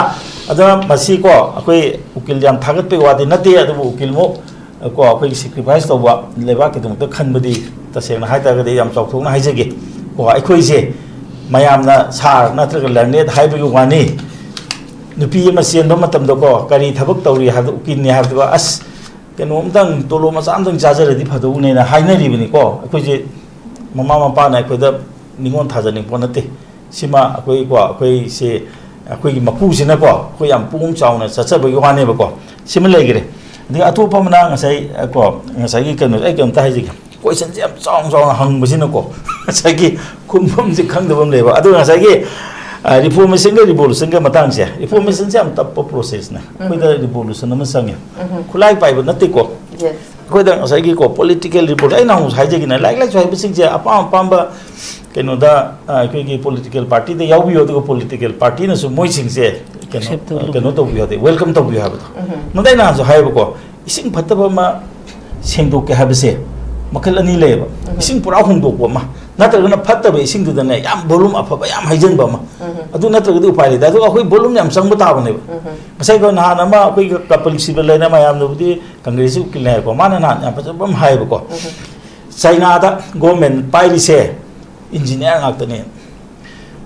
ꯑꯗꯨꯅ ꯃꯁꯤ ꯀꯣ, ꯑꯩꯈꯣꯏ ꯎꯀꯤꯜ ꯌꯥꯝ ꯊꯥꯒꯠꯄꯒꯤ ꯋꯥꯗꯤ ꯅꯠꯇꯦ, ꯑꯗꯨꯕꯨ ꯎꯀꯤꯜꯃꯨꯛ ꯀꯣ, ꯑꯩꯈꯣꯏꯒꯤ ꯁꯦꯀ꯭ꯔꯤꯐꯥꯏꯁ ꯇꯧꯕ ꯂꯩꯕꯥꯛꯀꯤꯗꯃꯛꯇ ꯈꯟꯕꯗꯤ ꯇꯁꯦꯡꯅ ꯍꯥꯏꯇꯥꯔꯒꯗꯤ ꯌꯥꯝ ꯆꯥꯎꯊꯣꯛꯅ ꯍꯥꯏꯖꯒꯦ꯫ ꯀꯣ, ꯑꯩꯈꯣꯏꯁꯦ ꯃꯌꯥꯝꯅ ꯁꯥꯔ ꯅꯠꯇ꯭ꯔꯒ ꯂꯔꯅꯦꯠ ꯍꯥꯏꯕꯒꯤ ꯋꯥꯅꯤ꯫ ꯅꯨꯄꯤ ꯑꯃ ꯆꯦꯟꯕ ꯃꯇꯝꯗꯀꯣ, ꯀꯔꯤ ꯊꯕꯛ ꯇꯧꯔꯤ ꯍꯥꯏꯕꯗ ꯎꯀꯤꯜꯅꯤ ꯍꯥꯏꯕꯗꯨꯒ, "ꯑꯁ, ꯀꯩꯅꯣꯝꯇꯪ, ꯇꯣꯂꯣꯞ ꯃꯆꯥ ꯑꯝꯇꯪ ꯆꯥꯖꯔꯗꯤ ꯐꯗꯧꯕꯅꯦꯅ" ꯍꯥꯏꯅꯔꯤꯕꯅꯤꯀꯣ꯫ ꯑꯩꯈꯣꯏꯁꯦ ꯃꯃꯥ ꯃꯄꯥꯅ ꯑꯩꯈꯣꯏꯗ ꯅꯤꯉꯣꯜ ꯊꯥꯖꯅꯤꯡꯕ ꯄꯣꯠ ꯅꯠꯇꯦ꯫ ꯁꯤꯃ ꯑꯩꯈꯣꯏꯀꯣ, ꯑꯩꯈꯣꯏꯁꯦ, ꯑꯩꯈꯣꯏꯒꯤ ꯃꯄꯨꯁꯤꯅꯀꯣ, ꯑꯩꯈꯣꯏ ꯌꯥꯝ ꯄꯨꯛꯅꯤꯡ ꯆꯥꯎꯅ ꯆꯠꯆꯕꯒꯤ ꯋꯥꯅꯦꯕꯀꯣ꯫ ꯁꯤꯃ ꯂꯩꯈ꯭ꯔꯦ꯫ ꯑꯗꯒꯤ ꯑꯇꯣꯞꯄ ꯑꯃꯅ ꯉꯁꯥꯏ, ꯑ, ꯀꯣ, ꯉꯁꯥꯏꯒꯤ ꯀꯩꯅꯣ, ꯑꯩ ꯀꯩꯅꯣꯝꯇ ꯍꯥꯏꯖꯒꯦ꯫ ꯀꯣꯏꯁꯟꯁꯦ ꯌꯥꯝ ꯆꯥꯎꯅ ꯆꯥꯎꯅ ꯍꯪꯕꯁꯤꯅꯀꯣ, ꯉꯁꯥꯏꯒꯤ ꯈꯨꯝꯐꯝꯁꯦ ꯈꯪꯗꯕ ꯑꯃ ꯂꯩꯕ꯫ ꯑꯗꯨꯒ ꯉꯁꯥꯏꯒꯤ, ꯑ, reformationꯒ revolutionꯒ ꯃꯇꯥꯡꯁꯦ, reformationꯁꯦ ꯌꯥꯝ ꯇꯞꯄ processꯅꯦ꯫ ꯑꯩꯈꯣꯏꯗ revolution ꯑꯃ ꯆꯪꯉꯦ꯫ ꯎꯝ꯫ ꯈꯨꯠꯂꯥꯏ ꯄꯥꯏꯕ ꯅꯠꯇꯦꯀꯣ꯫ Yes꯫ ꯑꯩꯈꯣꯏꯗ ꯉꯁꯥꯏꯒꯤꯀꯣ, political revolution, ꯑꯩꯅ ꯍꯧꯖꯤꯛ ꯍꯥꯏꯖꯒꯤꯅ, ꯂꯥꯏꯔꯤꯛ ꯂꯥꯏꯁꯨ ꯍꯩꯕꯁꯤꯡꯁꯦ ꯑꯄꯥꯝ ꯑꯄꯥꯝꯕ ꯀꯩꯅꯣꯗ, ꯑ, ꯑꯩꯈꯣꯏꯒꯤ political partyꯗ ꯌꯥꯎꯕꯤꯌꯨ, ꯑꯗꯨꯒ political partyꯅꯁꯨ ꯃꯣꯏꯁꯤꯡꯁꯦ ꯀꯩꯅꯣ, Accept ꯇꯧꯕꯤꯌꯨ꯫ ꯀꯩꯅꯣ ꯇꯧꯕꯤꯌꯨ ꯍꯥꯏꯗꯤ, welcome ꯇꯧꯕꯤꯌꯨ ꯍꯥꯏꯕꯗꯣ꯫ ꯎꯝ꯫ ꯃꯗꯨ ꯑꯩ ꯅꯍꯥꯟꯁꯨ ꯍꯥꯏꯌꯦꯕꯀꯣ, ꯏꯁꯤꯡ ꯐꯠꯇꯕ ꯑꯃ ꯁꯦꯡꯗꯣꯛꯀꯦ ꯍꯥꯏꯕꯁꯦ ꯃꯈꯜ ꯑꯅꯤ ꯂꯩꯌꯦꯕ꯫ ꯎꯝ꯫ ꯏꯁꯤꯡ ꯄꯨꯔꯥ ꯍꯣꯡꯗꯣꯛꯄ ꯑꯃ, ꯅꯠꯇ꯭ꯔꯒꯅ ꯐꯠꯇꯕ ꯏꯁꯤꯡꯗꯨꯗꯅꯦ ꯌꯥꯝ volume ꯑꯐꯕ ꯌꯥꯝ ꯍꯩꯖꯤꯟꯕ ꯑꯃ꯫ ꯎꯝ꯫ ꯑꯗꯨ ꯅꯠꯇ꯭ꯔꯒꯗꯤ ꯎꯄꯥꯏ ꯂꯩꯇꯦ꯫ ꯑꯗꯨꯒ ꯑꯩꯈꯣꯏ volume ꯌꯥꯝ ꯆꯪꯕ ꯇꯥꯕꯅꯦꯕ꯫ ꯎꯝ꯫ ꯉꯁꯥꯏ ꯑꯩꯈꯣꯏ ꯅꯍꯥꯟ ꯑꯃ ꯑꯩꯈꯣꯏꯒꯤ ꯀꯄꯤꯜ ꯁꯤꯕꯜ ꯍꯥꯏꯅ ꯃꯌꯥꯝꯅꯕꯨꯗꯤ ꯀꯪꯒ꯭ꯔꯦꯁꯀꯤ ꯎꯀꯤꯜꯅꯦ ꯍꯥꯏꯀꯣ, ꯃꯥꯅ ꯅꯍꯥꯟ ꯌꯥꯝ ꯐꯖꯕ ꯑꯃ ꯍꯥꯏꯌꯦꯕꯀꯣ꯫ ꯎꯝ꯫ ꯆꯥꯏꯅꯥꯗ government ꯄꯥꯏꯔꯤꯁꯦ engineer ꯉꯥꯛꯇꯅꯦ,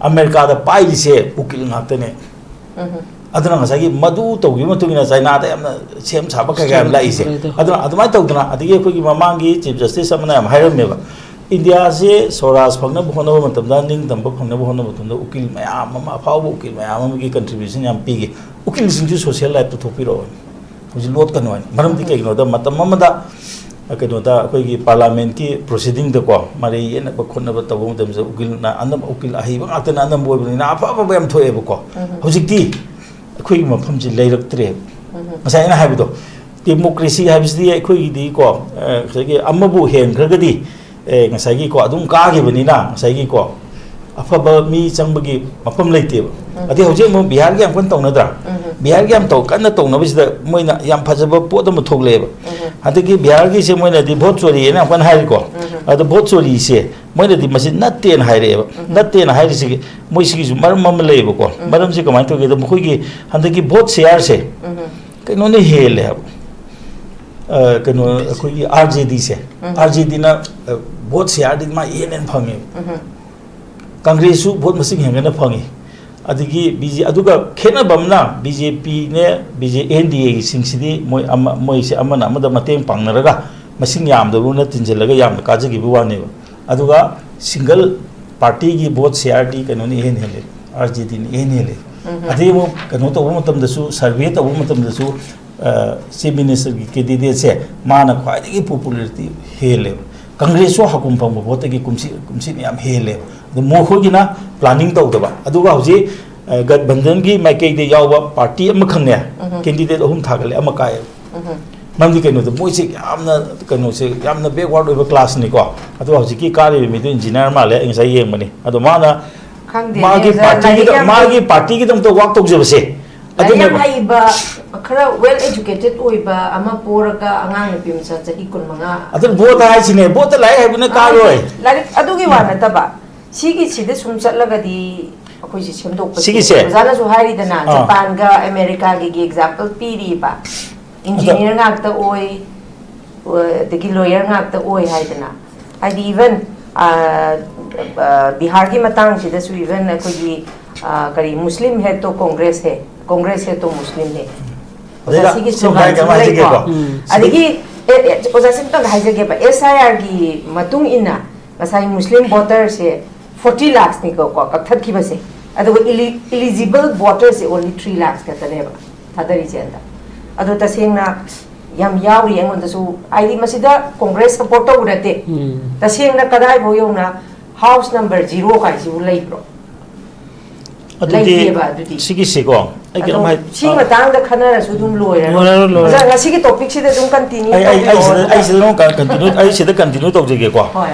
ꯑꯃꯦꯔꯤꯀꯥꯗ ꯄꯥꯏꯔꯤꯁꯦ ꯎꯀꯤꯜ ꯉꯥꯛꯇꯅꯦ꯫ ꯎꯝ꯫ ꯑꯗꯨꯅ ꯉꯁꯥꯏꯒꯤ ꯃꯗꯨ ꯇꯧꯈꯤꯕ ꯃꯇꯨꯡ ꯏꯟꯅ ꯆꯥꯏꯅꯥꯗ ꯌꯥꯝꯅ ꯁꯦꯝ ꯁꯥꯕ ꯀꯩꯀꯥ ꯌꯥꯝ ꯂꯥꯛꯏꯁꯦ꯫ ꯂꯩꯗꯣ꯫ ꯑꯗꯨꯅ ꯑꯗꯨꯃꯥꯏꯅ ꯇꯧꯗꯅ, ꯑꯗꯒꯤ ꯑꯩꯈꯣꯏꯒꯤ ꯃꯃꯥꯡꯒꯤ Chief Justice ꯑꯃꯅ ꯌꯥꯝ ꯍꯥꯏꯔꯝꯃꯦꯕ, ꯏꯟꯗꯤꯌꯥꯁꯦ ꯁ꯭ꯋꯔꯥꯖ ꯐꯪꯅꯕ ꯍꯣꯠꯅꯕ ꯃꯇꯝꯗ, ꯅꯤꯡꯇꯝꯕ ꯐꯪꯅꯕ ꯍꯣꯠꯅꯕ ꯃꯇꯝꯗ ꯎꯀꯤꯜ ꯃꯌꯥꯝ ꯑꯃ, ꯑꯐꯥꯎꯕ ꯎꯀꯤꯜ ꯃꯌꯥꯝ ꯑꯃꯒꯤ contribution ꯌꯥꯝ ꯄꯤꯒꯦ, ꯎꯀꯤꯜꯁꯤꯡꯁꯨ social lifeꯇ ꯊꯣꯛꯄꯤꯔꯛꯑꯣ꯫ ꯍꯧꯖꯤꯛ ꯂꯣꯠꯀꯅꯨ ꯍꯥꯏꯅ꯫ ꯃꯔꯝꯗꯤ ꯀꯩꯒꯤꯅꯣꯗ, ꯃꯇꯝ ꯑꯃꯗ, ꯑ, ꯀꯩꯅꯣꯗ ꯑꯩꯈꯣꯏꯒꯤ parliamentꯀꯤ proceedingꯗꯀꯣ, ꯃꯔꯩ ꯌꯦꯠꯅꯕ ꯈꯣꯠꯅꯕ ꯇꯧꯕ ꯃꯇꯝꯁꯤꯗ ꯎꯀꯤꯜꯅ ꯑꯅꯝꯕ, ꯎꯀꯤꯜ ꯑꯍꯩꯕ ꯉꯥꯛꯇꯅ ꯑꯅꯝꯕ ꯑꯣꯏꯕꯅꯤꯅ ꯑꯐ ꯑꯐꯕ ꯌꯥꯝ ꯊꯣꯛꯑꯦꯕꯀꯣ꯫ ꯎꯝ꯫ ꯍꯧꯖꯤꯛꯇꯤ ꯑꯩꯈꯣꯏꯒꯤ ꯃꯐꯝꯁꯤ ꯂꯩꯔꯛꯇ꯭ꯔꯦꯕ꯫ ꯎꯝ꯫ ꯉꯁꯥꯏ ꯑꯩꯅ ꯍꯥꯏꯕꯗꯣ, democracy ꯍꯥꯏꯕꯁꯤꯗꯤ ꯑꯩꯈꯣꯏꯒꯤꯗꯤꯀꯣ, ꯑ, ꯉꯁꯥꯏꯒꯤ ꯑꯃꯕꯨ ꯍꯦꯟꯈ꯭ꯔꯒꯗꯤ, ꯑꯦ, ꯉꯁꯥꯏꯒꯤꯀꯣ, ꯑꯗꯨꯝ ꯀꯥꯈꯤꯕꯅꯤꯅ, ꯉꯁꯥꯏꯒꯤꯀꯣ, ꯑꯐꯕ ꯃꯤ ꯆꯪꯕꯒꯤ ꯃꯐꯝ ꯂꯩꯇꯦꯕ꯫ ꯎꯝ꯫ ꯑꯗꯩ ꯍꯧꯖꯤꯛ ꯑꯃꯨꯛ ꯕꯤꯍꯥꯔꯒꯤ ꯌꯥꯝ ꯀꯟꯅ ꯇꯧꯅꯗ꯭ꯔꯥ? ꯎꯝ꯫ ꯕꯤꯍꯥꯔꯒꯤ ꯌꯥꯝ ꯇꯧ-, ꯀꯟꯅ ꯇꯧꯅꯕꯁꯤꯗ ꯃꯣꯏꯅ ꯌꯥꯝ ꯐꯖꯕ ꯄꯣꯠ ꯑꯃ ꯊꯣꯛꯂꯛꯑꯦꯕ꯫ ꯎꯝ꯫ ꯍꯟꯗꯛꯀꯤ ꯕꯤꯍꯥꯔꯒꯤꯁꯦ ꯃꯣꯏꯅꯗꯤ vote ꯆꯣꯔꯤꯅ ꯌꯥꯝ ꯀꯟꯅ ꯍꯥꯏꯔꯤꯀꯣ꯫ ꯎꯝ꯫ ꯑꯗꯣ vote ꯆꯣꯔꯤꯁꯦ ꯃꯣꯏꯅꯗꯤ ꯃꯁꯤ ꯅꯠꯇꯦꯅ ꯍꯥꯏꯔꯛꯑꯦꯕ꯫ ꯎꯝ꯫ ꯅꯠꯇꯦꯅ ꯍꯥꯏꯔꯤꯁꯤꯒꯤ ꯃꯣꯏ ꯁꯤꯒꯤꯁꯨ ꯃꯔꯝ ꯑꯃ ꯂꯩꯌꯦꯕꯀꯣ꯫ ꯎꯝ꯫ ꯃꯔꯝꯁꯤ ꯀꯃꯥꯏꯅ ꯇꯧꯒꯦꯗ, ꯃꯈꯣꯏꯒꯤ ꯍꯟꯗꯛꯀꯤ vote shareꯁꯦ ꯎꯝ꯫ ꯀꯩꯅꯣꯅ ꯍꯦꯜꯂꯦ ꯍꯥꯏꯕ꯫ ꯑ, ꯀꯩꯅꯣ, ꯑꯩꯈꯣꯏꯒꯤ RJDꯁꯦ, ꯎꯝ꯫ RJDꯅ, ꯑ, vote shareꯗꯤ ꯃꯥ ꯏꯍꯦꯟ ꯍꯦꯟꯅ ꯐꯪꯉꯦꯕ꯫ ꯎꯝ꯫ ꯀꯪꯒ꯭ꯔꯦꯁꯁꯨ vote ꯃꯁꯤꯡ ꯍꯦꯟꯒꯠꯅ ꯐꯪꯉꯤ꯫ ꯑꯗꯒꯤ BJP, ꯑꯗꯨꯒ ꯈꯦꯠꯅꯕ ꯑꯃꯅ BJPꯅꯦ, BJ, NDAꯒꯤꯁꯤꯡꯁꯤꯗꯤ ꯃꯣꯏ ꯑꯃ, ꯃꯣꯏꯁꯦ ꯑꯃꯅ ꯑꯃꯗ ꯃꯇꯦꯡ ꯄꯥꯡꯅꯔꯒ ꯃꯁꯤꯡ ꯌꯥꯝꯗꯕꯅ ꯇꯤꯟꯁꯤꯜꯂꯒ ꯌꯥꯝꯅ ꯀꯥꯖꯈꯤꯕ ꯋꯥꯅꯦꯕ꯫ ꯑꯗꯨꯒ single ꯄꯥꯔꯇꯤꯒꯤ ꯚꯣꯠ ꯁꯤꯌꯥꯔꯗꯤ ꯀꯩꯅꯣꯅ ꯏꯍꯦꯟ ꯍꯦꯜꯂꯦ, ꯑꯥꯔ ꯖꯦ ꯗꯤꯅ ꯏꯍꯦꯟ ꯍꯦꯜꯂꯦ꯫ ꯑꯗꯩ ꯑꯃꯨꯛ ꯀꯩꯅꯣ ꯇꯧꯕ ꯃꯇꯝꯗꯁꯨ, ꯁꯔꯚꯦ ꯇꯧꯕ ꯃꯇꯝꯗꯁꯨ, ꯆꯤꯐ ꯃꯤꯅꯤꯁꯇꯔꯒꯤ ꯀꯦꯟꯗꯤꯗꯦꯠꯁꯦ ꯃꯥꯅ ꯈ꯭ꯋꯥꯏꯗꯒꯤ ꯄꯣꯄꯨꯂꯔꯤꯇꯤ ꯍꯦꯜꯂꯦꯕ꯫ ꯀꯪꯒ꯭ꯔꯦꯁꯁꯨ ꯍꯥꯀꯨꯝ ꯐꯪꯕ ꯚꯣꯠꯇꯒꯤ ꯀꯨꯝꯁꯤ ꯀꯨꯝꯁꯤꯅ ꯌꯥꯝ ꯍꯦꯜꯂꯦꯕ꯫ ꯑꯗꯣ ꯃꯈꯣꯏꯒꯤꯅ ꯄ꯭ꯂꯥꯅꯤꯡ ꯇꯧꯗꯕ꯫ ꯑꯗꯨꯒ ꯍꯧꯖꯤꯛ ꯒꯠꯕꯟꯙꯟꯒꯤ ꯃꯥꯏꯀꯩꯗ ꯌꯥꯎꯕ ꯄꯥꯔꯇꯤ ꯑꯃꯈꯛꯅꯦ, ꯀꯦꯟꯗꯤꯗꯦꯠ ꯑꯍꯨꯝ ꯊꯥꯒꯠꯂꯦ, ꯑꯃ ꯀꯥꯏꯑꯦꯕ꯫ ꯃꯔꯝꯗꯤ ꯀꯩꯅꯣꯗ ꯃꯣꯏꯁꯦ ꯌꯥꯝꯅ, ꯀꯩꯅꯣꯁꯦ ꯌꯥꯝꯅ ꯕꯦꯛꯋꯥꯔꯗ ꯑꯣꯏꯕ ꯀ꯭ꯂꯥꯁꯅꯤꯀꯣ꯫ ꯑꯗꯣ ꯍꯧꯖꯤꯛꯀꯤ ꯀꯥꯔꯤꯕ ꯃꯤꯗꯨ ꯏꯟꯖꯤꯅꯤꯌꯥꯔ ꯃꯥꯜꯂꯦ, ꯑꯩ ꯉꯁꯥꯏ ꯌꯦꯡꯕꯅꯤ꯫ ꯑꯗꯣ ꯃꯥꯅ ꯈꯪꯗꯦꯅꯦ, ꯃꯥꯒꯤ ꯑꯣꯖꯥ, ꯂꯥꯏꯔꯤꯛ ꯄꯥꯔꯇꯤꯒꯤꯗ-, ꯌꯥꯝ ꯃꯥꯒꯤ ꯄꯥꯔꯇꯤꯒꯤꯗꯃꯛꯇ ꯋꯥꯛ ꯇꯧꯖꯕꯁꯦ꯫ ꯂꯥꯏꯔꯤꯛ ꯌꯥꯝ ꯑꯗꯨꯅꯦꯕ꯫ ꯍꯩꯕ, ꯈꯔ ꯋꯦꯜ ꯑꯦꯖꯨꯀꯦꯇꯦꯠ ꯑꯣꯏꯕ ꯑꯃ ꯄꯣꯔꯒ ꯑꯉꯥꯡ ꯅꯨꯄꯤ ꯃꯆꯥ ꯆꯍꯤ ꯀꯨꯟꯃꯉꯥ꯫ ꯑꯗꯨ ꯚꯣꯠ ꯍꯥꯏꯁꯤꯅꯦ, ꯚꯣꯠꯇ ꯂꯥꯏꯔꯤꯛ ꯍꯩꯕꯅ ꯀꯥꯔꯣꯏ꯫ ꯂꯥꯏꯔꯤꯛ ꯑꯗꯨꯒꯤ ꯋꯥ ꯅꯠꯇꯕ, ꯁꯤꯒꯤꯁꯤꯗ ꯁꯨꯝ ꯆꯠꯂꯒꯗꯤ ꯑꯩꯈꯣꯏꯁꯦ ꯁꯦꯝꯗꯣꯛꯄꯁꯦ, ꯁꯤꯒꯤꯁꯦ? ꯑꯣꯖꯥꯅꯁꯨ ꯍꯥꯏꯔꯤꯗꯅ, ꯑꯥ꯫ ꯖꯄꯥꯟꯒ ꯑꯃꯦꯔꯤꯀꯥꯒꯤ ꯑꯦꯛꯖꯥꯝꯄꯜ ꯄꯤꯔꯤꯕ꯫ ꯏꯟꯖꯤꯅꯤꯌꯔ ꯉꯥꯛꯇ ꯑꯣꯏ, ꯑꯗꯒꯤ ꯂꯣꯌꯔ ꯉꯥꯛꯇ ꯑꯣꯏ ꯍꯥꯏꯗꯅ꯫ ꯍꯥꯏꯗꯤ, ꯏꯚꯟ ꯕꯤꯍꯥꯔꯒꯤ ꯃꯇꯥꯡꯁꯤꯗꯁꯨ, ꯏꯚꯟ ꯑꯩꯈꯣꯏꯒꯤ, ꯑ, ꯀꯔꯤ, ꯃꯨꯁꯂꯤꯝ ꯍꯦ ꯇꯣ ꯀꯣꯡꯒ꯭ꯔꯦꯁ ꯍꯦ, ꯀꯣꯡꯒ꯭ꯔꯦꯁ ꯍꯦ ꯇꯣ ꯃꯨꯁꯂꯤꯝ ꯍꯦ, ꯑꯗꯩꯗ ꯑꯣꯖꯥ, ꯁꯤꯒꯤ ꯁꯨꯝ ꯍꯥꯏ-, ꯁ꯭ꯂꯣꯒꯥꯟꯁꯤ ꯀꯩꯅꯣꯝ ꯂꯩꯀꯣ꯫ ꯍꯥꯏꯖꯒꯦꯀꯣ꯫ ꯎꯝ꯫ ꯑꯗꯒꯤ, ꯑꯦ, ꯑꯦ, ꯑꯣꯖꯥ, ꯁꯤꯝꯇꯪ ꯍꯥꯏꯖꯒꯦꯕ, ꯑꯦꯁ ꯑꯥꯏ ꯑꯥꯔꯒꯤ ꯃꯇꯨꯡ ꯏꯟꯅ ꯉꯁꯥꯏ ꯃꯨꯁꯂꯤꯝ ꯚꯣꯇꯔꯁꯦ ꯐꯣꯔꯇꯤ ꯂꯥꯛꯁꯅꯤꯀꯣ, ꯀꯣ, ꯀꯛꯊꯠꯈꯤꯕꯁꯦ꯫ ꯑꯗꯨꯒ ꯏꯂꯤ-, ꯏꯂꯤꯖꯤꯕꯜ ꯚꯣꯇꯔꯁꯦ ꯑꯣꯟꯂꯤ ꯊ꯭ꯔꯤ ꯂꯥꯛꯁ ꯈꯛꯇꯅꯦꯕ ꯊꯥꯗꯔꯤꯁꯦ ꯍꯟꯗꯛ꯫ ꯑꯗꯣ ꯇꯁꯦꯡꯅ ꯌꯥꯝ ꯌꯥꯎꯔꯤ ꯑꯩꯉꯣꯟꯗꯁꯨ, ꯍꯥꯏꯗꯤ ꯃꯁꯤꯗ ꯀꯣꯡꯒ꯭ꯔꯦꯁ ꯁꯄꯣꯔꯠ ꯇꯧꯕ ꯅꯠꯇꯦ꯫ ꯎꯝ꯫ ꯇꯁꯦꯡꯅ ꯀꯗꯥꯏꯐꯥꯎ ꯌꯧꯅ ꯍꯥꯎꯁ ꯅꯝꯕꯔ ꯖꯤꯔꯣ ꯀꯥꯏꯁꯤꯕꯨ ꯂꯩꯕ꯭ꯔꯣ? ꯑꯗꯨꯗꯤ ꯂꯩꯇꯦꯕ ꯑꯗꯨꯗꯤ꯫ ꯁꯤꯒꯤꯁꯤꯀꯣ, ꯑꯩ ꯑꯗꯣ ꯀꯩꯅꯣꯝ ꯍꯥꯏ-, ꯁꯤ ꯑ, ꯃꯇꯥꯡꯗ ꯈꯟꯅꯔꯁꯨ ꯑꯗꯨꯝ ꯂꯣꯏꯔꯅꯤ꯫ ꯂꯣꯏꯔꯔꯣꯏ, ꯂꯣꯏꯔꯔꯣꯏ꯫ ꯑꯣꯖꯥ, ꯉꯁꯤꯒꯤ ꯇꯣꯄꯤꯛꯁꯤꯗ ꯑꯗꯨꯝ ꯀꯟꯇꯤꯅ꯭ꯌꯨ ꯑꯩ, ꯑꯩ, ꯑꯩ ꯁꯤꯗ, ꯇꯧꯕꯤꯔꯛꯑꯣ꯫ ꯑꯩ ꯁꯤꯗ ꯑꯗꯨꯝ ꯀꯟ-, ꯀꯟꯇꯤꯅ꯭ꯌꯨ, ꯑꯩ ꯁꯤꯗ ꯀꯟꯇꯤꯅ꯭ꯌꯨ ꯇꯧꯖꯒꯦꯀꯣ꯫ ꯍꯣꯏ꯫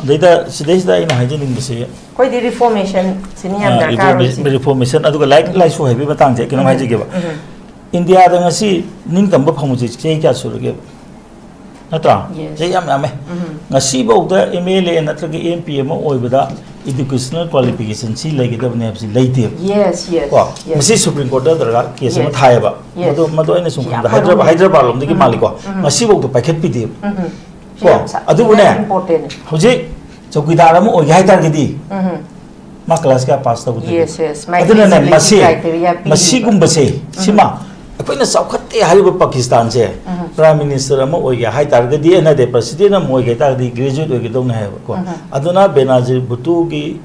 ꯑꯗꯩꯗ, ꯁꯤꯗꯩꯁꯤꯗ ꯑꯩꯅ ꯍꯥꯏꯖꯅꯤꯡꯕꯁꯦ, ꯑꯩꯈꯣꯏꯗꯤ ꯔꯤꯐꯣꯔꯃꯦꯁꯟ ꯁꯤꯅꯤ ꯌꯥꯝ ꯑ, ꯗꯔꯀꯥꯔ ꯔꯤꯐꯣꯔꯃꯦ-, ꯑꯣꯏꯔꯤꯁꯦ꯫ ꯔꯤꯐꯣꯔꯃꯦꯁꯟ, ꯑꯗꯨꯒ ꯂꯥꯏꯔꯤꯛ ꯂꯥꯏꯁꯨ ꯍꯩꯕꯒꯤ ꯃꯇꯥꯡꯁꯦ ꯀꯩꯅꯣꯝ ꯎꯝ꯫ ꯍꯥꯏꯖꯒꯦꯕ꯫ ꯎꯝ꯫ ꯏꯟꯗꯤꯌꯥꯗ ꯉꯁꯤ ꯅꯤꯡꯇꯝꯕ ꯐꯪꯕꯁꯦ ꯆꯍꯤ ꯀꯌꯥ ꯁꯨꯔꯒꯦꯕ? ꯅꯠꯇ꯭ꯔꯥ? Yes. ꯆꯍꯤ ꯌꯥꯝ ꯌꯥꯝꯃꯦ꯫ ꯎꯝ꯫ ꯉꯁꯤꯐꯥꯎꯗ ꯑꯦꯝ ꯑꯦꯜ ꯑꯦ ꯅꯠꯇ꯭ꯔꯒ ꯑꯦꯝ ꯄꯤ ꯑꯃ ꯑꯣꯏꯕꯗ ꯏꯗꯨꯀꯦꯁꯅꯦꯜ ꯀ꯭ꯋꯥꯂꯤꯐꯤꯀꯦꯁꯟ ꯁꯤ ꯂꯩꯒꯗꯕꯅꯤ ꯍꯥꯏꯕꯁꯤ ꯂꯩꯇꯦꯕ꯫ Yes, yes, ꯀꯣ? Yes. ꯃꯁꯤ ꯁꯨꯄ꯭ꯔꯤꯝ ꯀꯣꯔꯠꯇ ꯗꯔꯀꯥꯔ ꯀꯦꯁ ꯑꯃ Yes. ꯊꯥꯏꯌꯦꯕ꯫ Yes. ꯃꯗꯨ, ꯃꯗꯨ ꯑꯩꯅ ꯁꯨꯝ ꯌꯥꯝ ꯈꯪꯕꯗ ꯍꯥꯏꯗ꯭ꯔꯕꯥ-, ꯃꯔꯨ ꯑꯣꯏ꯫ ꯍꯥꯏꯗ꯭ꯔꯕꯥꯗ ꯂꯣꯝꯗꯒꯤ ꯎꯝ꯫ ꯃꯥꯜꯂꯤꯀꯣ꯫ ꯎꯝ꯫ ꯉꯁꯤꯐꯥꯎꯗ ꯄꯥꯏꯈꯠꯄꯤꯗꯦꯕ꯫ ꯎꯝ꯫ ꯀꯣ? ꯌꯥꯝ ꯁꯥ-, ꯑꯗꯨꯕꯨꯅꯦ, ꯌꯥꯝ important꯫ ꯍꯧꯖꯤꯛ ꯆꯧꯀꯤꯗꯥꯔ ꯑꯃ ꯑꯣꯏꯒꯦ ꯍꯥꯏ ꯇꯥꯔꯒꯗꯤ, ꯎꯝ꯫ ꯃꯥ ꯀ꯭ꯂꯥꯁ ꯀꯌꯥ ꯄꯥꯁ ꯇꯧꯒꯗꯒꯦ? Yes, yes. ꯃꯥꯏ ꯑꯗꯨꯅꯅꯦ, eligibility ꯃꯁꯤ, criteria ꯄꯤꯔꯤꯕ꯫ ꯃꯁꯤꯒꯨꯝꯕꯁꯦ, ꯎꯝ꯫ ꯁꯤꯃ ꯑꯩꯈꯣꯏꯅ ꯆꯥꯎꯈꯠꯇꯦ ꯍꯥꯏꯔꯤꯕ ꯄꯥꯀꯤꯁꯇꯥꯟꯁꯦ, ꯎꯝ꯫ Prime Minister ꯑꯃ ꯑꯣꯏꯒꯦ ꯍꯥꯏ ꯇꯥꯔꯒꯗꯤ, ꯑꯦ, ꯅꯠꯇꯦ, President ꯑꯃ ꯑꯣꯏꯒꯦ ꯍꯥꯏ ꯇꯥꯔꯒꯗꯤ graduate ꯑꯣꯏꯒꯗꯧꯅꯦ ꯍꯥꯏꯕꯀꯣ꯫ ꯎꯝ꯫ ꯑꯗꯨꯅ ꯕꯦꯅꯥꯖꯤꯔ ꯚꯨꯠꯇꯣꯒꯤ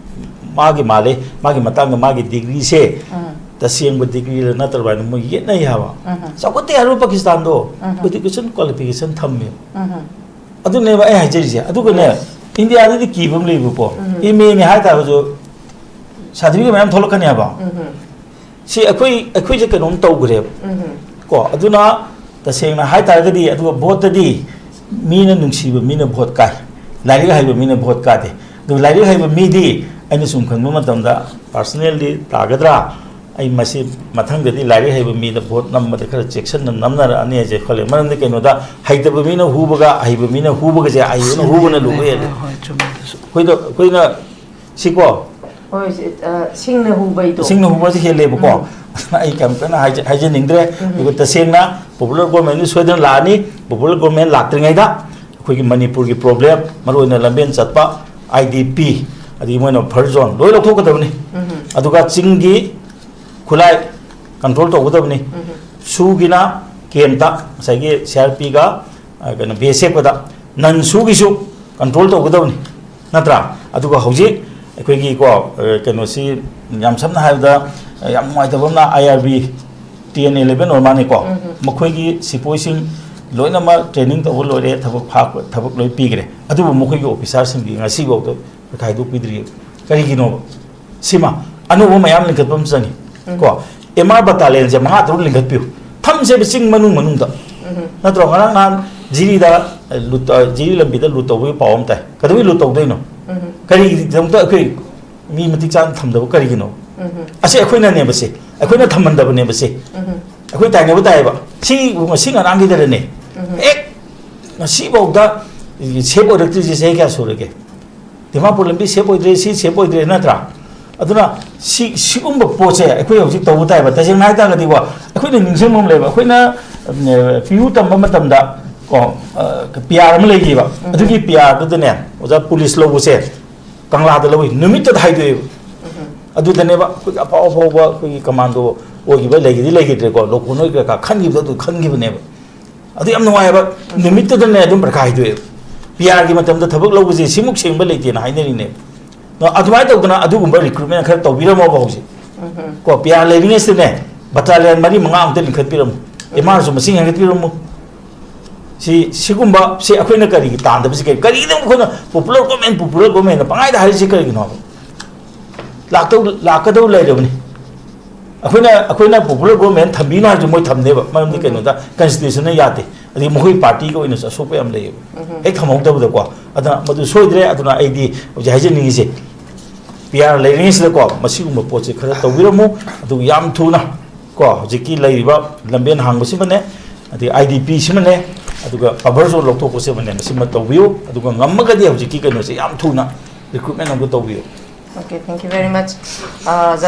ꯃꯥꯒꯤ ꯃꯥꯜꯂꯦ, ꯃꯥꯒꯤ ꯃꯇꯥꯡꯗ ꯃꯥꯒꯤ degreeꯁꯦ ꯎꯝ꯫ ꯇꯁꯦꯡꯕ degreeꯔ ꯅꯠꯇ꯭ꯔꯕ ꯍꯥꯏꯅ ꯃꯣꯏ ꯌꯦꯠꯅꯩ ꯍꯥꯏꯕ꯫ ꯎꯝ꯫ ꯆꯥꯎꯈꯠꯇꯦ ꯍꯥꯏꯔꯤꯕ ꯄꯥꯀꯤꯁꯇꯥꯟꯗꯣ ꯎꯝ꯫ Education qualification ꯊꯝꯃꯦꯕ꯫ ꯎꯝ꯫ ꯑꯗꯨꯅꯦꯕ ꯑꯩ ꯍꯥꯏꯖꯔꯤꯁꯦ꯫ ꯑꯗꯨꯒꯅꯦ, Yes꯫ ꯏꯟꯗꯤꯌꯥꯗꯗꯤ ꯀꯤꯕ ꯑꯃ ꯂꯩꯕꯀꯣ꯫ ꯎꯝ꯫ MAꯅꯤ ꯍꯥꯏ ꯇꯥꯔꯒꯁꯨ certificate ꯃꯌꯥꯝ ꯊꯣꯛꯂꯛꯀꯅꯤ ꯍꯥꯏꯕ꯫ ꯎꯝ꯫ ꯁꯤ ꯑꯩꯈꯣꯏ, ꯑꯩꯈꯣꯏꯁꯦ ꯀꯩꯅꯣꯝ ꯇꯧꯈ꯭ꯔꯦꯕ꯫ ꯎꯝ꯫ ꯀꯣ, ꯑꯗꯨꯅ ꯇꯁꯦꯡꯅ ꯍꯥꯏ ꯇꯥꯔꯒꯗꯤ, ꯑꯗꯨꯒ voteꯇꯗꯤ ꯃꯤꯅ ꯅꯨꯡꯁꯤꯕ ꯃꯤꯅ vote ꯀꯥꯏ, ꯂꯥꯏꯔꯤꯛ ꯍꯩꯕ ꯃꯤꯅ vote ꯀꯥꯗꯦ꯫ ꯑꯗꯨ ꯂꯥꯏꯔꯤꯛ ꯍꯩꯕ ꯃꯤꯗꯤ ꯑꯩꯅ ꯁꯨꯝ ꯈꯟꯕ ꯃꯇꯝꯗ personally ꯇꯥꯒꯗ꯭ꯔꯥ? ꯑꯩ ꯃꯁꯤ ꯃꯊꯪꯗꯗꯤ ꯂꯥꯏꯔꯤꯛ ꯍꯩꯕ ꯃꯤꯗ vote ꯅꯝꯕꯗ ꯈꯔ ꯆꯦꯛꯁꯤꯟꯅ ꯅꯝꯅꯔꯛꯑꯅꯤ ꯍꯥꯏꯁꯦ ꯈꯜꯂꯦ꯫ ꯃꯔꯝꯗꯤ ꯀꯩꯅꯣꯗ, ꯍꯩꯇꯕ ꯃꯤꯅ ꯍꯨꯕꯒ ꯑꯍꯩꯕ ꯃꯤꯅ ꯍꯨꯕꯒꯁꯦ, ꯑꯍꯩꯕꯅ ꯍꯨꯕꯅ ꯂꯨꯕ ꯍꯦꯜꯂꯦ꯫ ꯍꯣꯏ, ꯍꯣꯏ, ꯆꯨꯝꯃꯦ ꯑꯗꯨꯁꯨ꯫ ꯑꯩꯈꯣꯏꯗ, ꯑꯩꯈꯣꯏꯅ ꯁꯤꯀꯣ, ꯍꯣꯏ, ꯁꯤ, ꯑ, ꯁꯤꯡꯅ ꯍꯨꯕꯩꯗꯣ꯫ ꯁꯤꯡꯅ ꯍꯨꯕꯁꯦ ꯍꯦꯜꯂꯦꯕꯀꯣ꯫ ꯎꯝ꯫ ꯑꯗꯨꯅ ꯑꯩ ꯀꯩꯝꯇꯅ ꯍꯥꯏꯖ-, ꯍꯥꯏꯖꯅꯤꯡꯗ꯭ꯔꯦ꯫ ꯎꯝ꯫ ꯑꯗꯨꯒ ꯇꯁꯦꯡꯅ popular governmentꯗꯤ ꯁꯣꯏꯗꯅ ꯂꯥꯛꯑꯅꯤ꯫ Popular government ꯂꯥꯛꯇ꯭ꯔꯤꯉꯩꯗ ꯑꯩꯈꯣꯏꯒꯤ ꯃꯅꯤꯄꯨꯔꯒꯤ problem, ꯃꯔꯨꯑꯣꯏꯅ ꯂꯝꯕꯦꯟ ꯆꯠꯄ, IDP, ꯑꯗꯒꯤ ꯃꯣꯏꯅ buffer zone ꯂꯣꯏ ꯂꯧꯊꯣꯛꯀꯗꯕꯅꯤ꯫ ꯎꯝ꯫ ꯑꯗꯨꯒ ꯆꯤꯡꯒꯤ ꯈꯨꯠꯂꯥꯏ control ꯇꯧꯒꯗꯕꯅꯤ꯫ ꯎꯝ꯫ ꯁꯨꯒꯤꯅ campꯇ, ꯉꯁꯥꯏꯒꯤ CRPꯒ, ꯑ, ꯀꯩꯅꯣ, BSFꯀꯗ, non ꯁꯨꯒꯤꯁꯨ control ꯇꯧꯒꯗꯕꯅꯤ, ꯅꯠꯇ꯭ꯔꯥ? ꯑꯗꯨꯒ ꯍꯧꯖꯤꯛ ꯑꯩꯈꯣꯏꯒꯤꯀꯣ, ꯑ, ꯀꯩꯅꯣꯁꯤ, ꯌꯥꯝ ꯁꯝꯅ ꯍꯥꯏꯔꯕꯗ, ꯑ, ꯌꯥꯝ ꯅꯨꯡꯉꯥꯏꯇꯕ ꯑꯃꯅ, IRB ten eleven ꯑꯣꯏꯔ ꯃꯥꯅꯦꯀꯣ, ꯎꯝ꯫ ꯃꯈꯣꯏꯒꯤ ꯁꯤꯄꯣꯏꯁꯤꯡ ꯂꯣꯏꯅꯃꯛ training ꯇꯧꯕ ꯂꯣꯏꯔꯦ, ꯊꯕꯛ ꯐꯥ-, ꯊꯕꯛ ꯂꯣꯏ ꯄꯤꯈ꯭ꯔꯦ, ꯑꯗꯨꯕꯨ ꯃꯈꯣꯏꯒꯤ officerꯁꯤꯡꯗꯤ ꯉꯁꯤꯐꯥꯎꯗ ꯄꯩꯈꯥ ꯍꯥꯏꯗꯣꯛꯄꯤꯗ꯭ꯔꯤ꯫ ꯀꯔꯤꯒꯤꯅꯣꯕ? ꯁꯤꯃ ꯑꯅꯧꯕ ꯃꯌꯥꯝ ꯂꯤꯡꯈꯠꯄ ꯑꯃ ꯆꯪꯉꯤ꯫ ꯎꯝ꯫ ꯀꯣ, MR battalionꯁꯦ ꯃꯉꯥ ꯇꯔꯨꯛ ꯂꯤꯡꯈꯠꯄꯤꯌꯨ꯫ ꯊꯝꯁꯦꯕ ꯆꯤꯡ ꯃꯅꯨꯡ ꯃꯅꯨꯡꯗ꯫ ꯎꯝ꯫ ꯅꯠꯇ꯭ꯔꯣ? ꯉꯔꯥꯡ ꯅꯍꯥꯟ ꯖꯤꯔꯤꯗ, ꯑ, ꯂꯨꯠ-, ꯑ, ꯖꯤꯔꯤ ꯂꯝꯕꯤꯗ loot ꯇꯧꯕꯒꯤ ꯄꯥꯎ ꯑꯃ ꯇꯥꯏ꯫ ꯀꯩꯗꯧꯕꯩ loot ꯇꯧꯗꯣꯏꯅꯣ? ꯎꯝ꯫ ꯀꯔꯤꯒꯤꯗꯃꯛꯇ ꯑꯩꯈꯣꯏ ꯃꯤ ꯃꯇꯤꯛ ꯆꯥꯅ ꯊꯝꯗꯕ ꯀꯔꯤꯒꯤꯅꯣ? ꯎꯝ꯫ ꯑꯁꯤ ꯑꯩꯈꯣꯏꯅꯅꯦꯕ ꯁꯤ꯫ ꯑꯩꯈꯣꯏꯅ ꯊꯝꯍꯟꯗꯕꯅꯦꯕ ꯁꯤ꯫ ꯎꯝ꯫ ꯑꯩꯈꯣꯏ ꯇꯥꯏꯅꯕ ꯇꯥꯏꯌꯦꯕ꯫ ꯁꯤ ꯉꯁꯤ ꯉꯔꯥꯡꯒꯤꯗꯔꯅꯦ꯫ ꯎꯝ꯫ ꯍꯦꯛ ꯉꯁꯤꯐꯥꯎꯗ safe ꯑꯣꯏꯔꯛꯇ꯭ꯔꯤꯁꯦ ꯆꯍꯤ ꯀꯌꯥ ꯁꯨꯔꯒꯦ? ꯗꯤꯃꯥꯄꯨꯔ ꯂꯝꯕꯤ safe ꯑꯣꯏꯗ꯭ꯔꯦ, ꯁꯤ safe ꯑꯣꯏꯗ꯭ꯔꯦ, ꯅꯠꯇ꯭ꯔꯥ? ꯑꯗꯨꯅ ꯁꯤ, ꯁꯤꯒꯨꯝꯕ ꯄꯣꯠꯁꯦ ꯑꯩꯈꯣꯏ ꯍꯧꯖꯤꯛ ꯇꯧꯕ ꯇꯥꯏꯕ꯫ ꯇꯁꯦꯡꯅ ꯍꯥꯏ ꯇꯥꯔꯒꯗꯤꯀꯣ, ꯑꯩꯈꯣꯏꯅ ꯅꯤꯡꯁꯤꯡꯕ ꯑꯃ ꯂꯩꯕ, ꯑꯩꯈꯣꯏꯅ, ꯎꯝ, PU ꯇꯝꯕ ꯃꯇꯝꯗ ꯀꯣ, ꯑ, PR ꯑꯃ ꯂꯩꯈꯤꯕ꯫ ꯎꯝ꯫ ꯑꯗꯨꯒꯤ PRꯗꯨꯗꯅꯦ, ꯑꯣꯖꯥ, ꯄꯨꯂꯤꯁ ꯂꯧꯕꯁꯦ ꯀꯪꯂꯥꯗ ꯂꯧꯏ, ꯅꯨꯃꯤꯠꯇꯨꯗ ꯍꯥꯏꯗꯣꯛꯑꯦꯕ꯫ ꯎꯝ꯫ ꯑꯗꯨꯗꯅꯦꯕ ꯑꯩꯈꯣꯏꯒꯤ ꯑꯐꯥꯎ ꯑꯐꯥꯎꯕ ꯑꯩꯈꯣꯏꯒꯤ commando ꯑꯣꯏꯈꯤꯕ ꯂꯩꯈꯤꯗꯤ ꯂꯩꯈꯤꯗ꯭ꯔꯦꯀꯣ, ꯂꯣ ꯀꯣꯟ ꯑꯣꯏ ꯀꯩꯀꯥ ꯈꯟꯈꯤꯕꯗꯣ ꯑꯗꯨ ꯈꯟꯈꯤꯕꯅꯦꯕ꯫ ꯑꯗꯨ ꯌꯥꯝ ꯅꯨꯡꯉꯥꯏꯕ ꯅꯨꯃꯤꯠꯇꯨꯗꯅꯦ ꯑꯗꯨꯝ ꯄꯔꯤꯈꯥ ꯍꯥꯏꯗꯣꯛꯑꯦꯕ꯫ ꯄꯤ ꯑꯥꯔꯒꯤ ꯃꯇꯝꯗ ꯊꯕꯛ ꯂꯧꯕꯁꯦ ꯁꯤꯃꯨꯛ ꯁꯦꯡꯕ ꯂꯩꯇꯦꯅ ꯍꯥꯏꯅꯔꯤꯅꯦꯕ꯫ ꯑꯗꯨꯃꯥꯏꯅ ꯇꯧꯗꯅ ꯑꯗꯨꯒꯨꯝꯕ ꯔꯤꯀ꯭ꯔꯨꯠꯃꯦꯟ ꯈꯔ ꯇꯧꯕꯤꯔꯝꯃꯣꯕ ꯍꯧꯖꯤꯛ꯫ ꯀꯣ, ꯄꯤ ꯑꯥꯔ ꯂꯩꯔꯤꯉꯩꯁꯤꯗꯅꯦ ꯕꯇꯥꯂꯤꯌꯟ ꯃꯔꯤ ꯃꯉꯥꯃꯨꯛꯇ ꯂꯤꯡꯈꯠꯄꯤꯔꯝꯃꯨ꯫ ꯑꯦꯝ ꯑꯥꯔꯁꯨ ꯃꯁꯤꯡ ꯍꯦꯟꯒꯠꯄꯤꯔꯝꯃꯨ꯫ ꯁꯤ, ꯁꯤꯒꯨꯝꯕ, ꯁꯤ ꯑꯩꯈꯣꯏꯅ ꯀꯔꯤꯒꯤ ꯇꯥꯟꯗꯕꯁꯤ ꯀꯔꯤ? ꯀꯔꯤꯒꯤꯅꯣ ꯑꯩꯈꯣꯏꯅ popular government, popular government ꯍꯥꯏꯅ ꯄꯪꯍꯥꯏꯗ ꯍꯥꯏꯔꯤꯁꯤ ꯀꯔꯤꯒꯤꯅꯣ? ꯂꯥꯛꯇꯧ, ꯂꯥꯛꯀꯗꯧ ꯂꯩꯔꯕꯅꯤ꯫ ꯑꯩꯈꯣꯏꯅ, ꯑꯩꯈꯣꯏꯅ popular government ꯊꯝꯕꯤꯅꯣ ꯍꯥꯏꯔꯁꯨ ꯃꯣꯏ ꯊꯝꯅꯦꯕ, ꯃꯔꯝꯗꯤ ꯎꯝ꯫ ꯀꯩꯅꯣꯗ constitutionꯅ ꯌꯥꯗꯦ, ꯑꯗꯒꯤ ꯃꯈꯣꯏ partyꯒ ꯑꯣꯏꯅꯁꯨ ꯑꯁꯣꯛꯄ ꯌꯥꯝ ꯂꯩꯌꯦꯕ꯫ ꯎꯝ꯫ ꯍꯦꯛ ꯊꯝꯍꯧꯗꯕꯗꯀꯣ꯫ ꯑꯗꯨꯅ ꯃꯗꯨ ꯁꯣꯏꯗ꯭ꯔꯦ꯫ ꯑꯗꯨꯅ ꯑꯩꯗꯤ ꯍꯧꯖꯤꯛ ꯍꯥꯏꯖꯅꯤꯡꯉꯤꯁꯦ, ꯄꯤ ꯑꯥꯔ ꯂꯩꯔꯤꯉꯩꯁꯤꯗꯀꯣ ꯃꯁꯤꯒꯨꯝꯕ ꯄꯣꯠꯁꯦ ꯈꯔ ꯇꯧꯕꯤꯔꯝꯃꯨ꯫ ꯑꯗꯨꯒ ꯌꯥꯝ ꯊꯨꯅ ꯀꯣ, ꯍꯧꯖꯤꯛꯀꯤ ꯂꯩꯔꯤꯕ ꯂꯝꯕꯦꯟ ꯍꯥꯡꯕꯁꯤꯃꯅꯦ, ꯑꯗꯩ ꯑꯥꯏ ꯗꯤ ꯄꯤꯁꯤꯃꯅꯦ, ꯑꯗꯨꯒ buffer zone ꯂꯧꯊꯣꯛꯄꯁꯤꯃꯅꯦ, ꯃꯁꯤꯃ ꯇꯧꯕꯤꯌꯨ꯫ ꯑꯗꯨꯒ ꯉꯝꯃꯒꯗꯤ ꯍꯧꯖꯤꯛꯀꯤ ꯀꯩꯅꯣꯁꯦ ꯌꯥꯝ ꯊꯨꯅ recruitment ꯑꯃꯨꯛꯇ ꯇꯧꯕꯤꯌꯨ꯫ Okay, thank you very much. Uh,